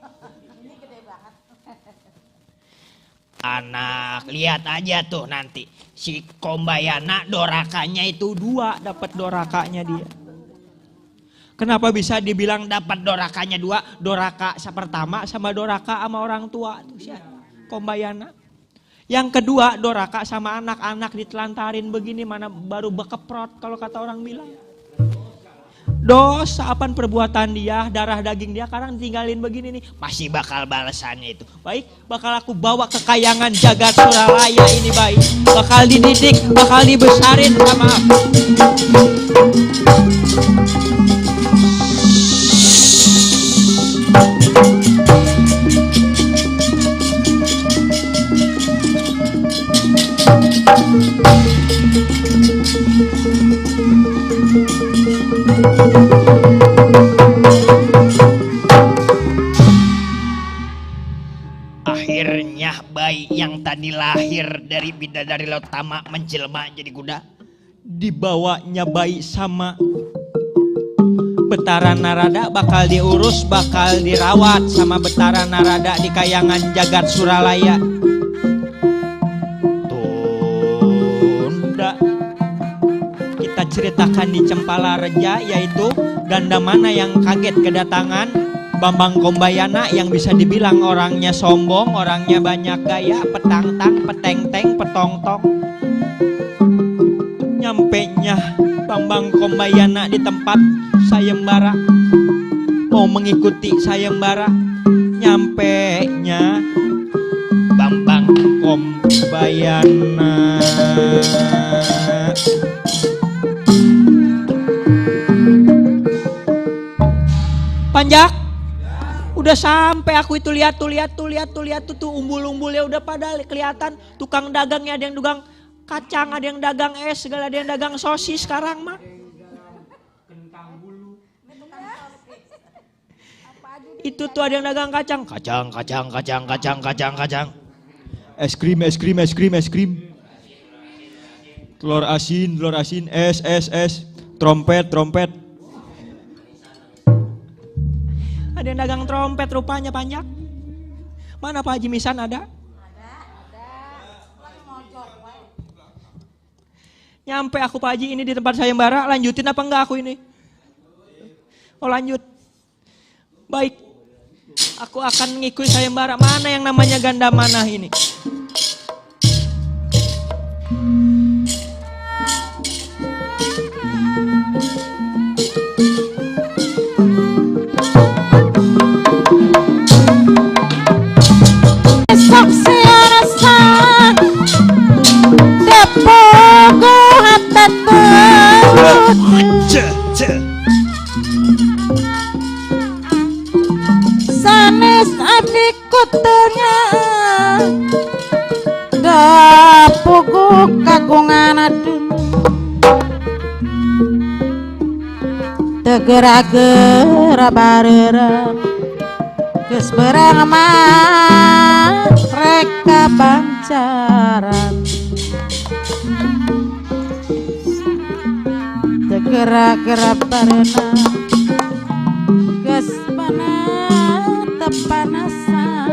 Anak, lihat aja tuh nanti si Kombayana dorakanya itu 2, dapat dorakanya dia. Kenapa bisa dibilang dapat dorakanya 2? Doraka pertama sama doraka sama orang tua tuh si Kombayana. Yang kedua doraka sama anak-anak ditelantarin begini, mana baru bekeprot kalau kata orang bilang. Dosa apaan perbuatan dia, darah daging dia, sekarang tinggalin begini nih. Masih bakal balasannya itu. Baik, bakal aku bawa ke Kayangan Jagat Suralaya ini baik. Bakal dididik, bakal dibesarin sama aku. Akhirnya bayi yang tadi lahir dari bidadari Lotama menjelma jadi kuda. Dibawanya bayi sama Betara Narada, bakal diurus, bakal dirawat sama Betara Narada di Kayangan Jagat Suralaya. Tunda kita ceritakan di Cempala Reja, yaitu Gandamana yang kaget kedatangan Bambang Kombayana yang bisa dibilang orangnya sombong, orangnya banyak gaya, petangtang, petengteng, petongtong. Nyampenya Bambang Kombayana di tempat sayembara, mau mengikuti sayembara. Nyampenya Bambang Kombayana Panjak, udah sampai aku itu lihat tuh umbul-umbulnya udah pada kelihatan. Tukang dagangnya ada yang dagang kacang, ada yang dagang es, segala ada yang dagang sosis sekarang mah. Itu tuh ada yang dagang kacang. Es krim. Telur asin, es. Trompet. Ada yang dagang trompet rupanya Panjak. Mana Pak Haji Misan ada? Nyampe aku Pak Haji ini di tempat sayembara, lanjutin apa enggak aku ini? Oh lanjut. Baik. Aku akan ngikuti sayembara. Mana yang namanya Gandamana ini? Esok siara sang depogo hatatu sanes abdi kutunya depogo kagungan adu tegera-gera barera geus beurang mah reka bancaran tegera-gera barena geus tepanasan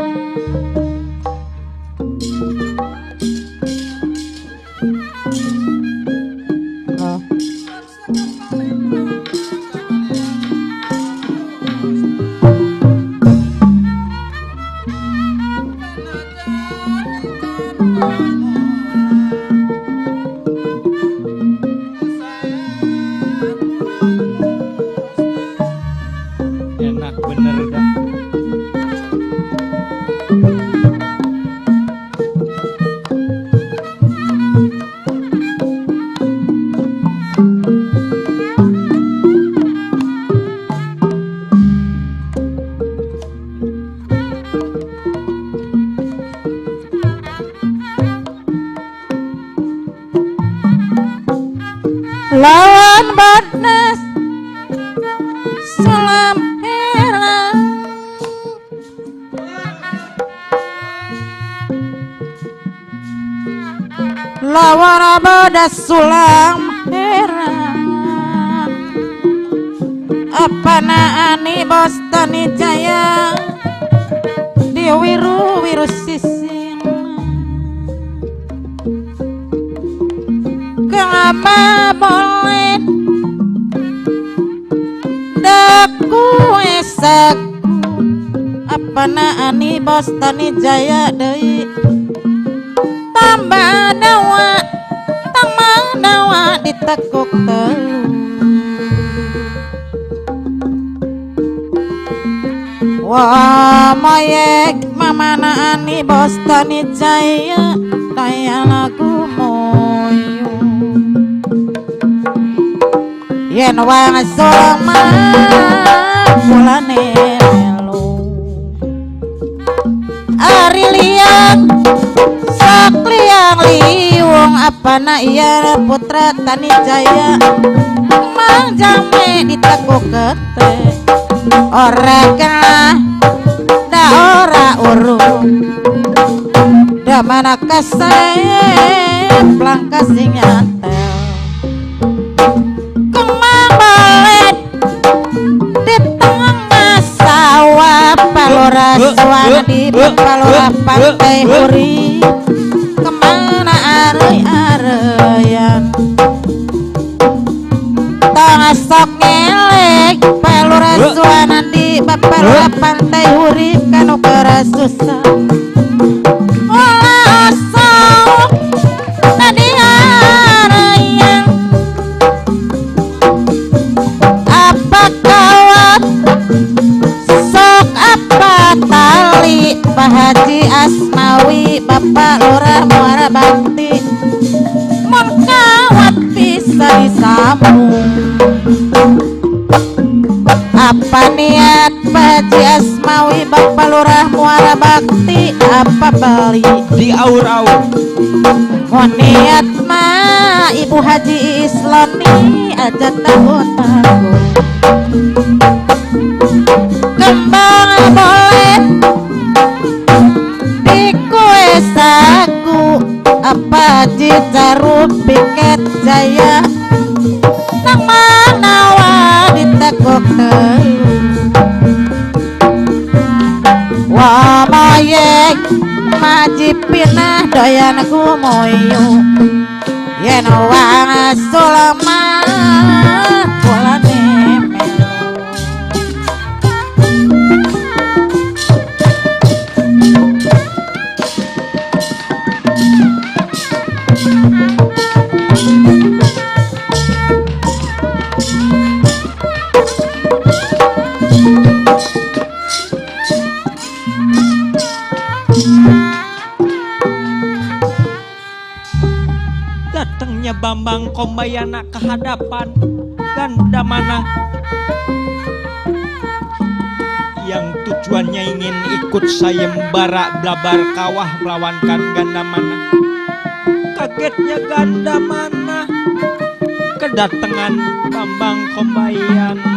loh. Enak bener dah. Lawan badnes salam heran lawan badas sulam heran apana ani Bostani Jaya di wiru sisin kama boleh daku esaku apana ani Bostani Jaya deui tambah dawa ditekuk telu wah mayek mamana ani Bostani Jaya daya lagu moyo yen wang soma mulane melu ari liya sok liang liwung apana iya putra tani jaya mang jame ditekuk kete ora kena da ora urung da mana kasep langka sing nyantel kemang balet di tengah sawah palora suara di palora pantai huri kemana arey-areyan tengah sok ngelek palora suara di palora pantai huri kanu kerasusah olah osok tadi areyan apa kawat sok apa tali Pak Haji Asmawi Bapak Lurah Muara Bakti mun kawat bisa disambung apa niat Pak Haji Asmawi Bapak Lurah Muara Bakti apa beli di aur-aur mun niat mah Ibu Haji Islami aja tahun-tahun kembang boleh di kue sagu apa citaru piket jaya nang manawa ditekuk wah mayek maji pinah doyan kumoyu yen wang sulama kulane datangnya Bambang Kombayana ke hadapan ganda mana yang tujuannya ingin ikut sayembara blabar kawah melawankan ganda mana. Kagetnya ganda mana kedatangan Bambang Kombayana.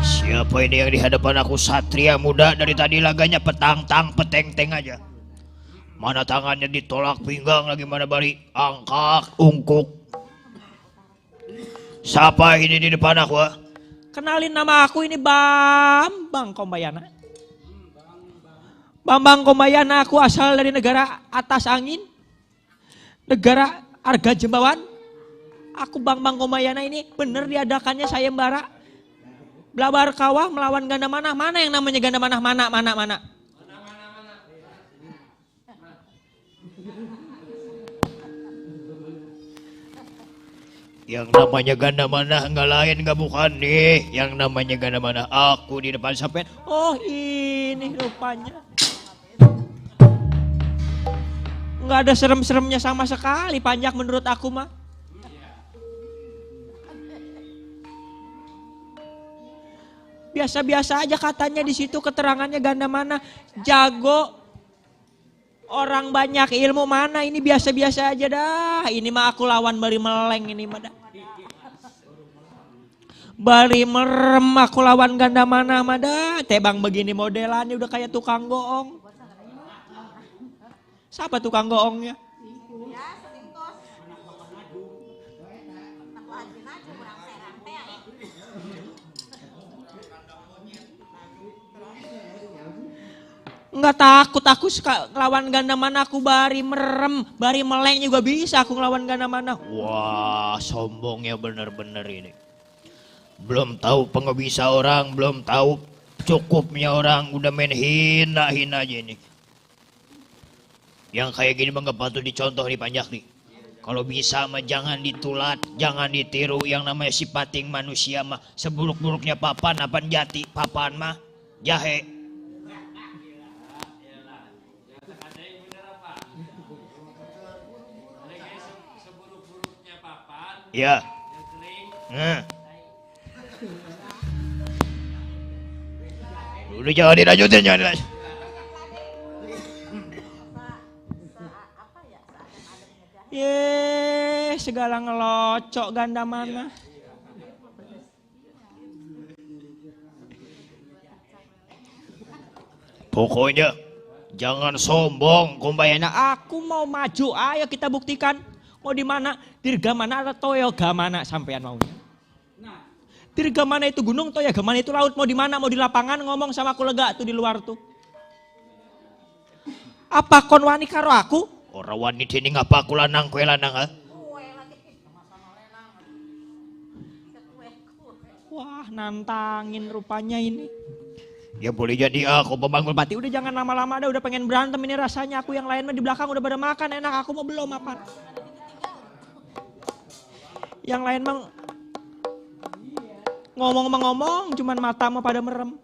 Siapa ini yang di hadapan aku? Satria muda dari tadi laganya petang-tang peteng-teng aja. Mana tangannya ditolak pinggang lagi, mana bari angkat ungkuk. Siapa ini di depan aku? Kenalin, nama aku ini Bambang Kombayana. Bambang Kombayana, aku asal dari negara atas angin, negara Arga Jembawan. Aku Bambang Kombayana ini bener diadakannya sayembara blabar kawah melawan ganda mana. Mana yang namanya ganda mana? Mana? Yang namanya ganda mana nggak lain nggak bukan nih. Yang namanya ganda mana aku di depan sampean. Oh ini rupanya. Nggak ada serem-seremnya sama sekali, Panjak, menurut aku mah. Biasa-biasa aja katanya di situ, keterangannya ganda mana jago, orang banyak ilmu. Mana ini biasa-biasa aja dah. Ini mah aku lawan bari meleng ini mah dah. Bari merem aku lawan ganda mana mah dah. Tebang begini modelannya udah kayak tukang goong. Siapa tukang goongnya? Nggak takut aku ngelawan ganda mana, aku bari merem, bari meleng juga bisa aku ngelawan ganda mana. Wah, sombongnya bener-bener ini. Belum tahu pengebisa orang, belum tahu cukupnya orang, udah main hina-hina aja ini. Yang kayak gini mah nggak patut dicontoh nih, Panjak nih. Kalau bisa mah jangan ditulat, jangan ditiru. Yang namanya sipating manusia mah seburuk-buruknya papan, apaan jati, papan mah jahe. Ya. Udah jangan dilanjutin, jangan dilanjutin. Ye, segala ngelocok ganda mana. Pokoknya jangan sombong, kumbayana. Aku mau maju, ayo kita buktikan. Mau di mana? Dirga mana atau toyoga mana sampean maunya? Dirga mana itu gunung, toyoga mana itu laut, mau di mana? Mau di lapangan, ngomong sama aku lega tuh di luar tuh. Apa kon wani karo aku? Orang wanita ini ngapa aku lanang kue lanang ha? Wah, nantangin rupanya ini. Ya boleh jadi aku pembangun Pati udah jangan lama-lama dah, udah pengen berantem ini rasanya. Aku yang lain mah di belakang udah pada makan enak, aku mau belum apa. Yang lain mah ngomong cuman mata mau pada merem.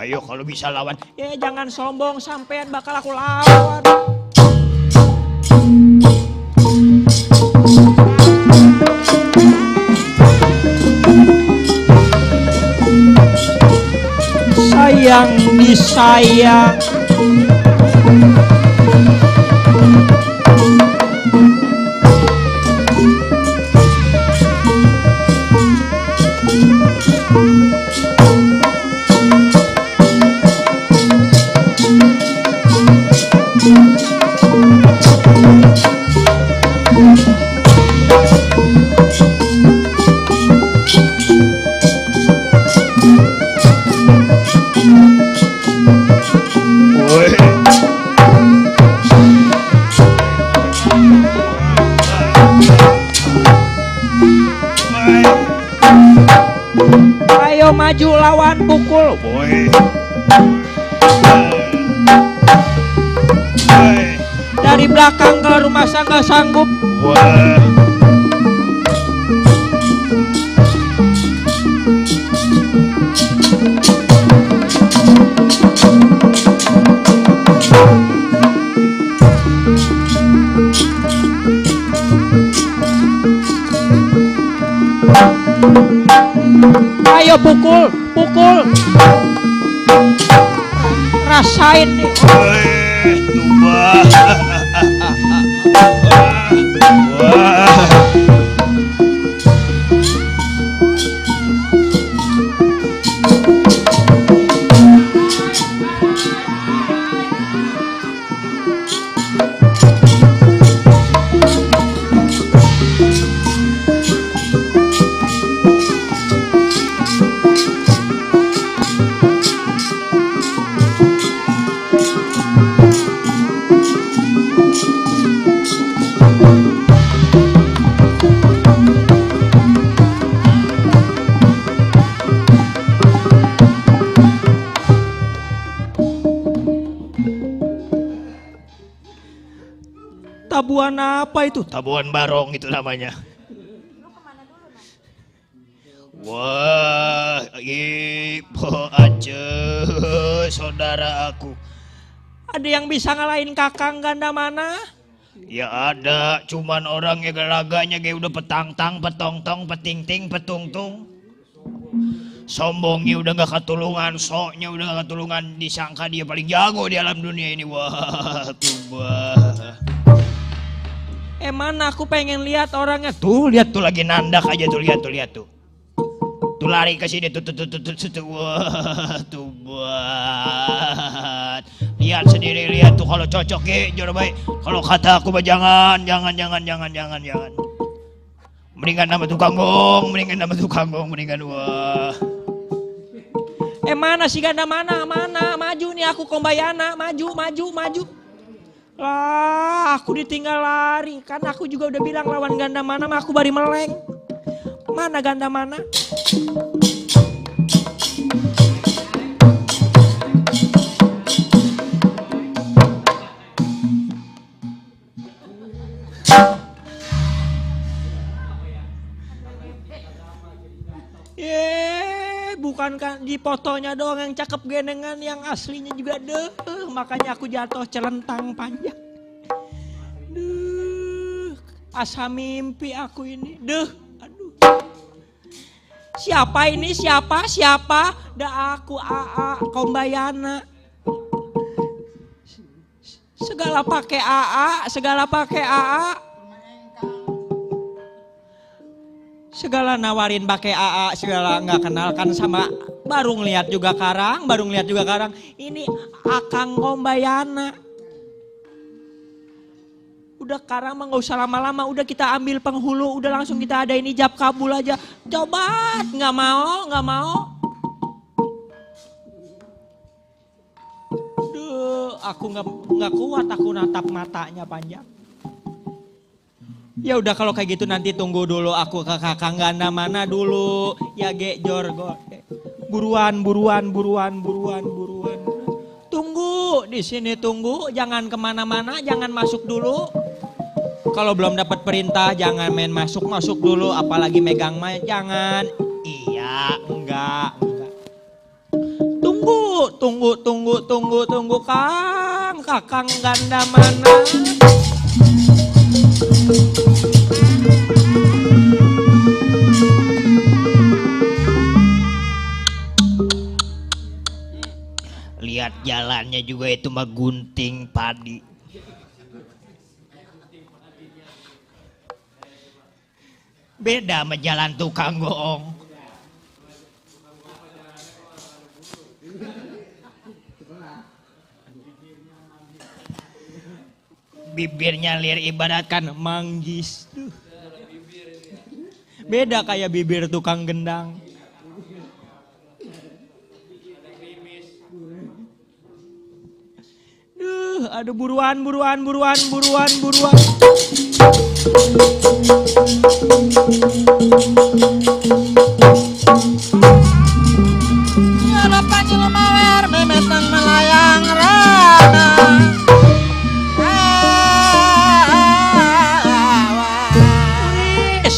Ayo kalau bisa lawan. Ya jangan sombong, sampean bakal aku lawan. Sayang disayang. Ayo maju lawan pukul. Dari belakang ke rumah sangga sanggup. Ayo pukul, pukul. Rasain nih. Tabuan apa itu? Tabuan barong itu namanya. Wah, ibu aja saudara aku. Ada yang bisa ngalahin kakang ganda mana? Ya ada, cuman orangnya gelaganya kayak udah petang-tang, petong-tong, peting-ting, petungtung. Sombongnya udah gak ketulungan, soknya udah gak ketulungan, disangka dia paling jago di alam dunia ini. Wah, tubah. Mana aku pengen lihat orangnya. Tuh, lihat tuh lagi nandak aja tuh, lihat tuh. Tuh lari ke sini tuh. Wah, tuh buat. Lihat sendiri, lihat tuh kalau cocok ya, jodoh baik. Kalau kata aku mah jangan. Mendingan nama tukang gong, mendingan wah. Mana si ganda mana? Maju nih aku kombayana, maju. Lah, aku ditinggal lari. Kan aku juga udah bilang lawan ganda mana mah aku bari meleng. Mana ganda mana? Bukan kan di fotonya doang yang cakep genengan, yang aslinya juga deh. Makanya aku jatuh celentang panjang. Duh. Asa mimpi aku ini. Deh, aduh. Siapa ini? Siapa? Da aku AA Kombayana. Segala pakai AA. Segala nawarin pakai AA, segala nggak kenal kan sama. Baru ngeliat juga karang. Ini Akang Kombayana. Udah karang mah nggak usah lama-lama, udah kita ambil penghulu, udah langsung kita adain ijab kabul aja. Coba, nggak mau. Duh, aku nggak kuat, aku natap matanya panjang. Ya udah kalau kayak gitu nanti tunggu dulu aku ke kakang ganda mana dulu. Ya Jor. Buruan. Tunggu di sini tunggu, jangan kemana-mana, jangan masuk dulu. Kalau belum dapat perintah jangan main masuk dulu, apalagi megang mic jangan. Iya, enggak. Tunggu kakang ganda mana? Lihat jalannya juga itu mah gunting padi. Beda sama jalan tukang goong. Bibirnya lir ibaratkan manggis. Beda kayak bibir tukang gendang. Aduh buruan. Ya lepas mawer memetan melayang rana.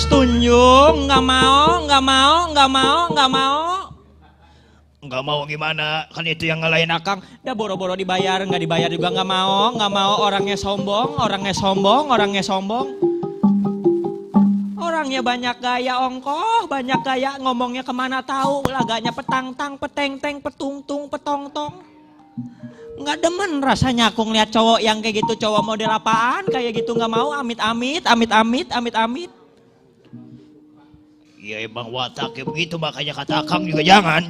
Tunjung, nggak mau Gimana? Kan itu yang ngalahin Akang. Dah boro-boro dibayar, nggak dibayar juga nggak mau. Orangnya sombong. Orangnya banyak gaya ongkoh, banyak gaya ngomongnya kemana tahu, laganya petang-tang, peteng-teng, petungtung, petong-tong. Nggak demen rasanya aku ngeliat cowok yang kayak gitu, cowok model apaan kayak gitu nggak mau, amit-amit. Ya emang wataknya begitu, makanya kata Akang juga jangan.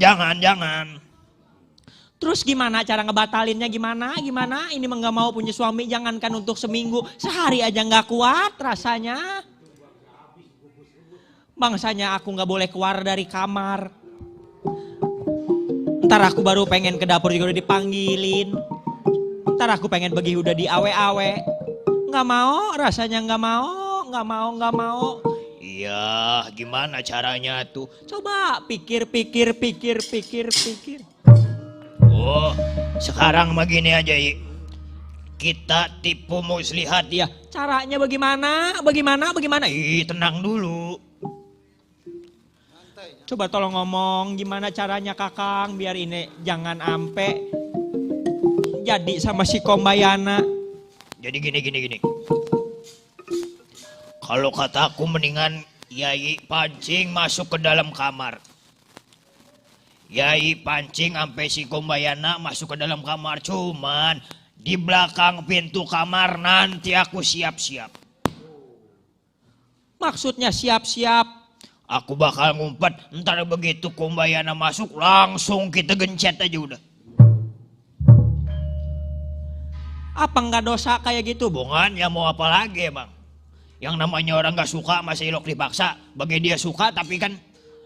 Terus gimana cara ngebatalinnya gimana? Ini mah nggak mau punya suami, jangankan untuk seminggu, sehari aja nggak kuat rasanya. Bangsanya aku nggak boleh keluar dari kamar. Ntar aku baru pengen ke dapur juga udah dipanggilin. Ntar aku pengen pergi udah di awe-awe. Nggak mau, rasanya nggak mau. Iya, gimana caranya tuh? Coba pikir. Oh, sekarang mah gini aja, I. Kita tipu muslihat ya. Caranya bagaimana? Ih, tenang dulu. Coba tolong ngomong gimana caranya Kakang biar ini jangan ampe jadi sama si Kombayana. Jadi gini. Kalau kataku mendingan Yai pancing masuk ke dalam kamar. Yai pancing sampai si Kombayana masuk ke dalam kamar. Cuman di belakang pintu kamar nanti aku siap-siap. Maksudnya siap-siap. Aku bakal ngumpet, ntar begitu Kombayana masuk langsung kita gencet aja udah. Apa nggak dosa kayak gitu? Bungan ya mau apa lagi emang? Yang namanya orang gak suka masih ilok dipaksa. Bagi dia suka tapi kan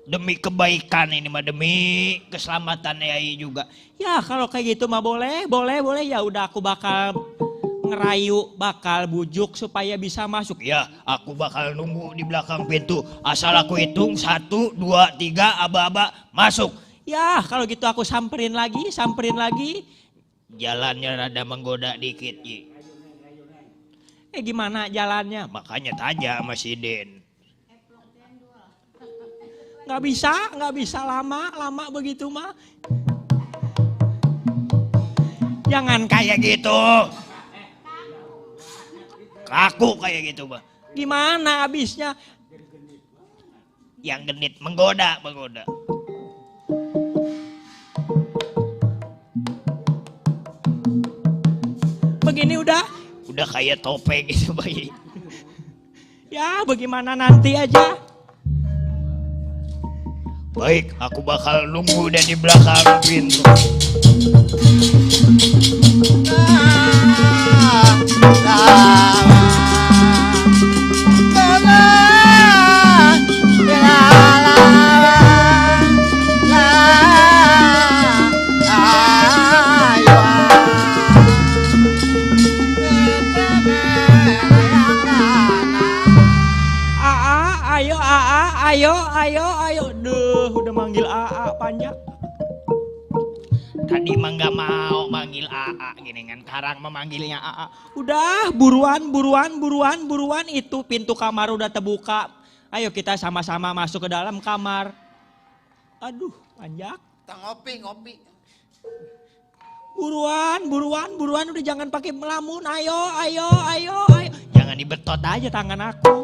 demi kebaikan ini mah, demi keselamatan Yai juga. Ya kalau kayak gitu mah boleh. Ya udah aku bakal ngerayu, bakal bujuk supaya bisa masuk. Ya aku bakal nunggu di belakang pintu. Asal aku hitung 1, 2, 3, aba-aba masuk. Ya kalau gitu aku samperin lagi. Jalannya rada menggoda dikit, Yi. Gimana jalannya? Makanya tanya sama si Den. Nggak bisa lama begitu mah. Jangan kayak gitu. Kaku kayak gitu, Bah. Gimana abisnya? Yang genit menggoda. Begini udah? Udah kayak topeng gitu bayi. Ya bagaimana nanti aja. Baik, aku bakal nunggu dan di belakang pintu. Ayo. Duh, udah manggil AA panjang. Tadi mah nggak mau manggil AA gini kan, sekarang memanggilnya AA. Udah, buruan itu pintu kamar udah terbuka. Ayo kita sama-sama masuk ke dalam kamar. Aduh, panjang. Kita ngopi. Buruan udah jangan pakai melamun. Ayo. Jangan dibetot aja tangan aku.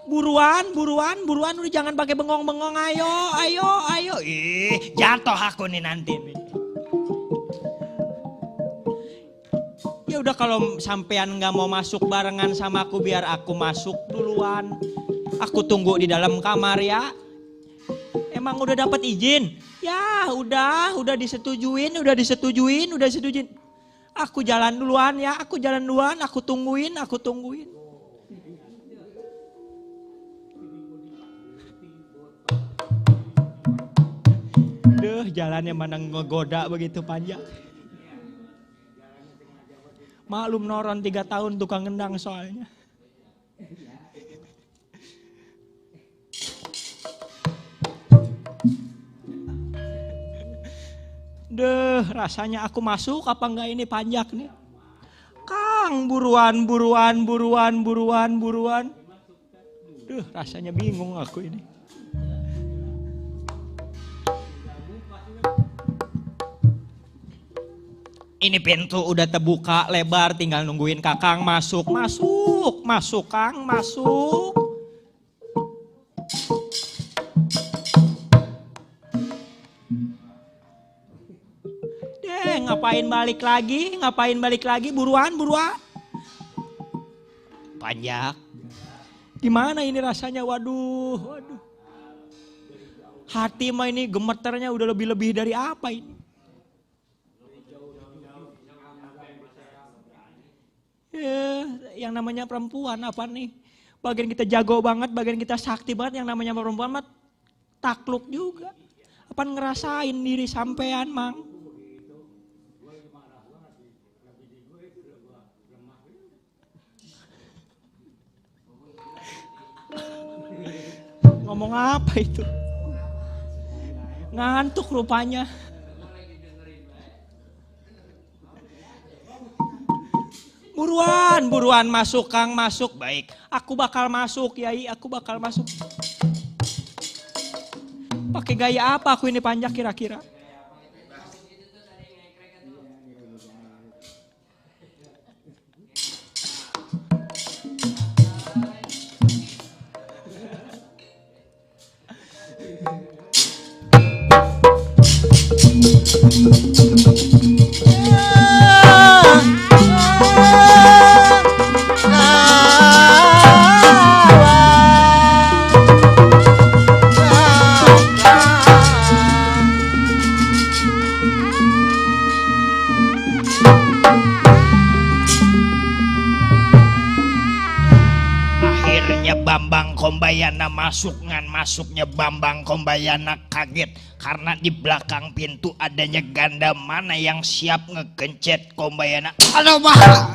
Buruan udah jangan pakai bengong-bengong. Ayo. Ih, jatuh aku nih nanti. Ya udah kalau sampean nggak mau masuk barengan sama aku biar aku masuk duluan. Aku tunggu di dalam kamar ya. Emang udah dapat izin? Ya udah disetujuin. Aku jalan duluan ya, aku tungguin. Duh, jalannya mana ngegoda begitu panjang. Maklum noron 3 tahun tukang ngendang soalnya. Duh, rasanya aku masuk apa enggak ini panjang nih. Kang, buruan. Duh, rasanya bingung aku ini. Ini pintu udah terbuka lebar, tinggal nungguin Kakang masuk. Masuk Kang, masuk. Deh, ngapain balik lagi? Buruan. Panjang. Gimana ini rasanya? Waduh. Hati mah ini gemeternya udah lebih dari apa ini? Yang namanya perempuan apa nih? Bagian kita jago banget, bagian kita sakti banget. Yang namanya perempuan mah takluk juga. Apa ngerasain diri sampean, Mang? Ngomong apa itu? Ngantuk rupanya. Buruan masuk Kang, masuk. Baik. Aku bakal masuk Yai, Pakai gaya apa aku ini panjang kira-kira? Bambang Kombayana masuknya Bambang Kombayana kaget karena di belakang pintu adanya ganda mana yang siap ngegencet Kombayana. Aduh bahaya.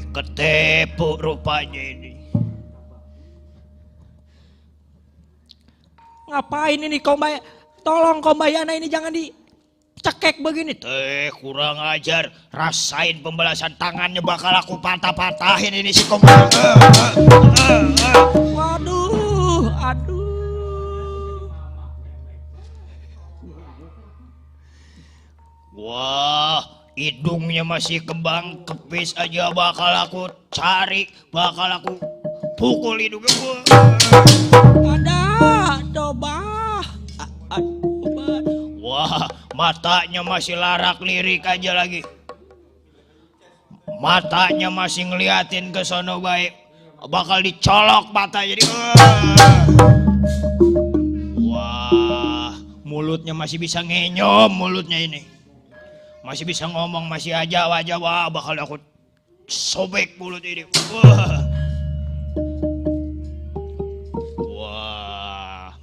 Ketepu rupanya ini. Ngapain ini Kombaya? Tolong Kombayana ini jangan dicekek begini. Kurang ajar. Rasain pembalasan tangannya bakal aku patah-patahin ini si Kombaya. Waduh, aduh. Wah, hidungnya masih kembang kepis aja bakal aku cari, bakal aku pukul hidungnya. Ada, coba. Wah, matanya masih larak lirik aja lagi. Matanya masih ngeliatin ke sono baik. Bakal dicolok mata jadi. Wah, mulutnya masih bisa ngenyom mulutnya ini. Masih bisa ngomong, masih aja wajah. Wah, bakal aku sobek mulut ini. Wah.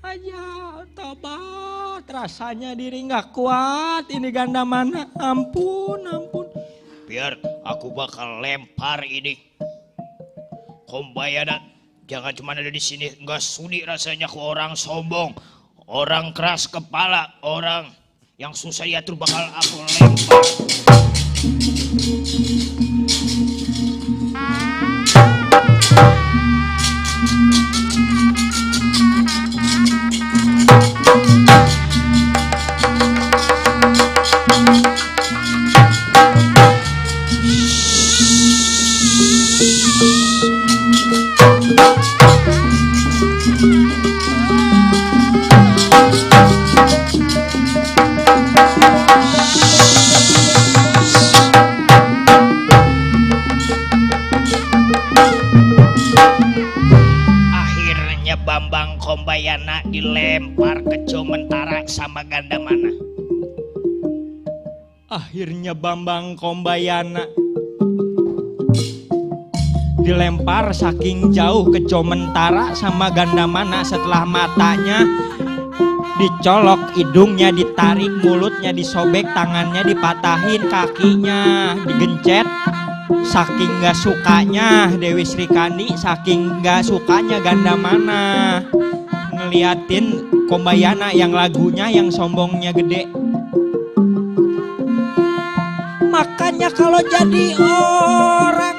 Aja, tobat. Rasanya diri nggak kuat. Ini ganda mana? Ampun, ampun. Biar aku bakal lempar ini. Kombayana, jangan cuma ada di sini. Nggak sudi rasanya ke orang sombong, orang keras kepala, orang yang susah diatur bakal aku lempar. Bambang Kombayana dilempar ke Jomentara sama ganda mana. Akhirnya Bambang Kombayana dilempar saking jauh ke Jomentara sama ganda mana. Setelah matanya dicolok, hidungnya ditarik, mulutnya disobek, tangannya dipatahin, kakinya digencet. Saking gak sukanya Dewi Srikandi, saking gak sukanya ganda mana ngeliatin Kombayana yang lagunya yang sombongnya gede. Makanya kalau jadi orang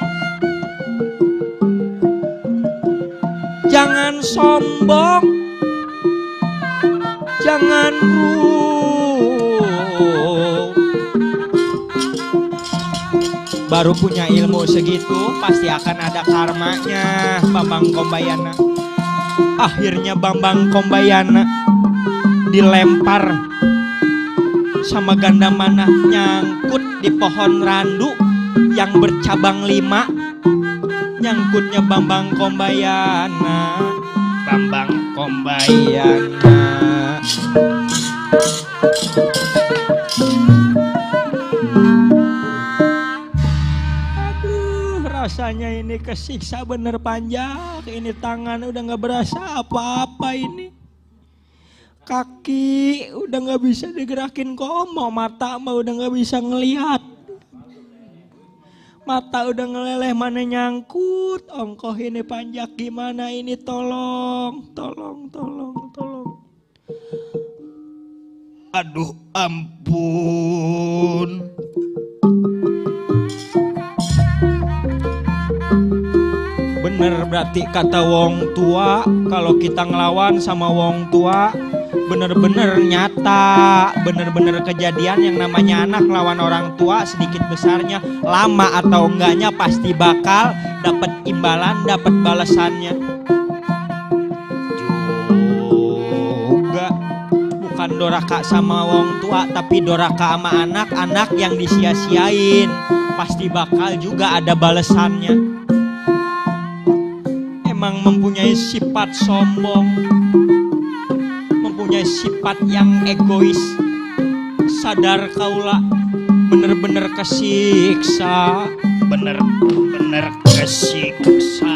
jangan sombong, jangan baru punya ilmu segitu pasti akan ada karmanya. Bambang Kombayana. Akhirnya Bambang Kombayana dilempar sama ganda mana nyangkut di pohon randu yang bercabang 5. Nyangkutnya Bambang Kombayana. Bambang Kombayana. Rasanya ini kesiksa bener panjang. Ini tangan udah gak berasa apa-apa ini. Kaki udah gak bisa digerakin komo. Mata mah udah gak bisa ngelihat. Mata udah ngeleleh mana nyangkut. Ongkoh ini panjang gimana ini, tolong. Tolong. Aduh ampun. Bener berarti kata wong tua, kalau kita ngelawan sama wong tua bener-bener nyata, bener-bener kejadian. Yang namanya anak lawan orang tua sedikit besarnya, lama atau enggaknya pasti bakal dapat imbalan, dapat balasannya juga. Bukan doraka sama wong tua, tapi doraka sama anak-anak yang disia-siain, pasti bakal juga ada balasannya. Emang mempunyai sifat sombong, mempunyai sifat yang egois. Sadar kaula bener-bener kesiksa, bener-bener kesiksa.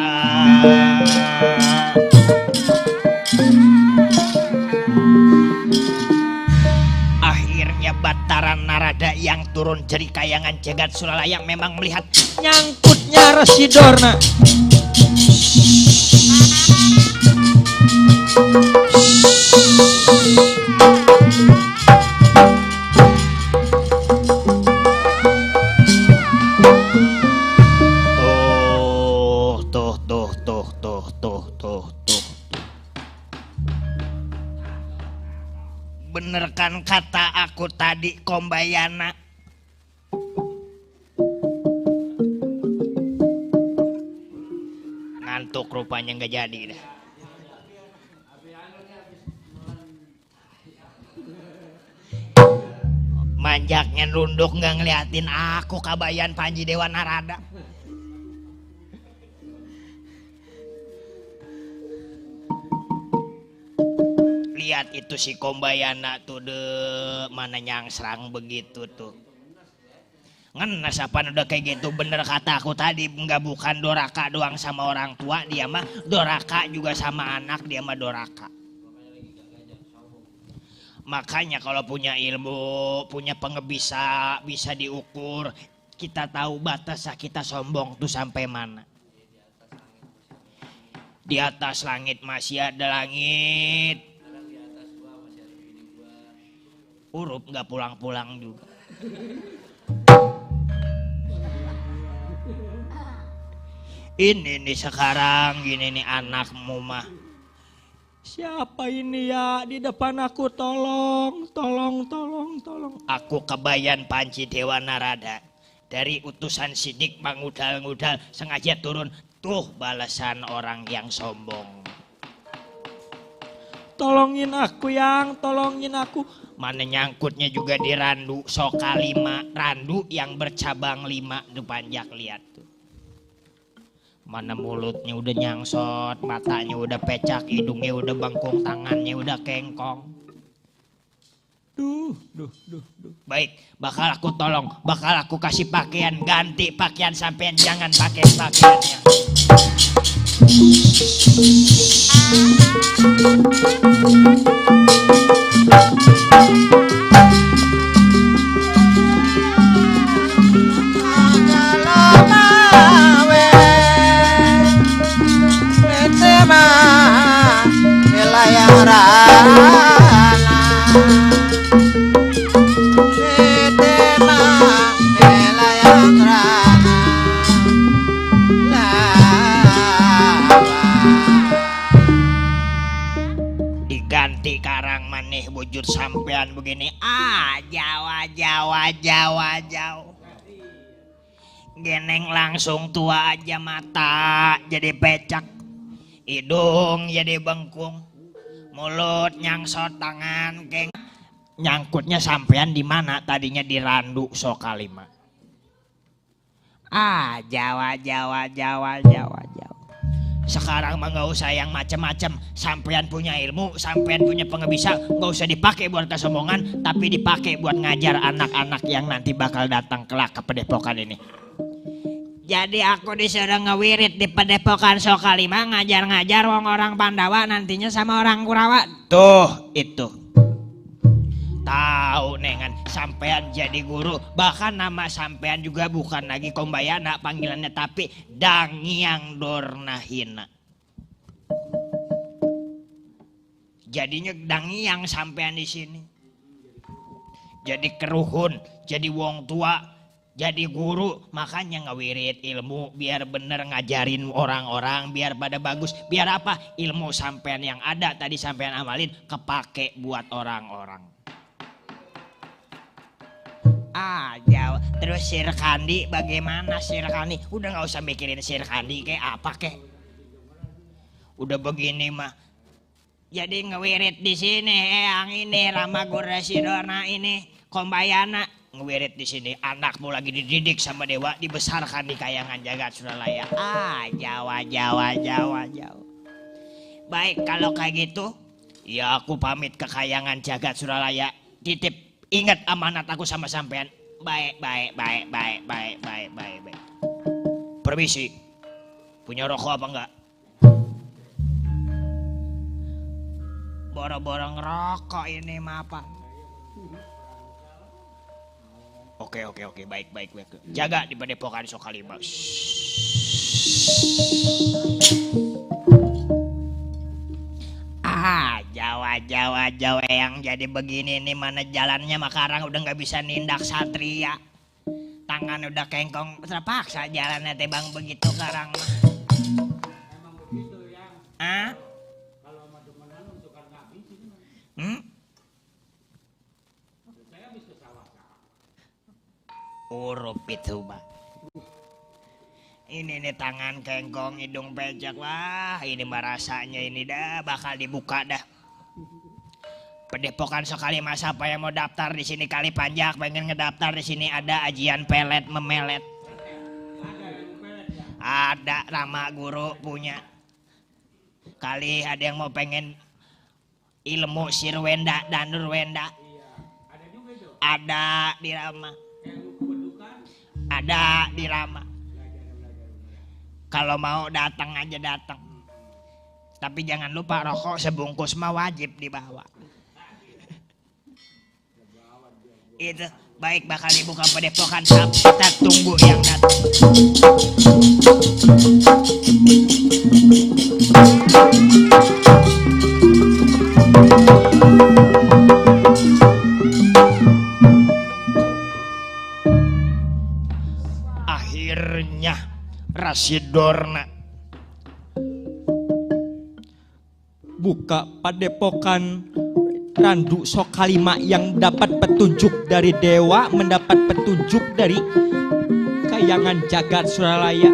Akhirnya Batara Narada yang turun dari kayangan jagat Sulalayang memang melihat nyangkutnya Resi Dorna. Tuh. Bener kan kata aku tadi, Kombayana? Ngantuk rupanya nggak jadi dah. Manjaknya nunduk nggak ngeliatin aku, Kabayan Panji Dewa Narada. Lihat itu si Kombayana tuh mana yang serang begitu tuh. Ngenes apaan udah kayak gitu. Bener kata aku tadi, nggak bukan doraka doang sama orang tua, dia mah doraka juga sama anak, dia mah doraka. Makanya kalau punya ilmu, punya pengebisa, bisa diukur, kita tahu batas kita sombong tuh sampai mana. Di atas langit masih ada langit. Urup nggak pulang-pulang juga. Ini nih sekarang gini nih anakmu mah. Siapa ini ya di depan aku? Tolong. Aku Kabayan Panji Dewa Narada. Dari utusan sidik mangudal-ngudal sengaja turun. Tuh balasan orang yang sombong. Tolongin aku Yang, tolongin aku. Mana nyangkutnya juga di randu soka 5, randu yang bercabang 5 tuh panjak, lihat tuh. Mana mulutnya udah nyangsot, matanya udah pecak, hidungnya udah bengkung, tangannya udah kengkong. Duh. Baik, bakal aku tolong, bakal aku kasih pakaian, ganti pakaian sampean, jangan pakai pakaiannya. Diganti karang maneh wujud sampean begini. Jawa. Geneng langsung tua aja, mata jadi pecak, hidung jadi bengkung, mulut nyangsot, tangan keng. Nyangkutnya sampean di mana? Tadinya di randu soka 5. Jawa. Sekarang mah nggak usah yang macem-macem. Sampean punya ilmu, sampean punya pengebisa, nggak usah dipakai buat kesombongan, tapi dipakai buat ngajar anak-anak yang nanti bakal datang kelak ke padepokan ini. Jadi aku disuruh ngewirit di padepokan soka 5, ngajar-ngajar wong orang Pandawa nantinya sama orang Kurawa. Tuh itu. Tahu nengan, sampean jadi guru, bahkan nama sampean juga bukan lagi Kombayana panggilannya, tapi Dangiang Dornahina. Jadinya Dangiang sampean di sini. Jadi keruhun, jadi wong tua, jadi guru, makanya ngewirit ilmu biar bener ngajarin orang-orang, biar pada bagus, biar apa? Ilmu sampean yang ada tadi sampean amalin kepake buat orang-orang. Jauh. Terus Sir Kandi bagaimana Sir Kandi? Udah nggak usah mikirin Sir Kandi kayak apa kek. Udah begini mah. Jadi ngewirit di sini, yang ini Rama Gura Sidona ini Kombayana ngewirit di sini. Anakmu lagi dididik sama dewa, dibesarkan di kayangan jagat Suralaya. Jawa. Baik kalau kayak gitu, ya aku pamit ke kayangan jagat Suralaya. Titip. Ingat amanat aku sama sampean. Baik. Permisi. Punya rokok apa enggak? Boro-boro ngerokok ini mah apa? Oke. Baik. Jaga di padepokan soka 5. Jawa. wajah-wajah yang jadi begini nih, mana jalannya Makarang udah nggak bisa nindak satria, tangan udah kengkong, terpaksa jalannya teh bang begitu karang mah. Emang begitu yang kalau madumenan suka ngabis ini mah. Saya habis ke sawah. Urup itu bang. Ini nih tangan kengkong, hidung becek, wah ini mah rasanya ini dah bakal dibuka dah. Padepokan sekali mas, apa yang mau daftar di sini kali panjang pengen ngedaftar di sini, ada ajian pelet memelet. Ada Rama Guru punya. Kali ada yang mau pengen ilmu Sirwenda dan Nurwenda. Ada di Rama. Ada di Rama. Kalau mau datang aja datang. Tapi jangan lupa rokok sebungkus mah wajib dibawa. Itu baik, bakal dibuka padepokan, kita tunggu yang datang. Akhirnya Rasidorna buka padepokan Randu Sokalima yang dapat petunjuk dari dewa, mendapat petunjuk dari kayangan jagat Suralaya.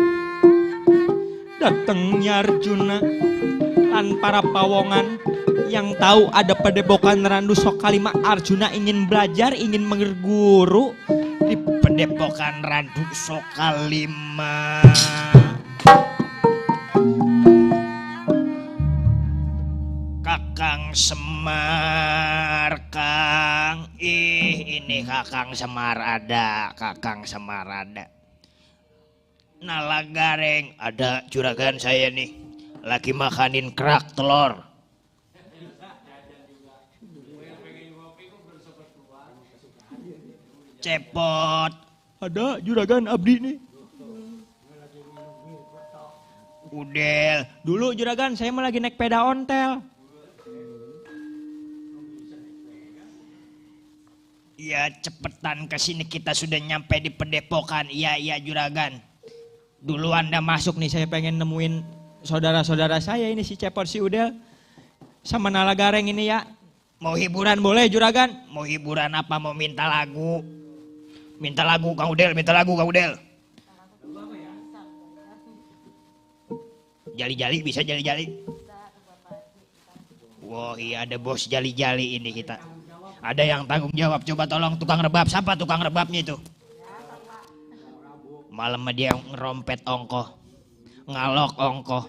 Datangnya Arjuna dan para pawongan yang tahu ada padepokan Randu Sokalima. Arjuna ingin belajar, ingin mengguru di padepokan Randu Sokalima. Kakang Semar, Kang. Ini Kakang Semar ada, Kakang Semar ada. Nala Gareng ada, juragan saya nih lagi makanin kerak telur. Cepot ada, juragan abdi nih. Udel Dulu juragan saya mah lagi naik peda ontel. Ya cepetan kesini, kita sudah nyampe di padepokan. Iya juragan. Dulu Anda masuk nih, saya pengen nemuin saudara-saudara saya ini, si Cepot, si Udel sama Nala Gareng ini ya. Mau hiburan boleh juragan? Mau hiburan apa? Mau minta lagu? Minta lagu Kang Udel, minta lagu Kang Udel. Jali-jali bisa jali-jali. Wah iya ada bos jali-jali ini kita. Ada yang tanggung jawab, coba tolong tukang rebab. Siapa tukang rebabnya itu? Malam dia ngerompet ongkoh, ngalok ongkoh.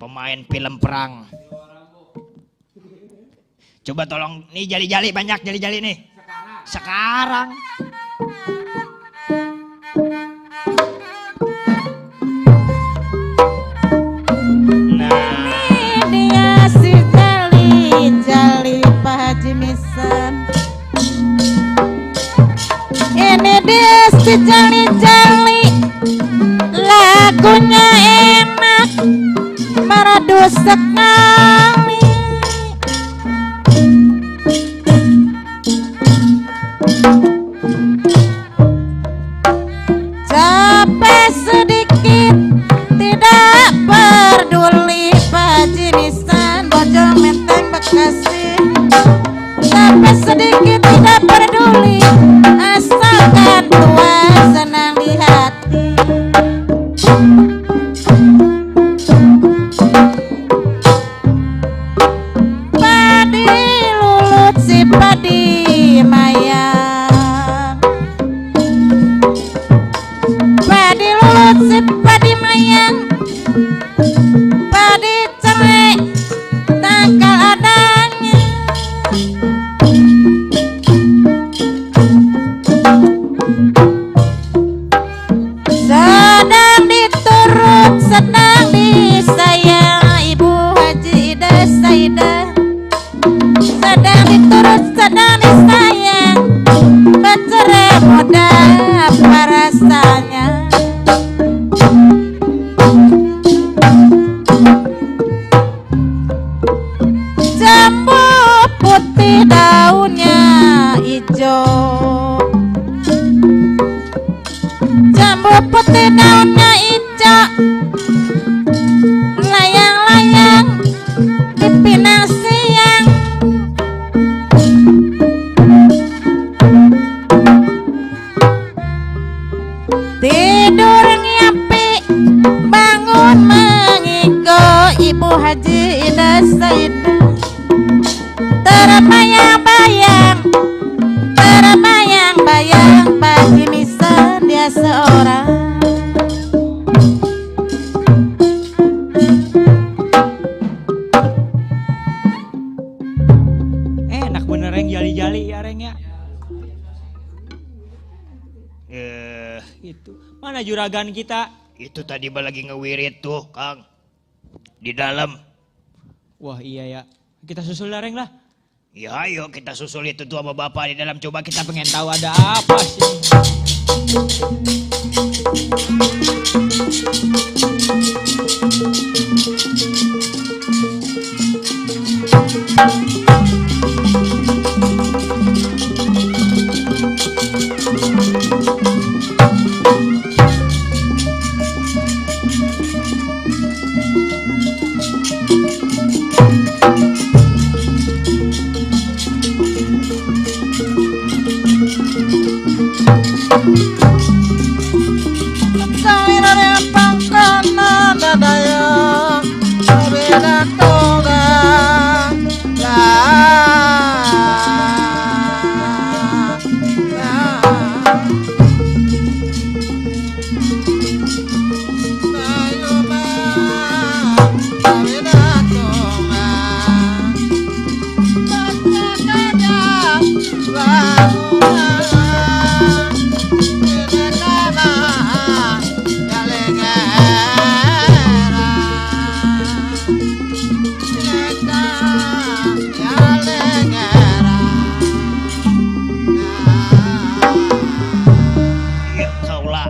Pemain film perang. Coba tolong, nih jali-jali banyak jali-jali nih. Sekarang. Ini dia si jali-jali, lagunya enak, merdu sekali. Capek sedikit, tidak peduli pajinisan Bojong Menteng Bekasi. Capek sedikit tidak peduli, asalkan puas senang di hati. daunnya ijo, layang-layang di pinang siang. Tidur ngiapi, bangun mengigo, Ibu Haji Ida Saidah. Terbayang-bayang, terbayang-bayang, bagi misa dia seorang. Enak bener yang jali-jali ya Reng ya. Itu. Mana juragan kita? Itu tadi lagi ngewirit tuh, Kang. Di dalam. Wah iya ya. Kita susul lah Reng lah. Ya ayo kita susul itu tuh sama bapak di dalam. Coba kita Pengen tahu ada apa sih. Salirane pangkana dadaya, beda toga,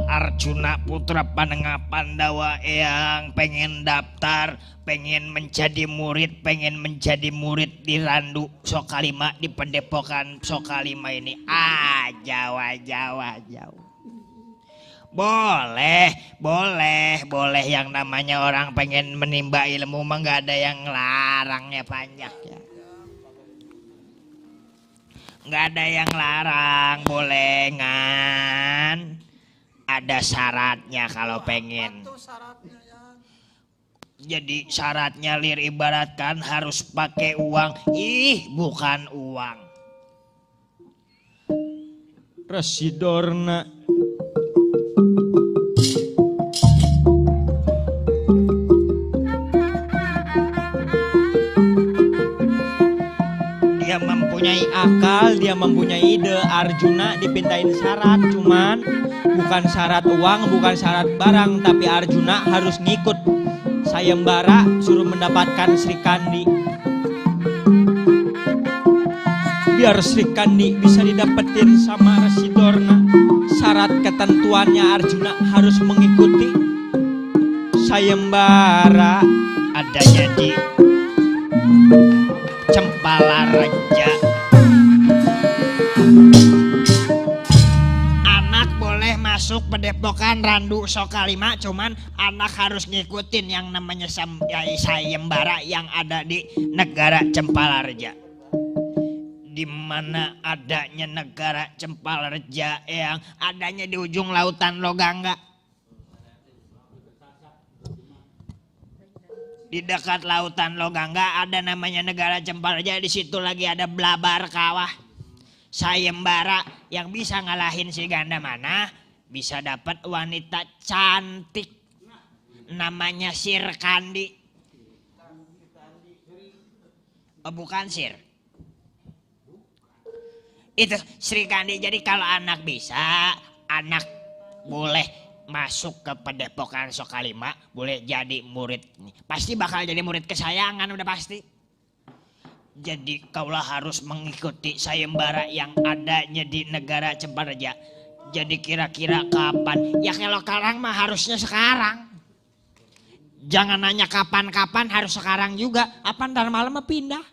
Arjuna putra Panengah Pandawa yang pengen daftar, pengen menjadi murid di Randu Sokalima, di Pendepokan Sokalima ini. Jawa. Boleh yang namanya orang pengen menimba ilmu mah nggak ada yang larangnya Panjak ya. Nggak ada yang larang, boleh ngan. Ada syaratnya kalau pengen. Jadi syaratnya lir ibaratkan harus pakai uang. Bukan uang. Residorna. Dia mempunyai akal, dia mempunyai ide. Arjuna dipintain syarat, cuman bukan syarat uang, bukan syarat barang, tapi Arjuna harus ngikut sayembara suruh mendapatkan Sri Kandi. Biar Sri Kandi bisa didapetin sama Residorna, syarat ketentuannya Arjuna harus mengikuti sayembara Adanya di Cempala Reja. Anak boleh masuk Pendepokan Randu Sokalima, cuman anak harus ngikutin yang namanya sayembara yang ada di negara Cempala Reja. Di mana adanya negara Cempala Reja yang adanya di ujung lautan Logangga. Di dekat lautan Logangga ada namanya negara Cempala Reja. Di situ lagi ada Blabar Kawah. Sayembara yang bisa ngalahin si ganda mana bisa dapat wanita cantik namanya Sir Kandi. Oh, bukan Sir. Itu Sri Kandi. Jadi kalau anak bisa, anak boleh masuk ke Pendepokan Sokalima, boleh jadi murid. Pasti bakal jadi murid kesayangan, udah pasti. Jadi kaulah harus mengikuti sayembara yang adanya di negara Cempala Reja. Jadi kira-kira kapan? Ya kalau sekarang mah harusnya sekarang. Jangan nanya kapan-kapan, harus sekarang juga. Apa ntar malam mah pindah?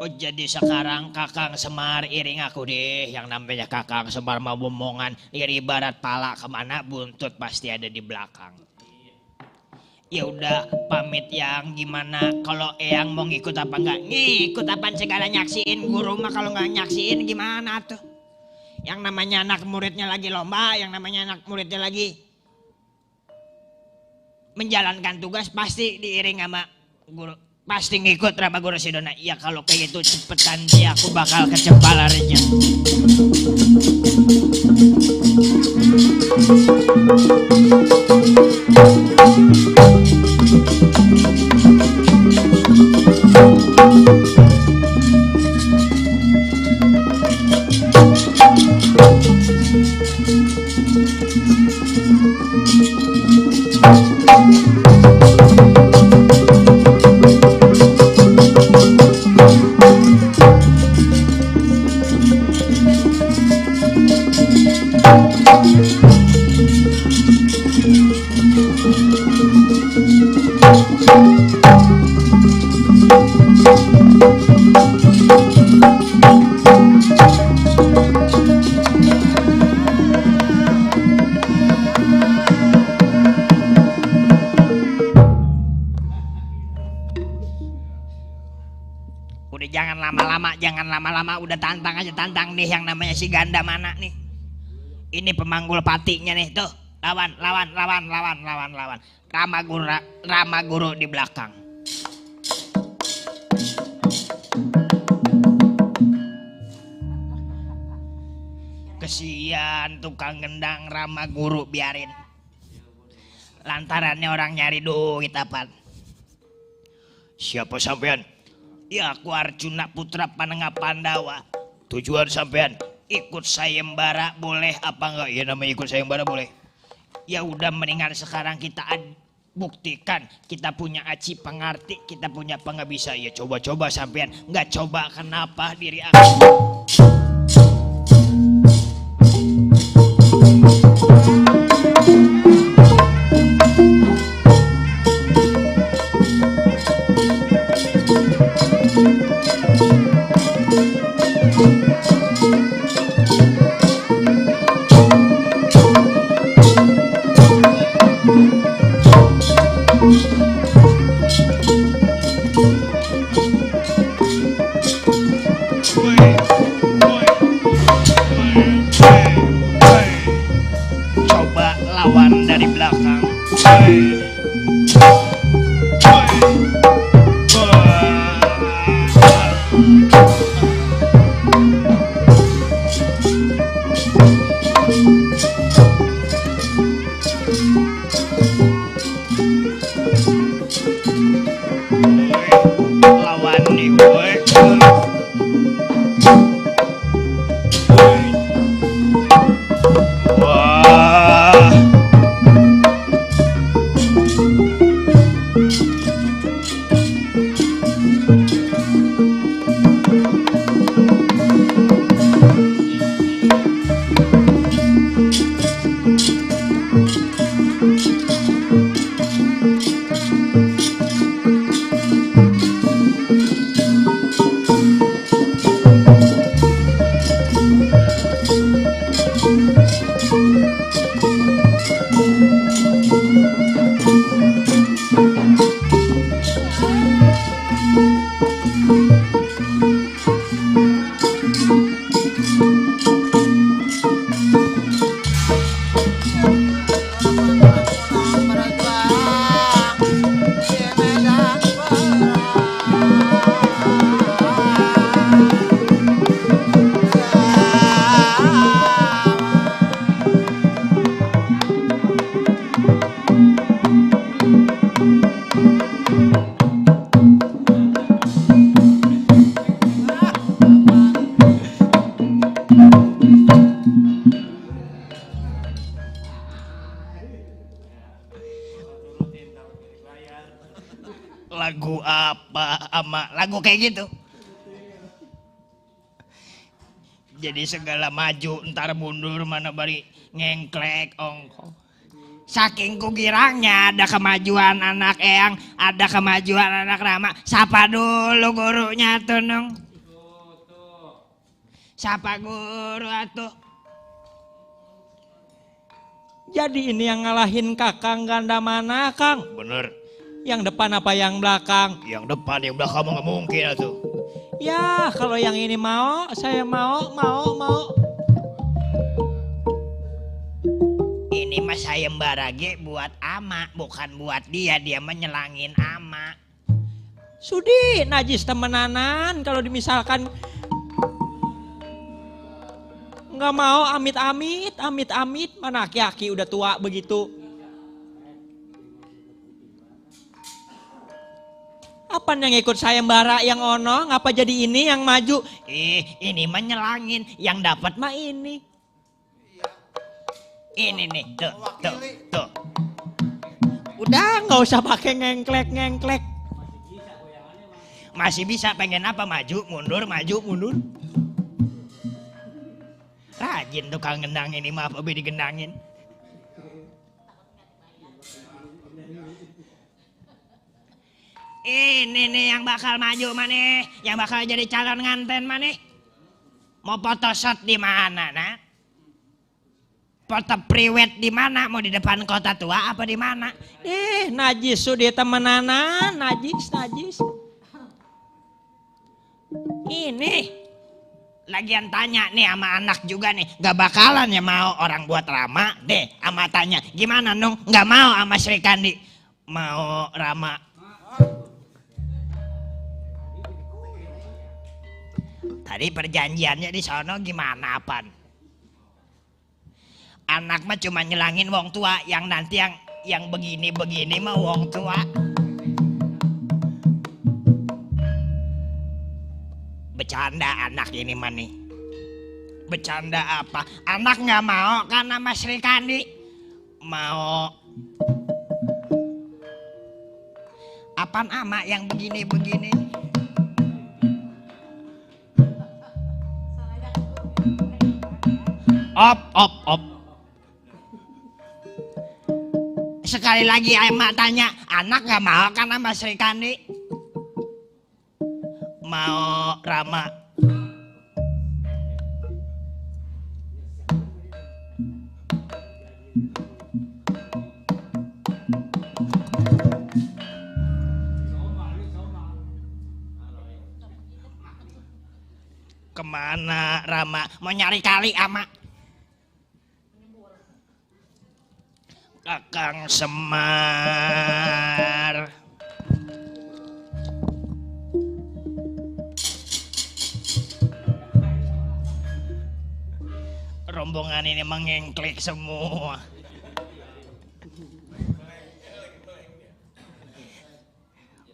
Oh jadi sekarang Kakang Semar iring aku deh. Yang namanya Kakang Semar mau bomongan, ibarat pala kemana buntut pasti ada di belakang. Ya udah pamit yang gimana, kalau Eyang mau ngikut apa enggak? Ngikut apaan segala, nyaksiin guru mah, kalau nggak nyaksiin gimana tuh? Yang namanya anak muridnya lagi lomba, yang namanya anak muridnya lagi menjalankan tugas pasti diiring sama guru. Pasti ngikut Rama Guru Sidona. Ya kalau kayak gitu cepetan dia aku bakal kecepalan aja. Udah jangan lama-lama, udah tantang aja, tantang nih yang namanya si Ganda mana nih. Ini pemanggul patinya nih, tuh. Lawan. Rama Guru di belakang. Kesian tukang gendang Rama Guru, biarin. Lantarannya orang nyari duit apaan. Siapa sampean? Ya aku Arjuna putra Panengah Pandawa. Tujuan sampean ikut sayembara boleh apa enggak? Ya namanya ikut sayembara boleh. Ya udah mendingan sekarang kita buktikan kita punya aci pengarti, kita punya pengabisa. Ya coba-coba sampean, nggak coba kenapa diri aku. Coba lawan dari belakang. Lawan nih gue. Lagu apa ama lagu kayak gitu. Jadi segala maju entar mundur mana bari ngengklek ongko. Saking kugirangnya ada kemajuan anak Eyang, ada kemajuan anak Rama. Sapa dulu gurunya tuh nong. Siapa guru atuh? Jadi ini yang ngalahin Kakang ganda mana, Kang? Bener. Yang depan apa yang belakang? Yang depan yang belakang nggak mungkin atuh. Ya, kalau yang ini mau, saya mau. Ini mah sayembara ge buat ama, bukan buat dia. Dia menyelangin ama. Sudi, najis temenanan. Kalau dimisalkan nggak mau amit-amit, mana aki-aki udah tua begitu. Apaan yang ikut sayembara yang ono, ngapa jadi ini yang maju? Ini mah nyelangin, yang dapat mah ini. Ini nih, tuh. Udah nggak usah pakai ngengklek. Masih bisa, pengen apa? Maju, mundur. Rajin tukang gendang ini, maaf lebih digendangin. Ini nih yang bakal maju maneh, yang bakal jadi calon nganten maneh. Mau foto shot di mana, nak? Foto priwet di mana? Mau di depan kota tua apa di mana? Najis sudi temenanan, najis. Ini lagian tanya nih sama anak juga nih, gak bakalan ya mau orang buat Rama deh. Ama tanya gimana Nung, gak mau sama Sri Kandi, mau Rama. Tadi perjanjiannya di sono gimana apaan? Anak mah cuma nyelangin wong tua, yang nanti yang begini mah wong tua. Bercanda anak ini mah nih. Bercanda apa? Anak nggak mau kan sama Sri Kandi? Mau. Apaan ama yang begini? Op. Sekali lagi emak tanya, anak nggak mau kan sama Sri Kandi? Mau Rama. Kemana Rama? Mau nyari kali ama. Kakang Semar. Rombongan ini mengengklik semua.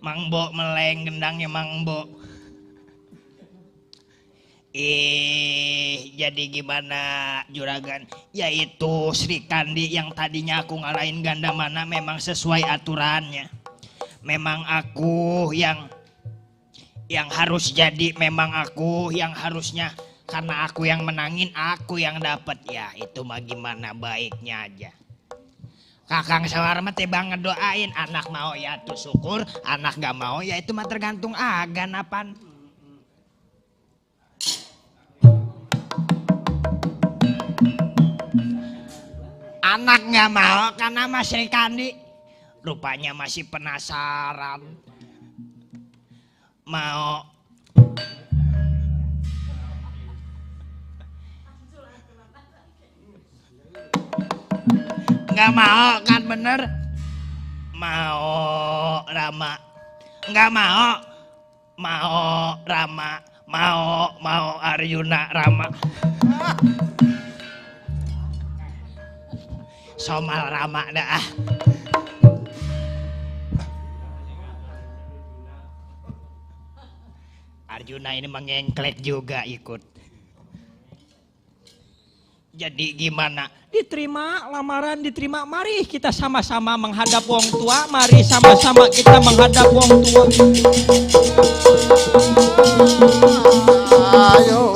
Mang Bo meleng gendangnya Mang Bo. Jadi gimana juragan? Yaitu Sri Kandi yang tadinya aku ngalahin ganda mana memang sesuai aturannya. Memang aku yang harus jadi, memang aku yang harusnya, karena aku yang menangin, aku yang dapat. Ya itu mah gimana baiknya aja. Kakang Sawar mah tebang ngedoain, anak mau ya tuh syukur, anak gak mau ya itu mah tergantung agan apaan. Anak nggak mau karena Mas Sri Kandi rupanya masih penasaran. Mau. Nggak mau kan bener? Mau Rama. Nggak mau. Mau Rama. Mau Aryuna Rama. Somal Rama dah. Arjuna ini mengengklek juga ikut. Jadi gimana? Diterima, lamaran diterima. Mari kita sama-sama menghadap wong tua. Mari sama-sama kita menghadap wong tua. Ayo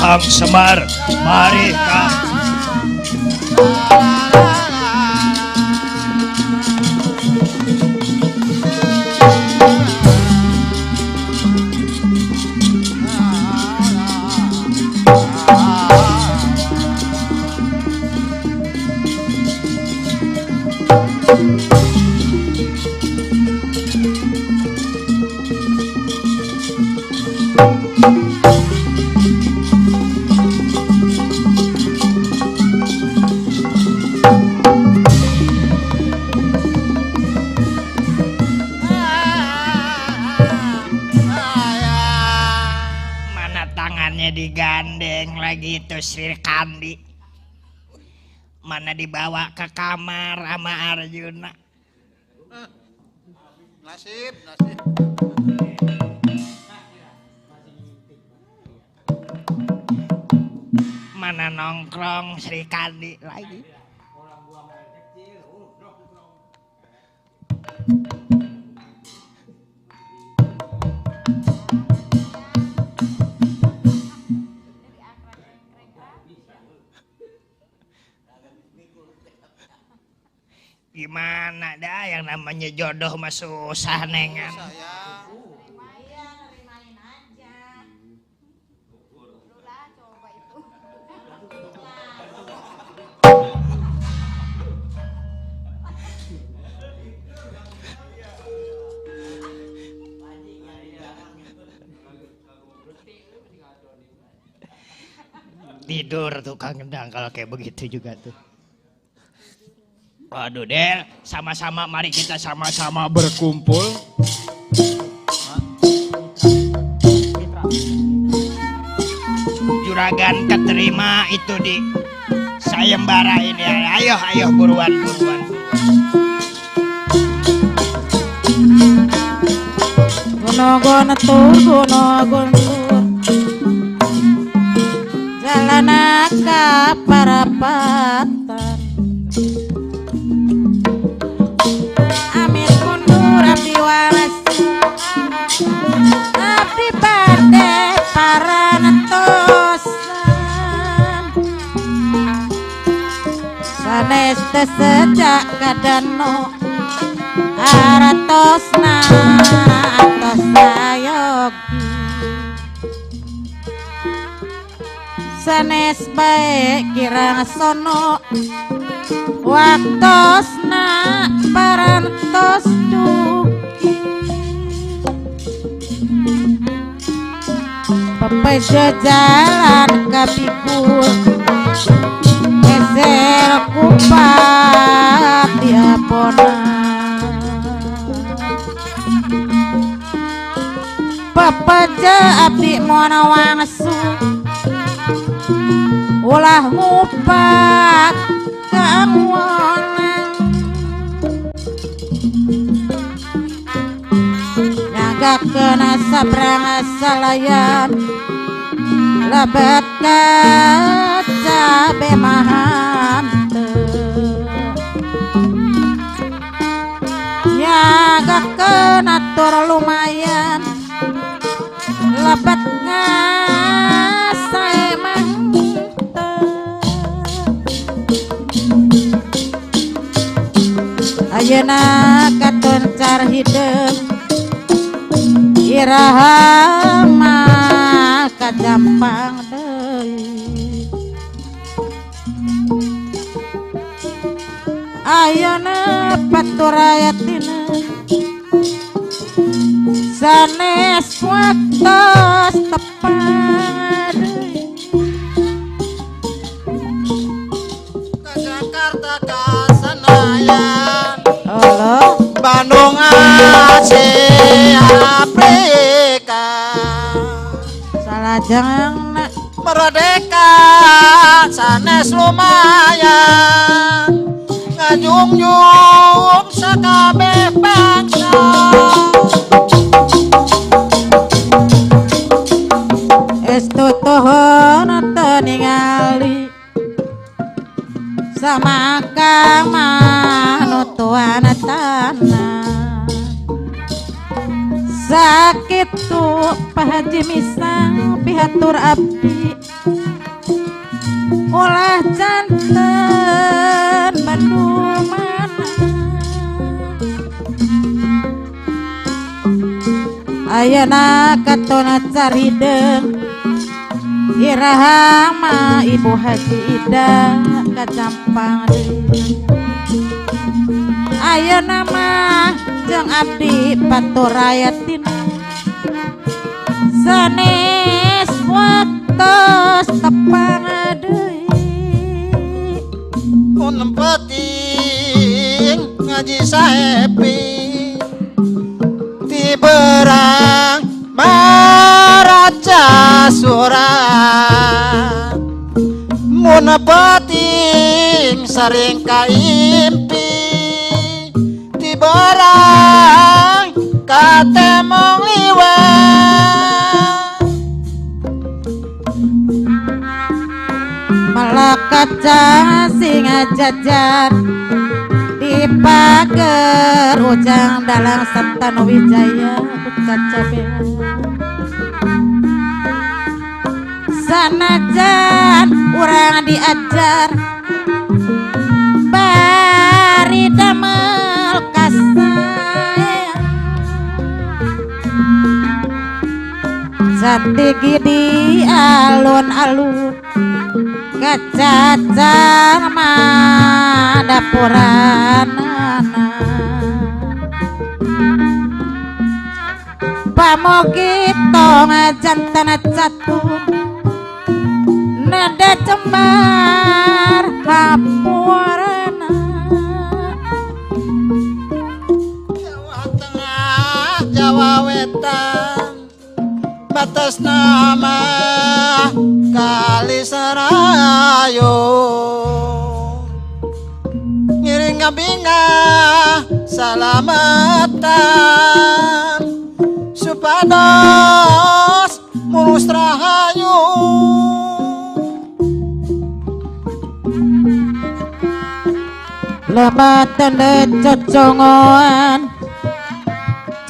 Kakang Semar, mari Kang. Mana tangannya digandeng lagi itu Sri Kandi. Mana dibawa ke kamar sama Arjuna. Nasib. Mana nongkrong Sri Kandi lagi. Gimana dah yang namanya jodoh mah susah nengan. Tidur tuh Kang Gendang kalau kayak begitu juga tuh. Waduh Del, sama-sama mari kita sama-sama berkumpul. Juragan keterima itu di sayembara ini. Ayo buruan. Gono tur jalan ka parapatan amit mundur abdi waras abdi bade parantosan sanes sejak kadano aratosna atos sayogi sanes bae kirang sono waktosna parantos duki pepejo jalan kapikul eser kupat diapona pepejo abdi mona wangsu ulah ngupak kamuanan nyagak kena sabrang salayan lebat kaca bemahante nyagak kena tur lumayan lebat ngasai ayeuna katon car hideung iraha mah kajampang deui ayeuna paturayatina sanes waktos tepat Ke Jakarta ka Senayan Allah Bandung Aceh Afrika salajengna merdeka sanes lumayan ngajungjung sakabeh bangsa estu tuhun ningali sama kama nutuan tanah sakit tuh pahaji misang pihatur abdi ulah janten Bandung mana ayeuna katona carideung iraha mah Ibu Haji Ida kacampang deui Ayo nama jeung abdi paturayatin sanes waktos tepang deui mun penting ngaji saepi ti berang maraca surat mun penting saring kaimpi ti berang katemong liwat malakat sing jajar di pager ujang dalang Santano Wijaya kaca bea sanajan urang diajar bari damel kasayang jati gidi alun-alun kacacar madapuranana pamogi tong jantan catur nada cemar hampurana Jawa Tengah Jawa Wetan batas nama Kali Serayo ngiring ngabinga salamatan supados mulus rahayu lembatan decocongoan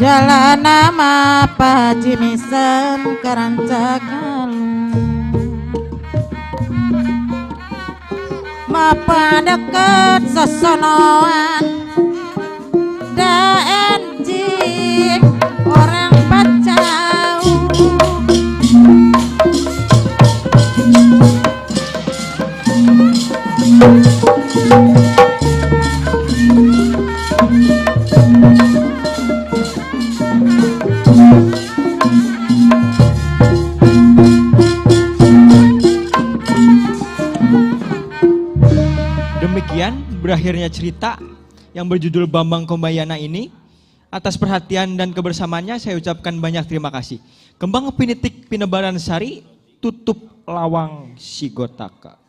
jalan nama pajimisan karancakalun mapa deket sesonoan daenjing orang bacau Demikian berakhirnya cerita yang berjudul Bambang Kombayana ini. Atas perhatian dan kebersamaannya saya ucapkan banyak terima kasih. Kembang pinitik Pinebaran Sari, tutup lawang Sigotaka.